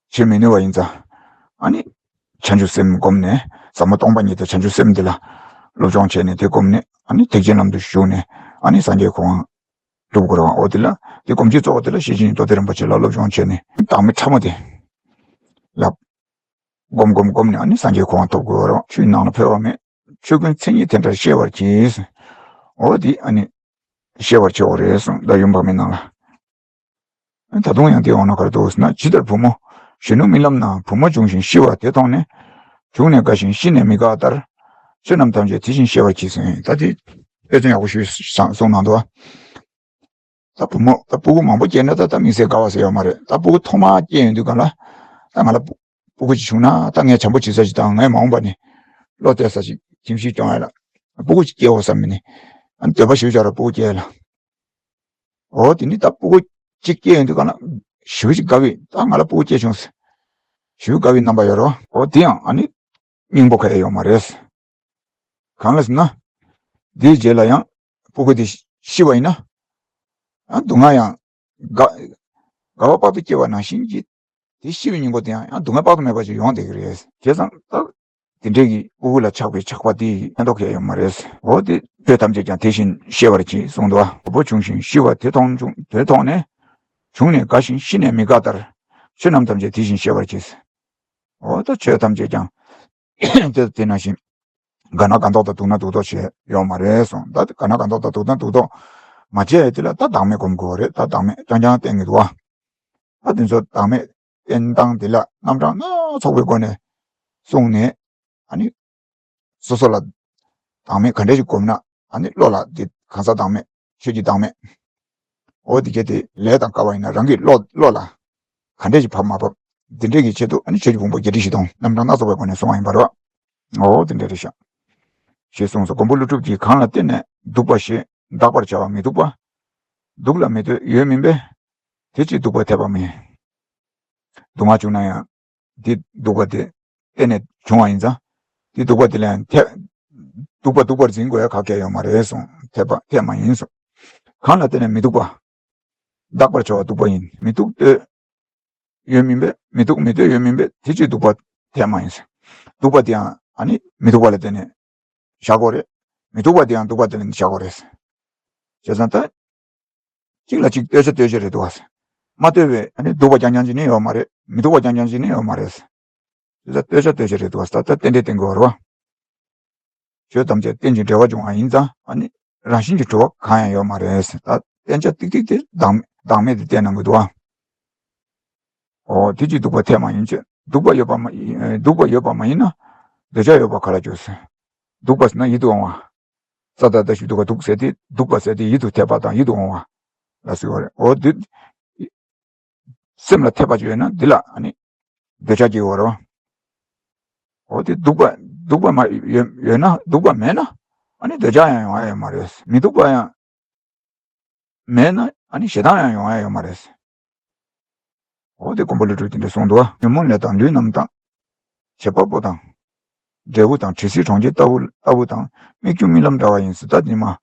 བྱེད་མི་ནུས་པ་ཡིན་ཙང་། ཨ་ནི་བྱང་ཆུབ་སེམས་བསྒོམས་ནས་ཟབ་མོ་སྟོང་པ་ཉིད་དང་བྱང་ཆུབ་སེམས་འདི་ལ་སློབ་སྦྱོང་བྱས་ནས་དེ་བསྒོམས་ནས་ཨ་ནི་ཐེག་ཆེན་ལམ་དུ་ཞུགས་ནས་ཨ་ནི་སངས་རྒྱས་གོ་འཕང་སྒྲུབ་དགོས་རེད་བ། འོ་དེ་ལ་དེ་སྒོམ་རྒྱུའི་གཙོ་བོ་དེ་ལ་ཤེར་ཕྱིན་གྱི་མདོ་སྡེ་རིན་པོ་ཆེ་ལ་སློབ་སྦྱོང་བྱས་ནས་བདག་མེད་ཕྲ་མོ་དེ་ལ་སྒོམ་སྒོམ་སྒོམ་ནས་ཨ་ནི་སངས་རྒྱས་གོ་འཕང་ཐོབ་དགོས་རེད་བ། ཆུའི་ནང་ལ་འཕོ་བ་མེད། ཆོས་ཀུན་མཚན་ཉིད་དེ་འདྲར་ཤེས་པར་གྱིས། འོ་དེ་ཨ་ནི། ཤེས་པར་བྱའོ་རེད་གསུངས། ད་ཡུམ་བར་མའི་ནང་ལ། ད་དུང་ཡང་དེ་འོང་ན་ག་རེ་འདུག་ཟེར་ན། ཇི་ལྟར་བུ་མོ་གཞོན་ནུ་རྨི་ལམ་ན། བུ་མོ་བྱུང་ཞིང་ཤི་བ་དེ་མཐོང་ནས། བྱུང་ནས་དགའ་ཞིང་ཤི་ནས་མི་དགའ་ལྟར། ཆོས་རྣམས་ཐམས་ཅད་དེ་བཞིན་ཤེས་པར་གྱིས་ཟེར། ད་དེ་དཔེ་མཚོན་ཡག་པོ་ཞིག་གསུངས་གནང་འདུག་ད་བུ་མོ་ད་སྤུ་གུ་མང་པོ་སྐྱེས་ན་ད་ད་དམིགས་བསལ་དགའ་བ་ཟེར་ཡོད་མ་རེད། ད་སྤུ་གུ་ཐོག་མ་སྐྱེས་ཡོང་དུས་སྒང་ལ་ད་ང་ལ་སྤུ་སྤུ་གུ་ཅིག་བྱུང་ན་ད་ངས་བྱམས་པོ་བྱེད་ས་ཅིག་དང་། ངས་མ་འོངས་པ་ནས་བློ་གཏད་ས་ཅིག་ཁྱིམ་གཞིས་སྐྱོང་ཡ་ལ་སྤུ་གུ་ཅིག་སྐྱེའོ་བསམ་ནས་ཨ་ནི་འདོད་པ་ཞེ་པོ་ཅིག་ཡོད་ར། སྤུ་གུ་སྐྱེ་ཡ་ལ། འོ་དེ་ནི་ད་སྤུ་གུ་གཅིག་སྐྱེས་ཡོང་དུས་སྒང་ལ་ཞེ་པོ་ཅིག་དགའ་བའི། ད་ང་ལ་སྤུ་གུ་སྐྱེས་བྱུང་ཟེར་ཞེ་པོ་དགའ་བའི་རྣམ་པ་ཡོད་རེད་བ། འོ་དེ་ཡང་ཨ་ནི་སྙིང་པོ་ག་ཡ་ཡོད་མ་རེད། གང་ལ་ཟེར་ན། དེའི་རྗེས་ལ་ཡང་སྤུ་གུ་དེ་ཤི་བ་ཡིན་ན། ཨ་སྡུག་བསྔལ་ཡང་དགའ་དགའ་བ་དཔག་ཏུ་སྐྱེ་བ་ནང་བཞིན་གྱི་དེ་ཤི་བའི་སྙིང་པོ་དེ་ཡང་ཡང་སྡུག་བསྔལ་དཔག་ཏུ་མེད་པ་ཅིག་ཡོང་བསྡད་ཀྱི་རེད། བྱས་ཙང་ད་དེ་འདྲའི་གི་སྤུ་གུ་ལ་ཆགས་པའི་ཆགས་པ་དེ་ཕན་ཐོགས་གང་ཡང་ཡོད་མ་རེད། འོ་དེ་ཆོས་ཐམས་ཅད་ཀྱང་དེ་བཞིན་ཤེས་པར་གྱིས་གསུངས་འདུག་བུ་མོ་བྱུང་ཞིང་ཤི་བ་དེ་མཐོང་བྱུང་དེ་མཐོང་ནས། བྱུང་ནས་དགའ་ཞིང་ཤི་ནས་མི་དགའ་ལྟར། ཆོས་རྣམས་ཐམས་ཅད་དེ་བཞིན་ཤེས་པར་གྱིས། འོ་ད་ཆོས་ཐམས་ཅད་ཀྱང་དེ་དེ་ནང་བཞིན་དགའ་ན་དགའ་མདོག་དང་སྡུག་ན་སྡུག་མདོག་བྱས་ཡོད་མ་རེད་གསུངས། ད་དགའ་ན་དགའ་མདོག་དང་སྡུག་ན་སྡུག་མདོག་མ་བྱས་དེ་ལ་ད་བདག་མེད་སྒོམ་དགོས་རེད། ད་བདག་མེད་རྐྱང་རྐྱང་བསྟེན་གྱི་འདུག་བ། ད་དེ་ཚོ་བདག་མེད་བསྟེན་སྟངས་དེ་ལ་རྣམ་གྲངས་སྣ་ཚོགས་པའི་སྒོ་ནས་གསུངས་ནས། ཨ་ནི་སོ་སོ་ལ་བདག་མེད་ག་འདྲ་ཞིག་སྒོམ་ན། ཨ་ནི་བློ་ལ་འདི་གང་ཟག་བདག་མེད། ཆོས་ཀྱི་བདག་མེད། འོ་དེ་གལ་ཏེ་ལས་དང་སྐལ་བ་ཡིན་ན་རང་གི་བློ་བློ་ལ་ག་འདྲ་ཞིག་བབས་མ་བབས། འདི་འདྲ་གི་ཆེད་དུ་ཨ་ནི་ཆོས་ཀྱི་ཕུང་པོ་བརྒྱད་ཁྲི་བཞི་སྟོང་རྣམ་གྲངས་སྣ་ཚོགས་པའི་སྒོ་ནས་གསུངས་པ་ཡིན་པ་རེད་བ། འོ་དེ་འདྲ་རེད་ཤག་ཞེས་གསུངས་སོ། མགོན་པོ་ཀླུ་སྒྲུབ་ཀྱིས་གང་ལ་བརྟེན་ནས་སྡུག་པ་ཞེས་གདགས་པར་བྱ་བ་མི་སྡུག་པ། སྡུག་ལ་མི་ལྟོས་ཡོད་མིན་པས། དེ་ཅིས་སྡུག་པ་འཐད་པ་མིན། སྡུག་བསྔལ་བྱུང་ན་ཡང་། དེ་སྡུག་པ་དེ་གཏན་ནས་བྱུང་བ་ཡིན་ཙང་། དེ་སྡུག་པ་དེ་ལ་ཡང་འཐད། སྡུག་པ་སྡུག་པར་འཛིན་དགོས་ཡ་ག་གེ་ཡོད་མ་རེད་གསུངས། འཐད་པ་འཐད་མ་ཡིན་གསུངས། གང་ལ་བརྟེན་ནས་མི་སྡུག་པ། གདགས་པར་བྱ་བ་སྡུག་པ་ཡིན། མི་སྡུག་ལྟོས་ཡོད་མིན་པས། མི་སྡུག་མི་ལྟོས་ཡོད་མིན་པས། དེ་ཅིས་སྡུག་པ་འཐད་མ་ཡིན། སྡུག་པ་དེ་ཡང་ཨ་ནི་མི་སྡུག་པ་ལ་བརྟེན་ནས་བཞག་དགོས་རེད། མི་སྡུག་པ་དེ་ཡང་སྡུག་པ་དེ་ལ་བཞག་དགོས་རེད། བྱས་ཙང་ད། གཅིག་ལ་གཅིག་ལྟོས་ཆ་ལྟོས་ཆ་རེད་འདུག་བ། མ་ལྟོས་པའི་ཨ་ནི་སྡུག་པ་རྐྱང་རྐྱང་ཅིག་ནི་ཡོད་མ་རེད། མི་སྡུག་པ་རྐྱང་རྐྱང་ཅིག་ནི་ཡོད་མ་རེད། དེ་ལ་ལྟོས་ཆ་ལྟོས་ཆ་རེད་འདུག་བ། ད་ལྟ་རྟེན་འབྲེལ་བསྟེན་དགོས་པ་རེད་བ། ཆོས་ཐམས་ཅད་རྟེན་ཅིང་འབྲེལ་བར་འབྱུང་བ་ཡིན་ཙང་ཨ་ནི་རང་བཞིན་གྱིས་གྲུབ་པ་གང་ཡང་ཡོད་མ་རེད། ད་བརྟེན་བྱ་ཏིག་ཏིག་དེ་བདག་བདག་མེད་དེ་བསྟན་གནང་གི་འདུག་བ། འོ་དེ་ཅིས་སྡུག་པ་འཐད་མ་ཡིན་ཅེས། སྡུག་པ་ཡོད་པ་མ་ཡིན། སྡུག་པ་ཡོད་པ་མ་ཡིན་ན། འདོད་ཆགས་ཡོད་པ་ག་ལ་འགྱུར་ཟེར། སྡུག་པ་ཟེར་ན་ཡིད་དུ་འོང་བ། ས་དང་བརྡ་ཞིག་སྡུག་པ་སྡུག་ཟེར་ཏེ། སྡུག་པ་ཟེར་ཏེ་ཡིད་དུ་འཐད་པ་དང་ཡིད་དུ་འོང་བ་ལ་ཟེར་བ་རེད། འོ་འདི་སེམས་ལ་འཐད་པ་ཅིག་ཡོད་ན་འདི་ལ་ཨ་ནི་འདོད་ཆགས་སྐྱེ་བ་རེད་བ། འོ་དེ་སྡུག་པ་སྡུག་པ་མ་ཡོད་ཡོད་ན། སྡུག་པ་མེད་ན་ཨ་ནི་འདོད་ཆགས་ཡང་ཡོང་ཡ་ཡོད་མ་རེད། མི་སྡུག་པ་ཡང་མེད་ན་ཨ་ནི་ཞེ་སྡང་ཡང་ཡོང་ཡ་ཡོད་མ་རེད། འོ་དེ་མགོན་པོ་ཀླུ་སྒྲུབ་དེ་འདྲ་གསུངས་འདུག་བ། ཉོན་མོངས་ལས་དང་ལུས་རྣམས་དང་། བྱེད་པ་པོ་དང་། འབྲས་བུ་དང་། དྲི་ཟའི་གྲོང་ཁྱེར་ལྟ་བུ་ལྟ་བུ་དང་། སྨིག་རྒྱུ་རྨི་ལམ་འདྲ་བ་ཡིན་ཟེར། ད་དེ་མ།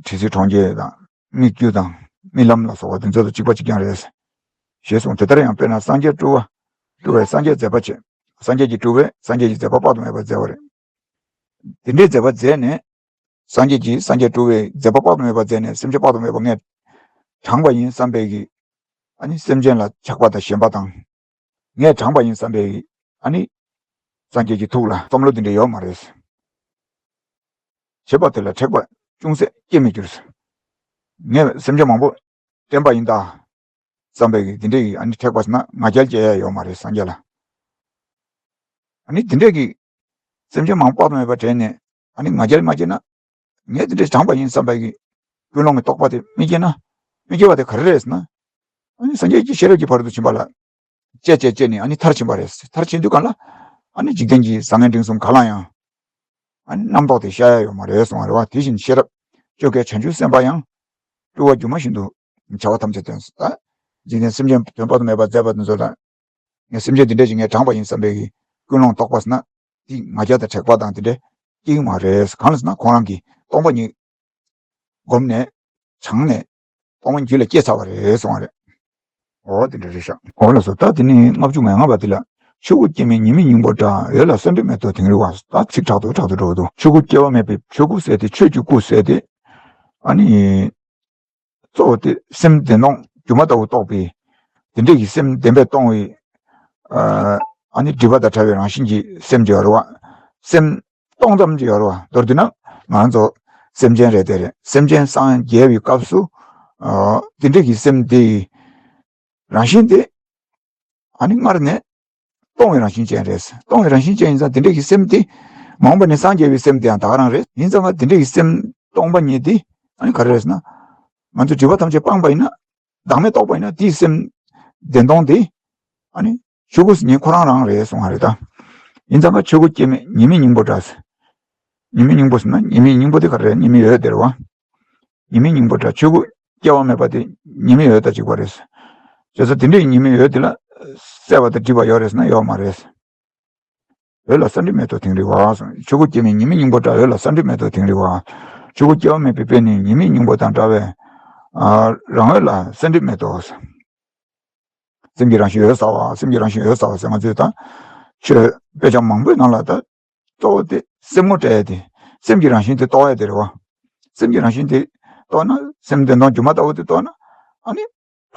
དྲི་ཟའི་གྲོང་ཁྱེར་དང་། སྨིག་རྒྱུ་དང་། རྨི་ལམ་ལ་སོགས་པ་དེ་ཚོ་དང་གཅིག་པ་གཅིག་རྐྱང་རེད། ཞེས་གསུངས། དེ་ལྟར་ཡང་དཔེར་ན་སངས་རྒྱས་སྤྲུལ་པ། སྤྲུལ་པས་སངས་རྒྱས་མཛད་པ་བྱེད། སངས་རྒྱས་ཀྱིས་སྤྲུལ་པས་སངས་རྒྱས་ཀྱི་མཛད་པ་དཔག་ཏུ་མེད་པ་མཛད་པ་རེད། དེ་འདྲའི་མཛད་པ་མཛད་ནས། སངས་རྒྱས་ཀྱིས་སངས་རྒྱས་སྤྲུལ་པའི་མཛད་པ་དཔག་ཏུ་མེད་པ་མཛད་ནས། སེམས་ཅན་དཔག་ཏུ་མེད་པ་ངས་དྲངས་པ་ཡིན་བསམ་པའི་གི། ཨ་ནི་སེམས་ཅན་ལ་ཆགས་པ་དང་ཞེན་པ་དང་། ངས་དྲངས་པ་ཡིན་བསམ་པའི་གི། ཨ་ནི་སངས་རྒྱས་ཀྱི་ཐུགས་ལ་བསམ་བློ་འདི་འདྲ་ཡོད་མ་རེད། བྱེད་པ་དེ་ལ་མཁྲེགས་པ་ཅུང་ཟད་སྐྱེ་མི་འགྱུར། ངས་སེམས་ཅན་མང་པོ་བསྟེན་པ་ཡིན་ད། བསམ་པའི་གི་དེ་འདྲའི་གི་ཨ་ནི་མཁྲེགས་པ་ཟེར་ན་ང་རྒྱལ་སྐྱེ་ཡ་ཡོད་མ་རེད་སངས་རྒྱས་ལ། ཨ་ནི་དེ་འདྲའི་གི་སེམས་ཅན་མང་པོ་དཔག་ཏུ་མེད་པ་དྲན་ནས་ཨ་ནི་ང་རྒྱལ་མ་སྐྱེས་ན། ངས་དེ་འདྲའི་དྲངས་པ་ཡིན་བསམ་པའི་གི་ཀུན་སློང་གི་རྟོག་པ་དེ་མི་སྐྱེ་ན། མི་སྐྱེ་བ་དེ་ག་རེ་རེད་ཟེར་ན། ཨ་ནི་སངས་རྒྱས་ཀྱི་ཤེས་རབ་ཀྱི་ཕ་རོལ་ཏུ་ཕྱིན་པ་ལ་སྤྱད་སྤྱད་སྤྱད་ནས་ཨ་ནི་མཐར་ཕྱིན་པ་རེད། མཐར་ཕྱིན་དུས་གང་ལ་ཨ་ནི་འཇིག་རྟེན་གྱི་བཟང་ངན་འབྲིང་གསུམ་ག་ལ་ཡང་། ཨ་ནི་རྣམ་རྟོག་དེ་ཤར་ཡ་ཡོད་མ་རེད་གསུངས་པ་རེད་བ། དེ་བཞིན་ཤེས་རབ་བཅོ་བརྒྱད་བྱང་ཆུབ་སེམས་དཔའ་ཡང་། སྤྲུལ་པ་སྒྱུ་མ་བཞིན་དུ་བྱ་བ་ཐམས་ཅད་སྟོན་ཟེར། ད་འཇིག་རྟེན་སེམས་ཅན་དོན་དཔག་ཏུ་མེད་པ་མཛད་པ་དེ་ཚོ་ལ། ངས་སེམས་ཅན་འདི་འདྲ་ཞིག་ངས་དྲངས་པ་ཡིན་བསམ་པའི་གི་ཀུན་སློང་རྟོག་པ་ཟེར་ན། དེ་ང་རྒྱལ་དང་དྲེགས་པ་དང་དེ་འདྲ་སྐྱེ་གི་མ་རེད། གང་ལ་ཟེར་ན་ཁོང་རང་གིས་སྟོང་པ་ཉིད་བསྒོམས་ནས་དྲངས་ནས་སྟོང་པ་ཉིད་ལ་སྐྱེས་ཚར་བ་རེད་གསུངས་པ་རེད། འོ་དེ་འདྲ་རེད་ཤག་འོ་ལགས་སོ། ད་དེ་ནི་ལྔ་བཅུ་ང་ལྔ་པ་དེ་ལ། ཆོས་སྐུ་སྐྱེ་མེད་ཉི་མའི་སྙིང་པོ་འདྲ། འོད་ལ་གསལ་འགྲིབ་མེད་དོ་དིང་རི་བ། ད་ཚིག་དྲག་ཏུ་དྲག་ཏུ་འགྲོ་གི་འདུག་ཆོས་སྐུ་སྐྱེ་བ་མེད་པའི་ཆོས་སྐུ་ཟེར་ཏེ་ཆོས་ཀྱི་སྐུ་ཟེར་ཏེ། ཨ་ནི། གཙོ་བོ་དེ་སེམས་བདེན་སྟོང་སྒྱུ་མ་ལྟ་བུ་རྟོགས་པའི། དེ་འདྲས་ཀྱི་སེམས་བདེན་པས་སྟོང་བའི། ཨ་ནི་སྒྲིབ་པ་དང་བྲལ་བའི་རང་བཞིན་གྱི་སེམས་ཀྱི་ཡོད་རེད་བ། སེམས་སྟོང་ཙམ་གྱི་ཡོད་རེད་བ། མདོར་བསྡུས་ན་ང་ཚོ་སེམས་ཅན་རེད་དེ་རེད། སེམས་ཅན་སངས་རྒྱས་པའི་སྐབས་སུ། དེ་འདྲས་ཀྱི་སེམས་དེ་ཡི་ རང་བཞིན་དེ་ཨ་ནི་སྔར་ནས་སྟོང་བའི་རང་བཞིན་ཅན་རེད། སྟོང་བའི་རང་བཞིན་ཅན་ཡིན་ཙང་དེ་འདྲ་གི་སེམས་དེ་མ་འོངས་པ་ནས་སངས་རྒྱས་པའི་སེམས་དེ་ཡང་ད་ག་རང་རེད། ཡིན་ཙང་ང་དེ་འདྲ་གི་སེམས་སྟོང་པ་ཉིད་དེ་ཨ་ནི་ག་རེ་རེད་ཟེར་ན། ང་ཚོ་སྒྲིབ་པ་ཐམས་ཅད་སྤངས་པ་ཡིན་ན། བདག་མེད་རྟོགས་པ་ཡིན་ན་དེའི་སེམས་བདེན་སྟོང་དེ་ཨ་ནི་ཆོས་སྐུ་ཉིད་ཁོ་རང་རང་རེད་གསུང་བ་རེད་ད། ཡིན་ཙང་ཀ་ཆོས་སྐུ་སྐྱེ་མེད་ཉིད་མེད་སྙིང་པོ་འདྲ། ཉིད་མེད་སྙིང་པོ་ཟེར་ན་ཉིད་མེད་སྙིང་པོ་དེ་ག་རེ་རེད། ཉིད་མེད་འོད་དེ་རེད་བ། ཉིད་མེད་སྙིང་པོ་འདྲ། ཆོས་སྐུ་སྐྱེ་བ་མེད་པ་དེ་ཉིད་མེད་འོད་དང་གཅིག་པ་རེད། བྱས་ཙང་དེ་འདྲའི་ཉིད་མེད་འོད་དེ་ལ་གསལ་བ་དང་སྒྲིབ་པ་ཡོད་རེད་ཟེར་ན་ཡོད་མ་རེད། འོད་ལ་གསལ་འགྲིབ་མེད་དོ་དིང་རི་བ་གསུངས། ཆོས་སྐུ་སྐྱེ་མེད་ཉིད་མེད་སྙིང་པོ་འདྲ། འོད་ལ་གསལ་འགྲིབ་མེད་དོ་དིང་རི་བ། ཆོས་སྐུ་སྐྱེ་བ་མེད་པའི་དཔེ་ནི་ཉིད་མེད་སྙིང་པོ་དང་འདྲ་བས། ཨ་རང་འོད་ལ་གསལ་འགྲིབ་མེད་དོ། སེམས་ཀྱི་རང་བཞིན་འོད་གསལ་བ། སེམས་ཀྱི་རང་བཞིན་འོད་གསལ་བ་ཟེར་ང་ཚོས་ད་ཆོས་དཔེ་ཆ་མང་པོའི་ནང་ལ་ད་གཙོ་བོ་དེ་སེམས་ངོ་སྤྲད་ཡ་དེ། སེམས་ཀྱི་རང་བཞིན་དེ་རྟོགས་ཡ་དེ་རེད་བ། སེམས་ཀྱི་རང་བཞིན་དེ་རྟོགས་ན། སེམས་བདེན་སྟོང་སྒྱུ་མ་ལྟ་བུ་དེ་རྟོགས་ན། ཨ་ནི་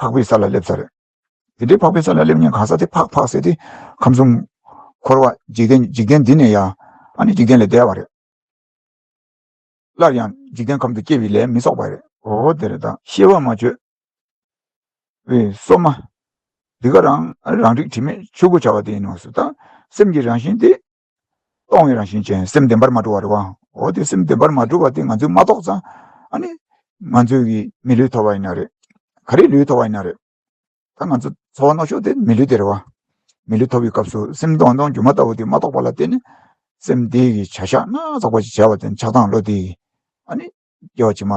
འཕགས་པའི་ས་ལ་སླེབས་ས་རེད། དེ་འདྲའི་འཕགས་པའི་ས་ལ་སླེབས་ཉིན་གང་ཟག་དེ་འཕགས་འཕགས་ཟེར་ཏེ་ཁམས་གསུམ་འཁོར་བ་འཇིག་རྟེན་འཇིག་རྟེན་འདི་ནས་ཡང་ཨ་ནི་འཇིག་རྟེན་ལས་འདས་པ་རེད། སླར་ཡང་འཇིག་རྟེན་ཁམས་སུ་སྐྱེ་བའི་ལས་མི་གསོག་པ་རེད། འོ་དེ་རེད་ད། ཤེས་པ་མ་བཅོས་པའི་སོ་མ། འདི་ག་རང་རང་རིག་དྲི་མེད་ཆོས་སྐུ་བྱ་བ་དེ་ཡིན་ནོ་ཟེར། ད་སེམས་ཀྱི་རང་བཞིན་དེ་སྟོང་བའི་རང་བཞིན་ཅན། སེམས་བདེན་པར་མ་གྲུབ་པ་རེད་བ། འོ་དེ་སེམས་བདེན་པར་མ་གྲུབ་པ་དེ་ང་ཚོས་མ་རྟོགས་ཙང་ཨ་ནི་ང་ཚོས་ཀྱི་མི་ལུས་ཐོབ་པ་ཡིན་ན་རེད། ག་རེ་ལུས་ཐོབ་པ་ཡིན་ན་རེད། ད་ང་ཚོ་ཚོར་བ་རྣམ་ཤེས་དེ་མི་ལུས་དེ་རེད་བ། མི་ལུས་ཐོབ་པའི་སྐབས་སུ་སེམས་སྟོང་སྟོང་སྒྱུ་མ་ལྟ་བུ་དེ་མ་རྟོགས་པ་ལ་བརྟེན་ནས་སེམས་དེ་གི་བྱ་བཞག་སྣ་ཚོགས་པ་ཞིག་བྱས་པ་དེ་ཆགས་སྡང་བློ་དེ་ཨ་ནི་སྐྱེ་བ་ཕྱི་མ་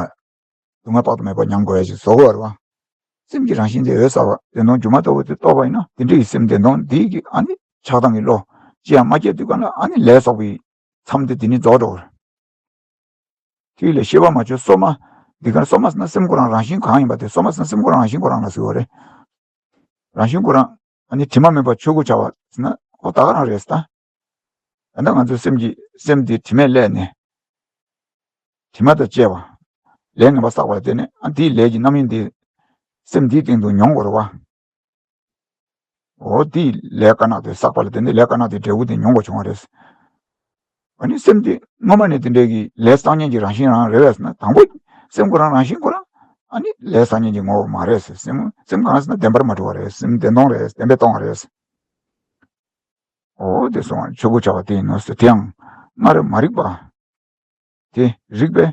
སྡུག་བསྔལ་དཔག་ཏུ་མེད་པ་མྱང་དགོས་ཡ་ཞིག་བཟོ་དགོས་རེད་བ། སེམས་ཀྱི་རང་བཞིན་དེ་འོད་གསལ་བ་བདེན་སྟོང་སྒྱུ་མ་ལྟ་བུ་དེ་རྟོགས་པ་ཡིན་ན། དེ་འདྲའི་སེམས་བདེན་སྟོང་དེ་གི་ཨ་ནི་ཆགས་སྡང་གི་བློ་ཅི་ཡང་མ་སྐྱེས་དུས་གང་ལ་ཨ་ནི་ལས་གསོག་པའི་མཚམས་དེ་དེ་ནི་རྫོགས་འགྲོ་གི་རེད། དེ་ལས་ཤེས་པ་མ་བཅོས་སོ་མ། འདི་གར་སོ་མ་ཟེར་ན་སེམས་ཁོ་རང་རང་བཞིན་གང་ཡིན་པ་དེ། སོ་མ་ཟེར་ན་སེམས་ཁོ་རང་རང་བཞིན་ཁོ་རང་ལ་ཟེར་བ་རེད། རང་བཞིན་ཁོ་རང་ཨ་ནི་དྲི་མ་མེད་པ་ཆོས་སྐུ་བྱ་བ་ཟེར་ན་ཁོ་ད་ག་རང་རེད་ཟེར་ད། ད་ལྟ་ང་ཚོའི་སེམས་ཀྱི་སེམས་འདི་དྲི་མས་བསླད་ནས། དྲི་མ་དང་བཅས་པ། ལས་ངན་པ་བསགས་པ་ལ་བརྟེན་ནས་ཨ་འདིའི་ལས་ཀྱི་རྣམ་སྨིན་འདི་སེམས་འདིའི་སྟེང་དུ་མྱོང་དགོས་རེད་བ། འོ་དེའི་ལས་དཀར་ནག་དེ་བསགས་པ་ལ་བརྟེན་ནས་ལས་དཀར་ནག་དེའི་འབྲས་བུ་དེ་མྱོང་དགོས་བྱུང་བ་རེད། ཨ་ནི་སེམས་དེ་སྔོན་མ་ནས་དེ་འདྲའི་གི་ལས་བསགས་མཁན་གྱི་རང་བཞིན་རང་རེད་པས་ཟེར་ན། དང་པོ་སེམས་ཁོ་རང་རང་བཞིན་ཁོ་རང་ཨ་ནི་ལས་བསགས་མཁན་གྱི་ངོ་བོ་མ་རེད་ཟེར། སེམས་སེམས་གང་ཟེར་ན་བདེན་པར་མ་གྲུབ་པ་རེད། སེམས་བདེན་སྟོང་རེད། བདེན་པས་སྟོང་བ་རེད། འོ་དེ་སོང་བ་ཆོས་སྐུ་བྱ་བ་དེ་ཡིན་ནོ་ཟེར། དེའང་སྔར་མ་རིག་པ། དེ་རིག་པས་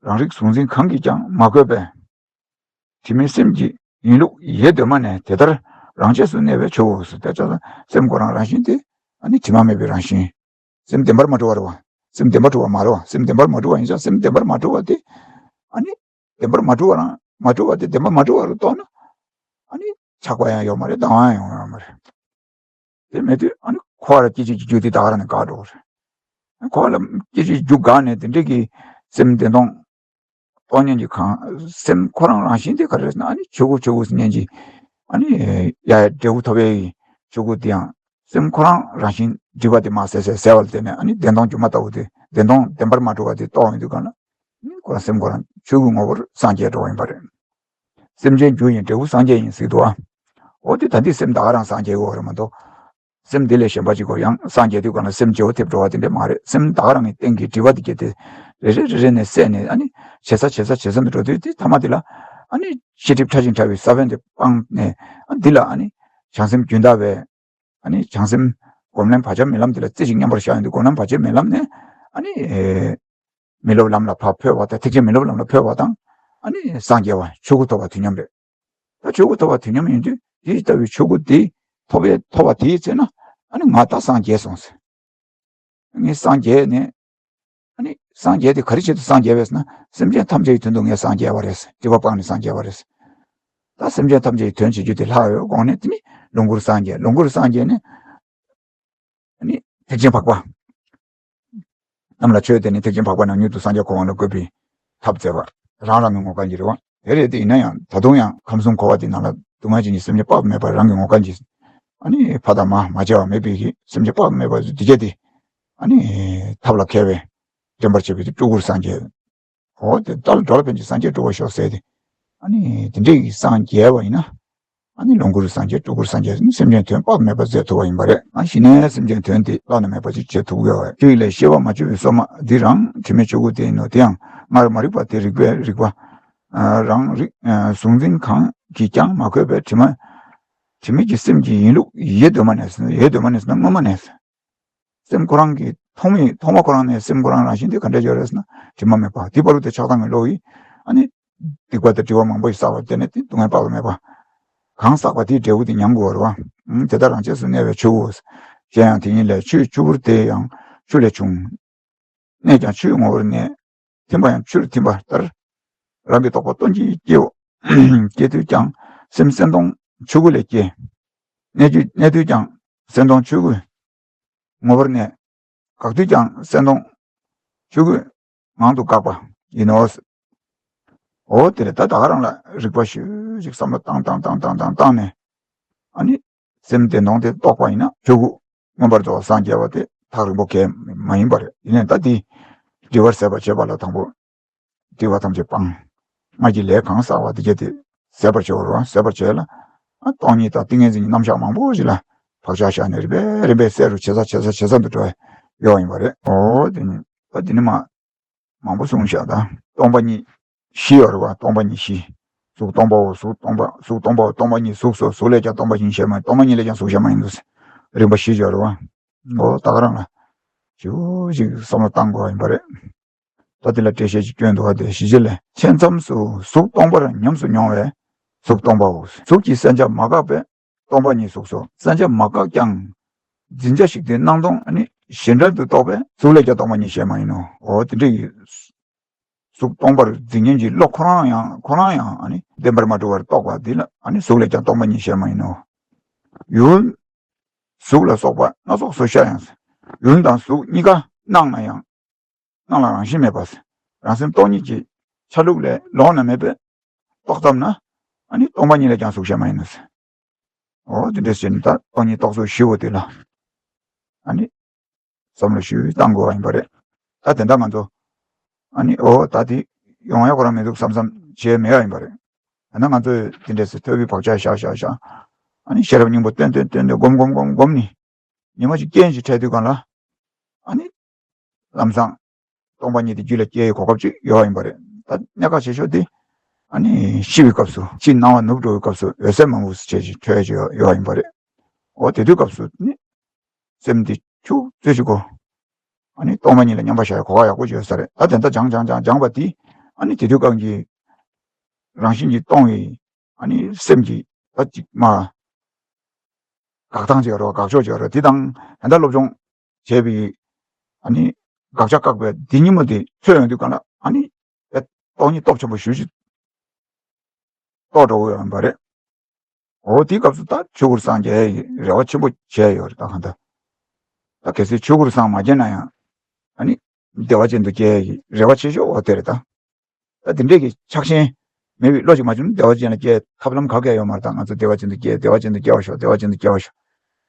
རང་རིག་གཟུང་འཛིན་གང་གིས་ཀྱང་མ་གོས་པས། དྲི་མེད་སེམས་ཀྱི་ཡིན་ལུགས་ཡེ་གདོད་མ་ནས་དེ་ལྟར་རང་ཆས་སུ་གནས་པའི་ཆོས་སོ། དེ་ལྟར་སེམས་ཁོ་རང་རང་བཞིན་དེ་ཨ་ནི་དྲི་མ་མེད་པའི་རང་བཞིན། སེམས་བདེན་པར་མ་གྲུབ་པ་རེད་བ། སེམས་བདེན་པར་གྲུབ་པ་མ་རེད་བ། སེམས་བདེན་པར་མ་གྲུབ་པ་ཡིན་ཙང་སེམས་བདེན་པར་མ་གྲུབ་པ་དེ་ཨ་ནི་བདེན་པར་མ་གྲུབ་པ་རང་མ་གྲུབ་པ་དེ་བདེན་པར་མ་གྲུབ་པ་རུ་རྟོགས་ན་ཨ་ནི་ཆགས་པ་ཡང་ཡོད་མ་རེད། སྡང་བ་ཡང་ཡོང་ཡོད་མ་རེད། དེ་མེད་དུས་ཨ་ནི་འཁོར་བ་ལ་སྐྱེ་འཆི་གི་རྒྱུ་དེ་ད་ག་རང་ནས་འགག་འགྲོ་གི་རེད། འཁོར་བ་ལ་སྐྱེ་འཆི་རྒྱུ་འགག་ནས་དེ་འདྲ་གི་སེམས་བདེན་སྟོང་རྟོགས་མཁན་གྱི་གང་སེམས་ཁོ་རང་རང་བཞིན་དེ་ག་རེ་རེད་ཟེར་ན། ཨ་ནི་ཆོས་སྐུ་ཆོས་སྐུ་ཟེར་མཁན་གྱི་ཨ་ནི་ཡ་ཡ་འབྲས་བུ་ཐོབ་པའི་ཆོས་སྐུ་དེ་ཡང་སེམས་ཁོ་རང་རང་བཞིན་སྒྲིབ་པ་དེ་མར་བསལ་བསལ་བསལ་བ་ལ་བརྟེན་ནས་ཨ་ནི་བདེན་སྟོང་སྒྱུ་མ་ལྟ་བུ་དེ་བདེན་སྟོང་བདེན་པར་མ་གྲུབ་པ་དེ་རྟོགས་ཡོང་དུས་གང་ལ་ཨ་ནི་ཁོ་རང་སེམས་ཁོ་རང་ཆོས་སྐུའི་ངོ་བོར་སངས་རྒྱས་འགྲོ་བ་ཡིན་པ་རེད། སེམས་ཅན་རྒྱུ་ཡིན་འབྲས་བུ་སངས་རྒྱས་ཡིན་ཟེར་འདུག་ཨ། འོ་དེ་ད་འདི་སེམས་ད་ག་རང་སངས་རྒྱས་ཡོད་རེད་མ་གཏོགས། སེམས་འདི་ལས་གཞན་པ་ཅིག་གོ་ཡང་སངས་རྒྱས་དུས་གང་ལ་སེམས་བརྗེ་བོ་ཐེབས་འགྲོ་བ་དེ་འདྲ་མ་རེད། སེམས་ད་ག་རང་གི་སྟེང་གི་སྒྲིབ་པ་དེ་སྐྱེ་དེ་རེ་རེ་རེ་རེ་ནས་བསལ་ནས་ཨ་ནི་ཇེ་སྲ་ཇེ་སྲ་ཇེ་སྲ་དུ་འགྲོ་དུས་དེ་ཐ་མ་དེ་ལ་ཨ་ནི་ཤེས་སྒྲིབ་ཕྲ་ཞིང་ཕྲ་བའི་ས་བོན་དེ་སྤངས་ནས་ཨ་འདི་ལ་ཨ་ནི་བྱང་སེམས་རྒྱུན་དག་པའི་ཨ་ནི་བྱང་སེམས་སྒོམ་ལམ་བར་ཆད་མེད་ལམ་དེ་ལ་རྩེ་གཅིག་མཉམ་པར་བཞག་ཡོང་དུས་སྒོམ་ལམ་བར་ཆད་མེད་ལམ་ནས་ཨ་ནི་མི་སློབ་ལམ་ལ་ཕར་འཕོས་པ་དང་ཐེག་ཆེན་མི་སློབ་ལམ་ལ་འཕོས་པ་དང་ཨ་ནི་སངས་རྒྱས་པ་ཆོས་སྐུ་ཐོབ་པ་དུས་མཉམ་རེད། ད་ཆོས་སྐུ་ཐོབ་པ་དུས་མཉམ་ཡིན་དུས་དེ་ལྟ་བུའི་ཆོས་སྐུ་དེ་ཐོབ་པའི་ཐོབ་པ་དེའི་ཚེ་ན་ཨ་ནི་ང་ད་སངས་རྒྱས་སོང་ཟེར། ངས་སངས་རྒྱས་ནས་ཨ་ནི་སངས་རྒྱས་དེ་ག་རེ་ཆེད་དུ་སངས་རྒྱས་པས་ཟེར་ན། སེམས་ཅན་ཐམས་ཅད་ཀྱི་དོན་དུ་ངས་སངས་རྒྱས་པ་རེད། སྒྲིབ་པ་སྤངས་ནས་སངས་རྒྱས་པ་རེད། ད་སེམས་ཅན་ཐམས་ཅད་ཀྱི་དོན་བྱེད་རྒྱུ་དེ་ལྷག་ཡོད་དགོངས་ནས་དེ་ནི་ལོངས་སྐུར་སངས་རྒྱས། ལོངས་སྐུར་སངས་རྒྱས་ནས་ཨ་ནི་ཐེག་ཆེན་འཕགས་པ་རྣམས་ལ་ཆོས་བསྟན་ནས་ཐེག་ཆེན་འཕགས་པ་རྣམས་མྱུར་དུ་སངས་རྒྱས་གོ་འཕང་ལ་འགོད་པའི་ཐབས་མཛད་པ་རང་རང་གི་ངོ་སྐལ་གྱིས་རེད་བ། དེ་རེད་དེ་ཡིན་ན་ཡང་ད་དུང་ཡང་ཁམས་གསུམ་འཁོར་བ་དེ་ནང་ལ་སྡུག་བསྔལ་ཅན་གྱི་སེམས་ཅན་དཔག་ཏུ་མེད་པ་རང་གི་ངོ་སྐལ་གྱིས་ཨ་ནི་ཕ་དང་མ་མ་བྱས་པ་མེད་པའི་སེམས་ཅན་དཔག་ཏུ་མེད་པ་འདི་སྐྱེ་སྟེ་ཨ་ནི་ཐབས་ལ་མཁས་པས་འདྲེན་པར་བྱེད་པའི་སྤྲུལ་སྐུར་སངས་རྒྱས། འོ་དེ་ལྟར་འགྲོ་ལ་ཕན་ཕྱིར་སངས་རྒྱས་སྤྲུལ་པར་ཤོག་ཟེར་ཏེ། ཨ་ནི་དེ་འདྲས་ཀྱི་སངས་རྒྱས་པ་ཡིན་ན། ཨ་ནི་ལོངས་སྐུར་སངས་རྒྱས་སྤྲུལ་སྐུར་སངས་རྒྱས་ནི་སེམས་ཅན་དོན་དཔག་ཏུ་མེད་པ་མཛད་ཐུབ་པ་ཡིན་པ་རེད། ཨ་གཞི་ནས་སེམས་ཅན་དོན་དེ་བླ་ན་མེད་པ་ཅིག་བྱེད་ཐུབ་དགོས་པ། ཆོས་ལས་ཤེས་པ་མ་བཅོས་པའི་སོ་མ་འདི་རང་དྲི་མེད་ཆོས་སྐུ་དེ་ཡིན་ནོ། དེ་ཡང་སྔར་མ་རིག་པ་དེ་རིག་པའི་རིག་པ། རང་རིག་གཟུང་འཛིན་གང་ གིས་ཀྱང་མ་གོས་པའི་དྲི་མ། དྲི་མེད་ཀྱི་སེམས་ཀྱི་ཡིན་ལུགས་ཡེ་གདོད་མ་ནས་ཟེར་ན། ཡེ་གདོད་མ་ནས་ཟེར་ན་སྔོན་མ་ནས། སེམས་ཁོ་རང་གི་ཐོག་མའི་ཐོག་མ་ཁོ་རང་ནས་སེམས་ཁོ་རང་རང་བཞིན་དེ་ག་འདྲ་ཡོད་རེད་ཟེར་ན་དྲི་མ་མེད་པ། དེ་བར་དུ་དེ་ཆགས་སྡང་གི་བློ་ཡིས་ཨ་ནི་སྡིག་པ་དང་དྲི་བ་མང་པོ་ཞིག་བསགས་པ་དེ་ནས་དེ་སྡུག་བསྔལ་དཔག་ཏུ་མེད་པ་གང་བསགས་པ་དེའི་འབྲས་བུ་དེ་མྱང་དགོས་པ་རེད་བ། ཨང་། དེ་དག་རང་ཆས་སུ་གནས་པའི་ཆོས་སྐུ། གཞན་ཡང་དེ་ཉིད་ལས་ཆུའི་ཆུ་བུར་དེ་ཡང་ཆུ་ལས་བྱུང་། གནས་ཀྱང་ཆུའི་ངོ་བོར་གནས། ཐིམ་པ་ཡང་ཆུར་ཐིམ་པ་ལྟར། རང་གི་རྟོག་པ་སྟོང་ཉིད་སྐྱེའོ། སྐྱེ་དུས་ཀྱང་སེམས་སེམས་སྟོང་ཆོས་སྐུ་ལས་སྐྱེ། གནས་དུས་གནས་དུས་ཀྱང་སེམས་སྟོང་ཆོས་སྐུའི་ངོ་བོར་གནས། འགག་དུས་ཀྱང་སེམས་སྟོང་ཆོས་སྐུའི་ངང་དུ་འགག་པ་ཡིན་ནོ། འོ་དེ་ལས་ད་ད་ག་རང་ལ་རིག་པ་ཞུ་ཞིག་བསམ་བློ་བཏང་བཏང་བཏང་བཏང་བཏང་བཏང་ནས། ཨ་ནི་སེམས་བདེན་སྟོང་དེ་རྟོགས་པ་ཡིན་ན་ཆོས་སྐུ་མངོན་པར་རྫོགས་སངས་རྒྱས་པ་དེ་ཐག་རིང་པོ་གས་མ་ཡིན་པ་རེད། ཡིན་ནའི་ད་དེ་དྲི་བར་ཟད་པར་བྱེད་པ་ལ་དང་པོ་དྲི་བ་ཐམས་ཅད་སྤང་། སྔར་གྱི་ལས་གང་བསགས་པ་དེ་གས་དེ་ཟད་པར་བྱེད་པ་རེད་བ། ཟད་པར་བྱེད་ལ་ཨ་སྟོང་ཉིད་དང་ཏིང་ངེ་འཛིན་གྱི་རྣམ་གཞག་མང་པོ་ཞིག་ལ་བག་ཆགས་བཞག་ནས་རིམ་པས་རིམ་པས་བསལ་རུ་ཇེ་ཚ་ཇེ་ཚ་ཇེ་ཚ་དུ་འགྲོ་བའི་ཡོད་ཡིན་པ་རེད། འོ་དེ་ནི་ད་དེ་ནི་མ་མང་པོ་གསུངས་བཞག་ད་སྟོང་པ་ཉིད་བཞི་ཡོད་རེད་བ། སྟོང་པ་ཉིད་བཞི། གཟུགས་སྟོང་པའོ། གཟུགས་སྟོང་པ། གཟུགས་སྟོང་པའོ། སྟོང་པ་ཉིད་གཟུགས་སོ། གཟུགས་ལས་ཀྱང་སྟོང་པ་ཉིད་གཞན་མ་ཡིན། སྟོང་པ་ཉིད་ལས་ཀྱང་གཟུགས་གཞན་མ་ཡིན་ནོ། རིམ་པ་བཞི་ཡོད་རེད་བ། འོ་ད་ག་རང་ལ་ཞུ་ཞིག་བསམ་བློ་བཏང་དགོས་པ་ཡིན་པ་རེད། ད་དེ་ལ་འགྲེལ་བཤད་ཅིག་སྐྱོན་འདུག་བ། དེ་ཞི་བྱེད་ལས། ཕྱེད་མཚམས་སུ་གཟུགས་སྟོང་པར་ཉམས་སུ་མྱོང་བས་གཟུགས་སྟོང་པའོ། གཟུགས་ཀྱི་བསལ་བྱ་མ་འགགས་པས་སྟོང་པ་ཉིད་གཟུགས་སོ། བསལ་བྱ་མ་འགགས་ཀྱང་འཛིན་བྱ་ཞིག་སྟེ་སྣང་སྟོང་ཨ་ནི་གཞན་འབྲེལ་དུ་རྟོགས་པས་གཟུགས་ལས་ཀྱང་སྟོང་པ་ཉིད་གཞན་མ་ཡིན་ནོ། འོ་དེ་འདྲ་ཡི་གཟུགས་སྟོང་པར་འཛིན་མཁན་གྱི་བློ་ཁོ་རང་ཡང་ཁོ་རང་ཡང་ཨ་ནི་བདེན་པར་མ་གྲུབ་པར་རྟོགས་པ་འདི་ལ་ཨ་ནི་གཟུགས་ལས་ཀྱང་སྟོང་པ་ཉིད་གཞན་མ་ཡིན་ནོ། ཡུལ། གཟུགས་ལ་སོགས་པ་སྣ་ཚོགས་སུ་ཤར་ཡང་། ཡུལ་དང་གཟུགས་གཉིས་ཀ་སྣང་ན་ཡང་། སྣང་ལ་རང་བཞིན་མེད་པ། རང་སེམས་སྟོང་ཉིད་ཀྱི་ཆ་ལུགས་ལས་ལོག་ན་མེད་པས་རྟོགས་ཙམ་ན། ཨ་ནི་སྟོང་པ་ཉིད་ལས་ཀྱང་གཟུགས་གཞན་མ་ཡིན་ནོ། འོ་དེ་འདྲ་ཟེར་ནས་ད་སྟོང་ཉིད་རྟོགས་ཚུལ་བཞི་བོ་དེ་ལ་ཨ་ནི་བསམ་བློ་ཞིག་བཏང་དགོས་པ་ཡིན་པ་རེད། ད་དེ་འདྲ་ང་ཚོ་ཨ་ནི་འོ་ད་དེ་ཡོང་ཡ་ཁོ་རང་མི་འདུག་བསམ་བསམ་བྱས་མེད་པ་ཡིན་པ་རེད། ཡང་ན་ང་ཚོས་དེ་འདྲ་ཟེར་ཐོས་པའི་བག་ཆགས་བཞག་བཞག་བཞག་ཨ་ནི་ཤེས་རབ་སྙིང་པོ་བཏོན་བཏོན་བཏོན་བཏོན་སྒོམ་སྒོམ་སྒོམ་སྒོམ་ནི་ཉི་མ་གཅིག་རྐྱེན་ཞིག་འཕྲད་དུས་གང་ལ་ཨ་ནི་ལམ་སང་སྟོང་པ་ཉིད་དེ་རྒྱུད་ལ་སྐྱེ་ཡི་གོ་སྐབས་ཅིག་ཡོད་པ་ཡིན་པ་རེད། ད་གནད་འགག་ཆེ་ཤོས་དེ་ཨ་ནི་ཤི་བའི་སྐབས་སུ་ཕྱི་སྣང་བ་ནུབ་འགྲོ་བའི་སྐབས་སུ་འོད་གསལ་མང་པོ་ཞིག་འཕྲད་ཅིག་ཡོད་ཡོད་པ་ཡིན་པ་རེད། འོ་དེ་དུས་སྐབས་སུ་ནི་སེམས་འདི་ཁྱུག་ཙམ་ཞིག་གོ་ཨ་ནི་སྟོང་པ་ཉིད་ལ་མཉམ་པར་བཞག་ཡ་གོ་སྐབས་ཡག་པོ་ཅིག་ཡོད་ས་རེད། ད་དེ་འདྲ་སྦྱང་སྦྱང་སྦྱང་སྦྱང་པ་དེ་ཨ་ནི་དེ་དུས་སྐབས་ཀྱི་རང་བཞིན་གྱིས་སྟོང་བའི་ཨ་ནི་སེམས་ཀྱི་ད་ཅིག་མ་འགག་སྟངས་ཅིག་ཡོད་རེད་བ། འགག་ཕྱོགས་ཅིག་ཡོད་རེད། དེ་དང་ད་ལྟ་སློབ་སྦྱོང་བྱས་པའི་ཨ་ནི་དགག་བྱ་བཀག་པའི་འདི་གཉིས་པོ་དེ་ཐོན་ཡོང་དུས་གང་ལ་ཨ་ནི་དཔེ་སྟོང་ཉིད་སྟོབས་ཆེན་པོ་ཞེ་ཅིག་རྟོགས་འགྲོ་གི་ཡོད་པ་རེད། འོ་དེའི་སྐབས་སུ་ད་ཆོས་སྐུར་སངས་རྒྱས་ཡི་རེ་བ་ཆེན་པོ་བྱས་ཡོད་རེད། ད་གང་ལྟར་ད་གལ་སྲིད་ཆོས་སྐུར་སངས་མ་རྒྱས་ན་ཡང་ཨ་ནི་བདེ་བ་ཅན་དུ་སྐྱེ་ཡི་རེ་བ་ཆེ་ཤོས་འོ་དེ་རེད་ད། ད་དེ་འདྲས་ཀྱི་ཆགས་ཞེན་མེད་པའི་བློ་ཅིག་མ་བྱུང་ན་བདེ་བ་ཅན་ལ་སྐྱེ་ཐབས་ལམ་ག་གེ་ཡོད་མ་རེད། ད་ང་ཚོ་བདེ་བ་ཅན་དུ་སྐྱེ་བདེ་བ་ཅན་དུ་སྐྱེ་བར་ཤོག་བདེ་བ་ཅན་དུ་སྐྱེ་བར་ཤོག་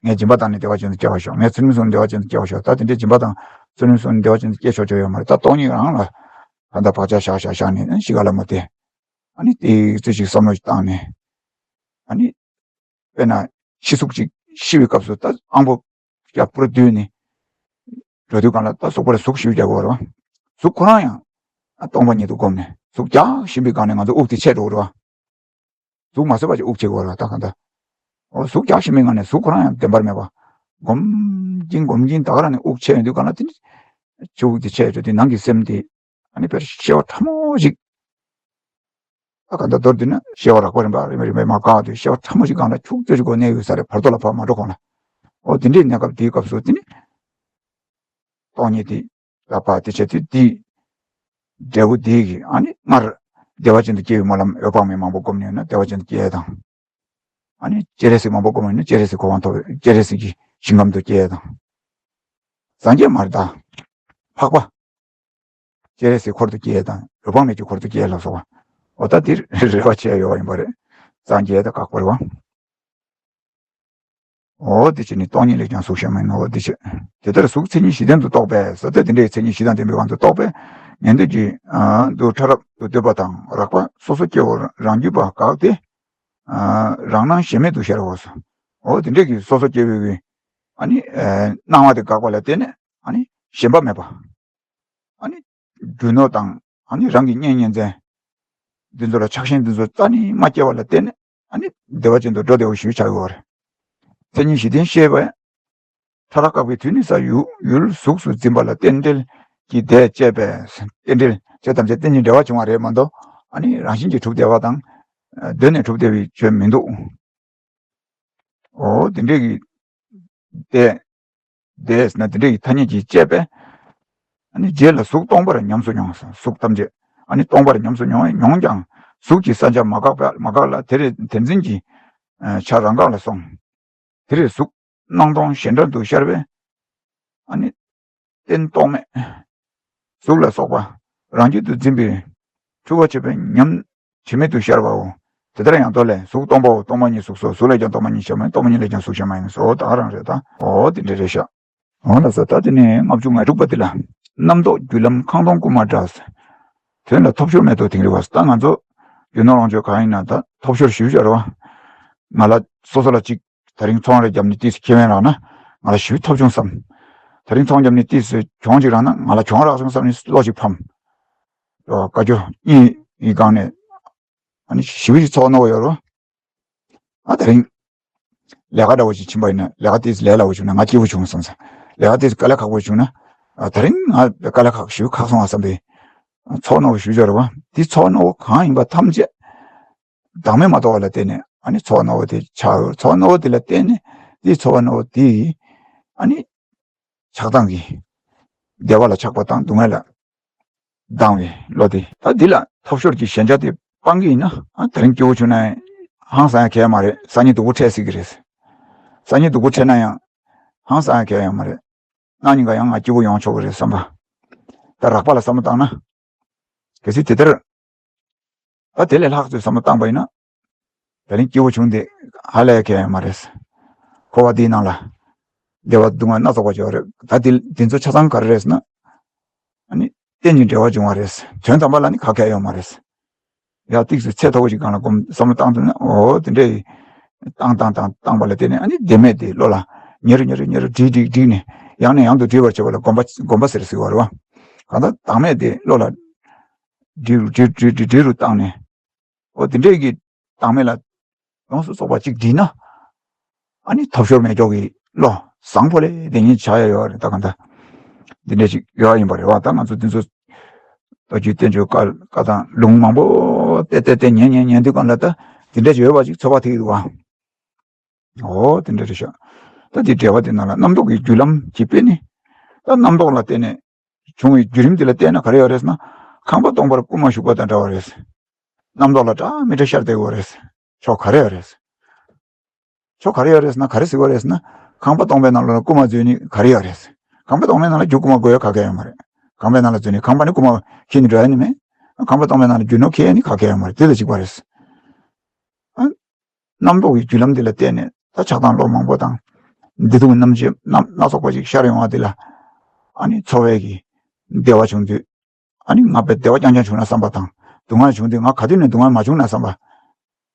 ངས་སྦྱིན་པ་བཏང་ནས་བདེ་བ་ཅན་དུ་སྐྱེ་བར་ཤོག་ངས་ཚུལ་ཁྲིམས་བསྲུངས་ནས་བདེ་བ་ཅན་དུ་སྐྱེ་བར་ཤོག་ད་དེ་འདྲས་སྦྱིན་པ་དང་ཚུལ་ཁྲིམས་བསྲུངས་ནས་བདེ་བ་ཅན་དུ་སྐྱེ་ཆོག་ཆོག་ཡོད་མ་རེད། ད་སྟོང་ཉིད་རང་ལ་ད་ལྟ་བག་ཆགས་བཞག་བཞག་བཞག་ནས་ཨ་ནི་ཤི་ག་ལ་མ་བལྟས། ཨ་ནི་དེ་ཚོད་ཅིག་བསམ་བློ་ཞིག་བཏང་ནས་ཨ་ནི་དཔེར་ན་ཤི་གཟུགས་ཅིག་ཤི་བའི་སྐབས་སུ་ད་ཨང་པོ་རྒྱབ་པུར་བསྡུས་ནས་འགྲོ་དུས་གང་ལ་ད་གཟུགས་པོ་ལ་གཟུགས་ཤིག་རྒྱག་དགོས་རེད་བ། གཟུགས་ཁོ་རང་ཡང་ཨ་སྟོང་པ་ཉིད་དུ་བསྒོམས་ནས་གཟུགས་རྒྱག་བཞིན་པའི་སྒང་ནས་ང་ཚོ་དབུགས་དེ་ཆད་འགྲོ་གི་རེད་བ། གཟུགས་མ་བཟོད་པ་ཅིག་དབུགས་ཆད་དགོས་རེད་བ། ད་གང་ལྟར་འོ་གཟུགས་རྒྱག་བཞིན་པའི་སྒང་ནས་གཟུགས་ཁོ་རང་ཡང་བདེན་པར་མེད་པ་སྒོམ་གྱིན་སྒོམ་གྱིན་ད་ག་རང་ནས་དབུགས་ཆད་ཡོང་དུས་གང་ལ་དེ་ནི་ཆུ་དབུགས་དེ་ཆད་འགྲོ་དུས་ནང་གི་སེམས་དེ་ཨ་ནི་དཔེར་ཤེས་པ་ཕྲ་མོ་ཞིག་ད་ག་འདྲ་མདོར་བསྡུས་ན་ཤེས་པ་རགས་པ་རིམ་པ་རིམ་པ་རིམ་པས་མར་འགག་དུས་ཤེས་པ་ཕྲ་མོ་ཞིག་སྒང་ལ་ཁྱུག་ཙམ་ཞིག་གོ་གནས་ཡོད་ས་རེད། བར་དོ་ལ་ཕར་མ་འགྲོ་གོང་ལ། འོ་དེ་འདྲའི་གནས་སྐབས་དེའི་སྐབས་སུ་དེ་ནི་སྟོང་ཉིད་དེ་ལ་ཕར་དེ་བྱས་དུས་དེའི་འབྲས་བུ་དེ་གིས་ཨ་ནི་སྔར་བདེ་བ་ཅན་དུ་སྐྱེ་བའི་སྨོན་ལམ་འོད་དཔག་མེད་མང་པོ་བསྒོམས་ནས་ཡོད་ན་བདེ་བ་ཅན་དུ་སྐྱེ་ཡས་དང་། ཨ་ནི་སྤྱན་རས་གཟིགས་མང་པོ་བསྒོམས་ཡོད་ན་སྤྱན་རས་གཟིགས་གོ་འཕང་ཐོབ་སྤྱན་རས་གཟིགས་ཀྱི་ཞིང་ཁམས་དུ་སྐྱེ་ཡས་དང་། སངས་རྒྱས་མ་རེད་ད། འཕགས་པ། སྤྱན་རས་གཟིགས་འཁོར་དུ་སྐྱེ་ཡས་དང་འོད་དཔག་མེད་ཀྱི་འཁོར་དུ་སྐྱེ་ཡས་ལ་སོགས་པ། འོ་ད་འདིར་རེ་བ་བྱས་ཡོད་པ་ཡིན་པ་རེད། སངས་རྒྱས་དང་འགག་པ་རེད་བ། འོ་དེ་བྱས་ནས་སྟོང་ཉིད་ལས་ཀྱང་གཟུགས་གཞན་མ་ཡིན་ནོ། འོ་དེ་བྱས། དེ་ལྟར་གཟུགས་མཚན་ཉིད་བཞི་ལྡན་དུ་རྟོགས་པས་ཟེར་ཏེ་དེ་འདྲའི་མཚན་ཉིད་བཞི་དང་ལྡན་པའི་དབང་དུ་རྟོགས་པས་ཉན་ཐོས་ཀྱི་ཨ་དུ་ཕྲ་རབ་ཏུ་འདོད་པ་དང་རགས་པ་སོ་སོ་སྐྱེ་བོ་རང་རྒྱུད་པ་དགག་སྟེ། ཨ་རང་སྣང་ཞེན་མེད་དུ་ཤར་བའོ། འོ་དེ་འདྲའི་གི་སོ་སོ་སྐྱེ་བོའི་གི་ཨ་ནི་ཨ་སྣང་བ་དེ་དགག་པ་ལ་བརྟེན་ནས་ཨ་ནི་ཞེན་པ་མེད་པ། ཨ་ནི་རྒྱུ་ནོར་དང་ཨ་ནི་རང་གི་གཉེན་ཉེ་ཚན་འདི་ཚོ་ལ་ཆགས་ཞེན་འདི་ཚོ་རྩ་ནས་མ་སྐྱེ་བ་ལ་བརྟེན་ནས་ ཨ་ནི་བདེ་བ་ཅན་དུ་འགྲོ་བདེ་བོ་ཞིག་ཆགས་ཡོད་རེད། མཚན་ཉིད་བཞི་ལྡན་ཤེས་པས། ཕྲ་རགས་བཀག་པའི་དུས་ནི་ས་ཡུལ་ཡུལ་གཟུགས་སུ་འཛིན་པ་ལ་རྟེན་འབྲེལ་གྱི་བརྡས་བཅད་པས། རྟེན་འབྲེལ་ཆོས་ཐམས་ཅད་རྟེན་ཅིང་འབྲེལ་བར་འབྱུང་བ་རེད་མ་གཏོགས། ཨ་ནི་རང་བཞིན་གྱིས་གྲུབ་བསྡད་པ་དང་། གདོད་ནས་གྲུབ་བསྡད་པའི་ཆོས་མི་འདུག་འོ་དེ་འདྲས་ཀྱི་བརྡས་བརྡས་ཟེར་ན་དེ་འདྲས་ཀྱི་ཐ་སྙད་ཀྱིས་བཅད་པས། ཨ་ནི་རྗེས་ལ་གཟུགས་སྟོང་པར་ཉམས་སུ་མྱོང་། གཟུགས་ཐམས་ཅད་ཨ་ནི་སྟོང་པར་ཉམས་སུ་མྱོང་མྱོང་ཀྱང་གཟུགས་ཀྱི་གསལ་ཆ་མ་འགགས་པ་མ་འགགས་ལ། དེ་རེ་དེ་འཛིན་གྱི་ཆ་རང་འགགས་ལ་སོང་། དེ་རེ་གཟུགས་སྣང་སྟོང་གཞན་འདྲ་དུ་ཤར་བས། ཨ་ནི་རྟེན་རྟོག་མེད། གཟུགས་ལ་སོགས་པ་རང་རྒྱུད་དུ་འཛིན་པའི་འཁྲུལ་པ་ཆད་པའི་ཉམས་ཆད་མེད་དུ་ཤར་བའོ། དེ་ལྟར་ཡང་མདོ་ལས། གཟུགས་སྟོང་པའོ། སྟོང་པ་ཉིད་གཟུགས་སོ། གཟུགས་ལས་ཀྱང་སྟོང་པ་ཉིད་ཤར་མ་ཡིན། སྟོང་པ་ཉིད་ལས་ཀྱང་གཟུགས་ཤར་མ་ཡིན་སོ། ད་ག་རང་རེད་ད། འོ་དེ་འདྲ་རེད་ཤག་འོ་ལགས་སོ། ད་དེ་ནས་ལྔ་བཅུ་ང་དྲུག་པ་དེ་ལ། རྣམ་རྟོག་རྒྱུ་ལམ་ཁང་སྟོང་རྐུན་མ་འདྲ། དོན་ལ་ཐོབ་ཤོར་མེད་དོ་དིང་རི་བ། ད་ང་ཚོ་རྒྱུ་ནོར་ལོངས་སྤྱོད་གང་ཡིན་ན་ད་ཐོབ་ཤོར་ཞེ་པོ་ཅིག་རེད་བ། ང་ལ་སོ་སོ་ལ་ཅིག་ད་རིང་ཚོང་རེ་བརྒྱབ་ནས་ཏིས་ཁེ་ཕན་རག་ན་ང་ལ་ཞེ་པོ་ཐོབ་བྱུང་བསམ། ད་རིང་ཚོང་བརྒྱབ་ནས་ཏིས་གྱོང་ཅིག་རག་ན་ང་ལ་གྱོང་རག་སོང་བསམ་ནས་བློ་ཅིག་ཕམ། རོ་བཀའ་བཀྱོན་གཉིས་ཡི་སྒང་ནས་ཨ་ནི་ཞེ་པོ་ཅིག་ཚོར་བ་རྣོ་བོ་ཡོད་རོ། ཨ་ད་རིང་ལས་ཀ་འདྲ་བོ་ཞིག་ཕྱིན་པ་ཡིན་ན་ལས་ཀ་ཏིས་ལས་སླ་བོ་བྱུང་ན་ང་སྐྱིད་པོ་བྱུང་བསམ་ས། ལས་ཀ་ཏིས་དཀའ་ལས་ཁག་པོ་བྱུང་ན་ཨ་ད་རིང་ང་དཀའ་ལས་ཁག་ཞེ་པོ་ཁག་སོང་བ་བསམ་པའི་ཚོར་བ་རྣོ་བོ་ཞེ་པོ་ཅིག་ཡོད་རེད་བ། དེ་ཚོར་བ་རྣོ་བོ་གང་ཡིན་པ་ཐམས་ཅད་བདག་མེད་མ་རྟོགས་པ་ལ་བརྟེན་ནས་ཨ་ནི་ཚོར་བ་རྣོ་བོ་དེ་ཆགས་ཡོད། ཚོར་བ་རྣོ་བོ་དེ་ལ་བརྟེན་ནས་དེའི་ཚོར་བ་རྣོ་བོ་དེ་ཨ་ནི་ཆགས་སྡང་གི་བདེ་བ་ལ་ཆགས་པ་དང་སྡུག་བསྔལ་ལ་སྡང་བའི་བློ་དེ། ད་འདི་ལ་ཐོབ་ཤོར་གྱི་ཞེན་ཆགས་དེ་སྤང་གི་ཡིན་ན་ཨ་དེ་རིང་སྐྱིད་པོ་བྱུང་ན་ཧང་སང་ཡ་གལ་མ་རེད། སང་ཉིན་སྡུག་པོ་འཕྲད་སྲིད་ཀྱི་རེད། སང་ཉིན་སྡུག་པོ་འཕྲད་ན་ཡང་ཧང་སང་ཡ་གལ་ཡོད་མ་རེད། གནངས་ཉིན་ཀ་ཡང་ང་སྐྱིད་པོ་ཡོང་ཆོག་གི་རེད་བསམ་པ། ད་རགས་པ་ལ་བསམ་བློ་བཏང་ན། གལ་སྲིད་དེ་ལྟར། ད་དེ་ལས་ལྷག་ཙམ་བསམ་བློ་བཏང་པ་ཡིན་ན། ད་རིང་སྐྱིད་པོ་བྱུང་སྟེ་ཧ་ལས་གལ་ཡོད་མ་རེད། འཁོར་བ་འདིའི་ནང་ལ་བདེ་བ་སྡུག་བསྔལ་སྣ་ཚོགས་པ་ཅིག་ཡོད་རེད། ད་དེ་འདི་ཚོ་ཆ་ཚང་ག་རེ་རེད་ཟེར་ན། ཨ་ནི་རྟེན་ཅིང་འབྲེལ་བར་འབྱུང་བ་རེད། དོན་དམ་པ་ལ་ནི་ག་གེ་ཡོད་མ་རེད། ཡང་ཏིག་ཙམ་ཚད་མཐོ་པོ་ཞིག་སྒང་ལ་སྒོམ་བསམ་བློ་བཏང་ཐུབ་ན། འོ་དེ་འདྲའི་བཏང་བཏང་བཏང་བཏང་པ་ལ་བརྟེན་ནས་ཨ་ནི་བདེན་མེད་དེ་བློ་ལ་ཉེ་རུ་ཉེ་རུ་ཉེ་རུ་འགྲིག་འགྲིག་འགྲིག་ནས་ཡང་ནས་ཡང་དུ་འདྲིས་པར་བྱེད་པ་ལ་སྒོམ་པ་སྒོམ་པ་ཟེར་ཟེར་བ་རེད་བ། གང་ལྟར་བདག་མེད་དེ་བློ་ལ་འདྲིས་རུ་འདྲིས་རུ་འདྲིས་རུ་འདྲིས་རུ་བཏང་ནས། འོ་དེ་འདྲས་ཀྱི་བདག་མེད་ལ་ཡོངས་སུ་རྫོགས་པ་གཅིག་འདྲིས་ན། ཨ་ནི་ཐོབ་ཤོར་མེད་མཁན་གྱི་བློ་བཟང་པོ་ལས་དེ་ཉིད་ཆགས་ཡ་ཡོད་རེད། ད་གང་ལྟར་འདི་འདྲས་ཅིག་ཡོད་ཡིན་པ་རེད་བ། ད་ང་ཚོ་འདི་ཚོ་ལོ་རྒྱུས་བསྟན་བཅོས་བཀའ་བཀའ་དང་ལུང་མང་པོ་བལྟས་བལྟས་བལྟས་ཉན་ཉན་ཉན་དུས་གང་ལ་ད་འདི་འདྲས་ཅིག་ཡོད་པ་ཅིག་ཚོར་བ་ཐེབས་འདུག་བ། འོ་དེ་འདྲ་རེད་ཤག་ད་དེ་འགྲེལ་པ་དེ་ནང་ལ་རྣམ་རྟོག་གི་རྒྱུ་ལམ་གྱི་དཔེ་ནི། ད་རྣམ་རྟོག་ལ་བརྟེན་ནས་བྱུང་བའི་བརྒྱུད་རིམ་དེ་ལ་བལྟས་ན་ག་རེ་ཡོད་རེད་ཟེར་ན། ཁང་པ་སྟོང་པར་རྐུན་མ་ཞུགས་པ་དང་འདྲ་བ་རེད། རྣམ་རྟོག་ལ་འདྲ་མི་འདྲ་ཤར་བསྡད་ཡོད་རེད། ཕྱོགས་ག་རེ་ཡོད་རེད། ཕྱོགས་ག་རེ་ཡོད་རེད་ཟེར་ན་ག་རེ་ཟེར་བ་རེད་ཟེར་ན། ཁང་པ་སྟོང་པའི་ནང་ལ་རྐུན་མ་འཛུལ་ནི་ག་རེ་ཡོད་རེད། ཁང་པ་སྟོང་པའི་ནང་ལ་རྒྱུ་རྐུན་མ་དགོས་ཡ་ག་གེ་ཡོད་མ་རེད། ཁང་པའི་ནང་ལ་འཛུལ་ནི་ཁང་པ་ནི་རྐུན་མ་ཁྱེར་ནི་འགྲོ་ཡ་ནི་མེད། ཁང་པ་སྟོང་པའི་ནང་ལ་རྒྱུ་ནོར་ཁྱེར་ཡ་ནི་ག་གེ་ཡོད་མ་རེད། དེ་ལ་གཅིག་པ་རེད། ཨ། རྣམ་རྟོག་གི་རྒྱུ་ལམ་འདི་ལ་བརྟེན་ནས་ད་ཆགས་སྡང་བློ་མང་པོ་དང་། བདེ་སྡུག་རྣམ་འབྱེད་རྣམ་སྣ་ཚོགས་པ་ཞིག་ཤར་ཡོང་བ་འདི་ལ། ཨ་ནི་ཚོར་བའི་གི་བདེ་བ་བྱུང་དུས། ཨ་ནི་ང་བདེ་བ་རྐྱང་རྐྱང་བྱུང་ན་བསམ་པ་དང་། སྡུག་བསྔལ་བྱུང་དུས་ང་ག་དུས་ནས་སྡུག་བསྔལ་མ་བྱུང་ན་བསམ་པ།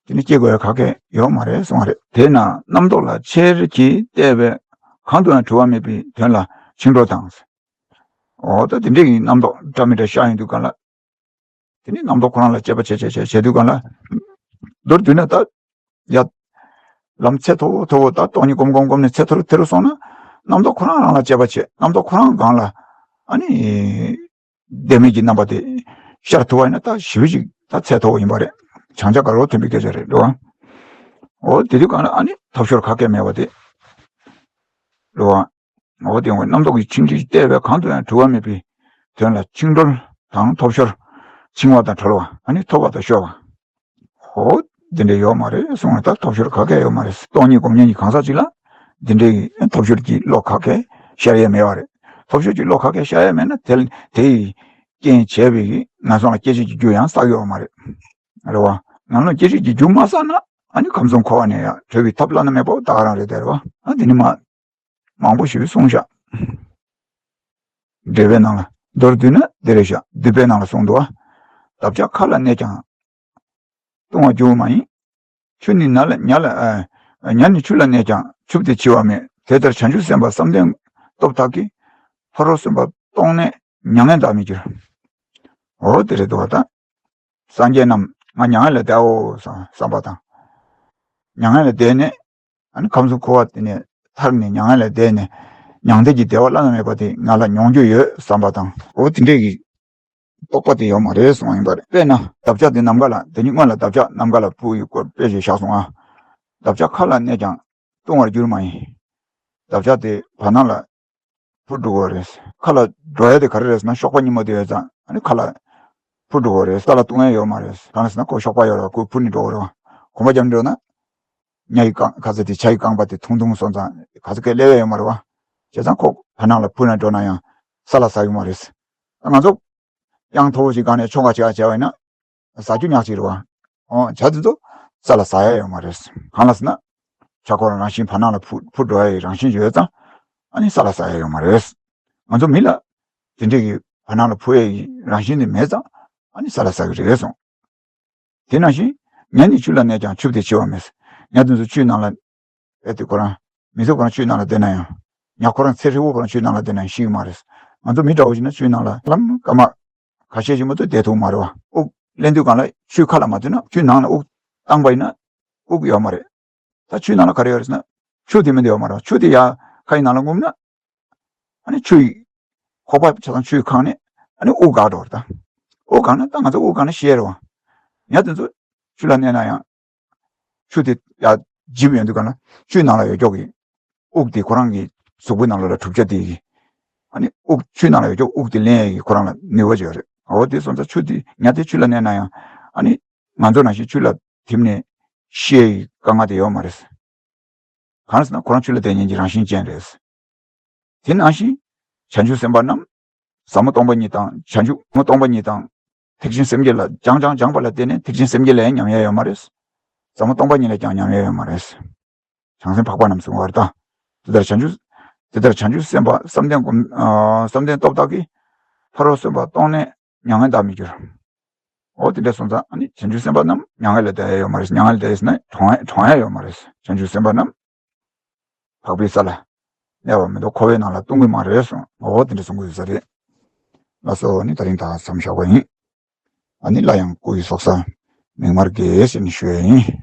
དེ་ནི་སྐྱེ་དགོས་ཡ་ག་གེ་ཡོད་མ་རེད་གསུངས་པ་རེད། དེས་ན་རྣམ་རྟོག་ལ་ཆེར་གྱིས་བལྟས་པས་གང་དུ་ཡང་གྲུབ་པ་མེད་པའི་དོན་ལ་འཆིང་གྲོལ་དང་། འོ་ད་དེ་འདྲའི་གི་རྣམ་རྟོག་འདྲ་མི་འདྲ་ཤར་ཡོང་དུས་གང་ལ། དེ་ནི་རྣམ་རྟོག་ཁོ་རང་ལ་དཔྱད་པ་བྱེད་བྱེད་བྱེད་བྱེད་དུས་གང་ལ། མདོར་བསྡུས་ན་ད། ཡ། ལམ་ཚད་མཐོ་བོ་མཐོ་བོ་ད་སྟོང་ཉིད་སྒོམ་སྒོམ་སྒོམ་ནས་ཚད་མཐོ་རུ་མཐོ་རུ་སོང་ན། རྣམ་རྟོག་ཁོ་རང་རང་ལ་དཔྱད་པ་བྱེད། རྣམ་རྟོག་ཁོ་རང་སྒང་ལ། ཨ་ནི། བདེན་མེད་ཀྱི་རྣམ་པ་དེ་ཤར་ཐུབ་པ་ཡིན་ན་ད་ཞེ་པོ་ཅིག་ད་ཚད་མཐོ་བོ་ཡིན་པ་རེད། བྱང་ཆ་ག་རེ་ཐོན་པའི་སྐད་ཆ་རེད་འགྲོ་བ། འོ་དེ་དུས་གང་ལ་ཨ་ནི་ཐོབ་ཤོར་ག་གེ་མེད་པ་དེ། འགྲོ་བ། འོ་དེ་འོ་རྣམ་རྟོག་གི་འཆིང་གྲོལ་བལྟས་པས་གང་དུ་ཡང་གྲུབ་པ་མེད་པའི་དོན་ལ་འཆིང་གྲོལ་དང་ཐོབ་ཤོར། འཆིང་བ་དང་གྲོལ་བ་ཨ་ནི་ཐོབ་པ་དང་ཤོར་བ། འོ། དེ་འདྲ་ཡོད་མ་རེད་གསུངས་ནས་ད་ཐོབ་ཤོར་ག་གེ་ཡོད་མ་རེད། སྟོང་ཉིད་སྒོམ་ཉན་གྱི་གང་ཟག་ཅིག་ལ། དེ་འདྲའི་ཐོབ་ཤོར་གྱི་བློ་ག་གེ་ཤར་ཡས་མེད་པ་རེད། ཐོབ་ཤོར་གྱི་བློ་ག་གེ་ཤར་ཡས་མེད་ན་དེ་དེ་ཡི་རྐྱེན་བྱས་པའི་ངན་སོང་ལ་སྐྱེ་མཆེད་ཀྱི་རྒྱུ་ཡང་བསགས་ཡོད་མ་རེད། རེད་བ། ངན་སོང་སྐྱེ་མཆེད་ཀྱི་རྒྱུ་མ་བསགས་ན་ཨ་ནི་ཁམས་གསུམ་འཁོར་བ་ནས་ཡང་གྲོལ་བའི་ཐབས་བླ་ན་མེད་པ་ད་ག་རང་རེད་དེ་རེད་བ། ཨ་དེ་ནི་མ། མང་པོ་ཞིག་གསུངས་བཞག་འགྲེལ་པའི་ནང་ལ་མདོར་བསྡུས་ན་འདི་རེད་བཞག་འདུས་པའི་ནང་ལ་གསུངས་འདུག་བ། འདབ་ཆགས་མཁའ་ལ་གནས་ཀྱང་ལྟུང་བར་འགྱུར་བ་མ་ཡིན། ཆུ་ནི་ཉ་ལ་ཉ་ལ་ཨ། ཉ་ནི་ཆུ་ལ་གནས་ཀྱང་ཆུབ་སྟེ་འཆི་བ་མེད། དེ་ལྟར་བྱང་ཆུབ་སེམས་དཔའ་བསམ་གཏན་སྟོབས་དག་གིས། ཕ་རོལ་སེམས་དཔའ་སྟོང་གནས་མྱ་ངན་འདའ་མི་འགྱུར། འོ་དེ་རེད་འདུག་བ་ད། སངས་རྒྱས་རྣམས་ང་མྱ་ངན་ལས་འདའོ་བསམ་བསམ་པ་དང་། མྱ་ངན་ལས་འདས་ནས། ཨ་ནི་ཁམས་གསུམ་འཁོར་བ་དེ་ནས་ཐར་ནས་མྱ་ངན་ལས་འདས་ནས། མྱང་འདས་ཀྱི་བདེ་བ་བླ་ན་མེད་པ་དེ་ང་ལ་མྱོང་རྒྱུ་ཡོད་བསམ་པ་དང་། འོ་དེ་འདྲས་ཀྱི་རྟོག་པ་དེ་ཡོད་མ་རེད་གསུངས་པ་ཡིན་པ་རེད། དཔེར་ན་འདབ་ཆགས་དེ་ནམ་མཁའ་ལ། དེ་ནི་སྔོན་ལ་འདབ་ཆགས་ནམ་མཁའ་ལ་འཕུར་ཡི་སྐོར་དཔེ་ཞིག་བཞག་སོང་ང་། འདབ་ཆགས་མཁའ་ལ་གནས་ཀྱང་ལྟུང་བར་འགྱུར་མ་ཡིན། འདབ་ཆགས་དེ་བར་སྣང་ལ་འཕུར་འགྲོ་གི་རེད། མཁའ་ལ་འགྲོ་ཡ་དེ་ག་རེ་རེད་ཟེར་ན། གཤོག་པ་སྙིང་པོ་དེ་ཡོད་ཙང་ཨ་ནི་མཁའ་ལ་འཕུར་འགྲོ་གི་རེད། ས་ལ་ལྟུང་ཡ་ཡོད་མ་རེད། གང་ལ་ཟེར་ན་ཁོ་གཤོག་པ་ཡོད་རེད། ཁོ་འཕུར་ནས་འགྲོ་གི་རེད། གོམ་པ་རྒྱབ་ནས་འགྲོ་ན་ཉ་ཡི་རྐང་། ག་ཚོད་དེ་བྱ་ཡི་རྐང་པ་དེ་ཐུང་ཐུང་སོང་ཙང་ག་ཚོད་སྐད་སླེབས་ཡ་ཡོད་མ་རེད་བ། བྱས་ཙང་ཁོ་བར་སྣང་ལ་འཕུར་ནས་འགྲོ་ན་ཡང་ས་ལ་ཟག་གི་མ་རེད། ད་ང་ཚོ་གཡང་མཐོ་པོ་ཞིག་སྒང་ནས་མཆོང་ག་བྱེད་ག་བྱས་པ་ཡིན་ན། ཟ་རྒྱུ་ཉག་གཅིག་རེད་བ། འོ་བྱ་དེ་ཚོ་ས་ལ་ཟག་ཡ་ཡོད་མ་རེད། གང་ལ་ཟེར་ན། བྱ་ཁོ་རང་རང་བཞིན་བར་སྣང་ལ་འཕུར་འཕུར་འགྲོ་ཡ་ཡི་རང་བཞིན་ཡོད་ཙང་། ཨ་ནི་ས་ལ་ཟག་ཡ་ཡོད་མ་རེད། ང་ཚོ་མི་ལ་དེ་འདྲས་ཀྱི་བར་སྣང་ལ་འཕུར་ཡ་ཡི་རང་བཞིན་དེ་མེད་ཙང་ཨ་ནི་ས་ལ་ཟག་གི་རེད་གསུངས། དེ་ནང་བཞིན་ཉ་ནི་ཆུ་ལ་གནས་ཀྱང་ཆུ་དེ་འཆི་བ་མེད། ཉ་དེ་ཚོ་ཆུའི་ནང་ལ། ཨེ་དེ་ཁོ་རང་མི་ཚོ་ཁོ་རང་ཆུའི་ནང་ལ་བསྡད་ན་ཡང་། ཉ་ཁོ་རང་ཚེ་ཧྲིལ་བོ་ཁོ་རང་ཆུའི་ནང་ལ་བསྡད་ན་ཡང་ཤི་གི་མ་རེད། ང་ཚོ་མི་འདྲ་བོ་ཞིག་ན་ཆུའི་ནང་ལ་ལམ་སྐར་མ་ཁ་ཤས་ཤིག་མ་གཏོགས་བསྡད་ཐུབ་མ་རེད་བ། དབུགས་ལེན་དུས་སྒང་ལ་ཆུའི་ཁ་ལ་མ་ཐུག་ན། ཆུའི་ནང་ལ་དབུགས་བཏང་པ་ཡིན་ན་དབུགས་ཡོད་མ་རེད། ད་ཆུའི་ནང་ལ་ག་རེ་ཡོད་རེད་ཟེར་ན། ཆུ་དེ་མིན་དུ་ཡོད་མ་རེད། ཆུ་དེ་ཡར་ཁ་ཡི་ནང་ལ་རྔུབ་ན། ཨ་ནི་ཆུ་ཡི་ཁོག་པ་ཆ་ཚང་ཆུ་ཡིས་གང་ནས་ཨ་ནི་དབུགས་འགག་འགྲོ་བ་རེད། ད་དབུགས་འགག་ན་ད་ང་ཚོ་དབུགས་འགག་ན་ཤི་ཡ་རེད་བ། ཉ་དེ་ཚོ་ཆུ་ལ་གནས་ན་ཡང་། ཆུ་དེ་ཡར་འཇིབ་ཡོང་དུས་སྒང་ལ་ཆུའི་ནང་ལ་ཡོད་ཀྱོག་གི་དབུགས་དེ་ཁོ་རང་གི་གཟུགས་པོའི་ནང་ལོགས་ལ་གྲུབ་ཆ་དེ་གི། ཨ་ནི་དབུགས་ཆུའི་ནང་ལ་ཡོད་ཀྱོག་དབུགས་དེ་ལེན་ཡ་གི་ཁོ་རང་ལ་ནུས་པ་ཅིག་ཡོད་རེད། འོ་དེ་སོང་ཙང་ཆུ་དེ་ཉ་དེ་ཆུ་ལ་གནས་ན་ཡང་། ཨ་ནི་ང་ཚོ་ནང་བཞིན་ཆུ་ལ་ཐིམ་ནས་ཤི་ཡ་གི་དཀའ་ངལ་དེ་ཡོད་མ་རེད། གང་ཟེར་ན་ཁོ་རང་ཆུ་ལ་བསྡད་མཁན་གྱི་རང་བཞིན་ཅན་རེད། དེ་ནང་བཞིན་བྱང་ཆུབ་སེམས་དཔའ་རྣམས་ཟབ་མོ་སྟོང་པ་ཉིད་དང་། བྱང་ཆུབ་མོ་སྟོང་པ་ཉིད་དང་། ཐེག་ཆེན་སེམས་བསྐྱེད་ལ་སྦྱང་སྦྱང་སྦྱངས་པ་ལ་བརྟེན་ནས་ཐེག་ཆེན་སེམས་བསྐྱེད་ལ་ཡང་ཉམས་ཡ་ཡོད་མ་རེད། ཟབ་མོ་སྟོང་པ་ཉིད་ལ་ཡང་ཉམས་ཡ་ཡོད་མ་རེད། བྱང་སེམས་འཕགས་པ་རྣམས་གསུངས་པ་རེད་ད། དེ་ལྟར་བྱང་ཆུབ། དེ་ལྟར་བྱང་ཆུབ་སེམས་དཔའ་བསམ་གཏན་སྒོམ། ཨ། བསམ་གཏན་སྟོབས་དག་གིས། ཕ་རོལ་སོན་པ་སྟོང་ནས་མྱ་ངན་འདའ་མི་འགྱུར། འོ་དེ་འདྲ་སོང་ཙང་ཨ་ནི་བྱང་ཆུབ་སེམས་དཔའ་རྣམས་མྱ་ངན་ལས་འདའ་ཡ་ཡོད་མ་རེད། མྱ་ངན་ལས་འདའ་ཡ་ཟེར་ན་གྲོངས་ཡ་གྲོངས་ཡ་ཡོད་མ་རེད། བྱང་ཆུབ་སེམས་དཔའ་རྣམས་འཕགས་པའི་ས་ལ་གནས་པ་མི་གཏོགས་འཁོར་བའི་ནང་ལ་ལྟུང་གི་མ་རེད་གསུངས། འོ་དེ་འདྲ་གསུང་གི་ཡོད་ས་རེད། ལགས་སོ། ཨ་ནི་ད་རིང་ད་མཚམས་བཞག་པ་ཡིན། ཨ་ནི་སླར་ཡང་སྐུ་ཡི་སོགས་ས་མིག་དམར་དགེ་ཞེས་ནི་ཞུ་ཡ་ཡིན།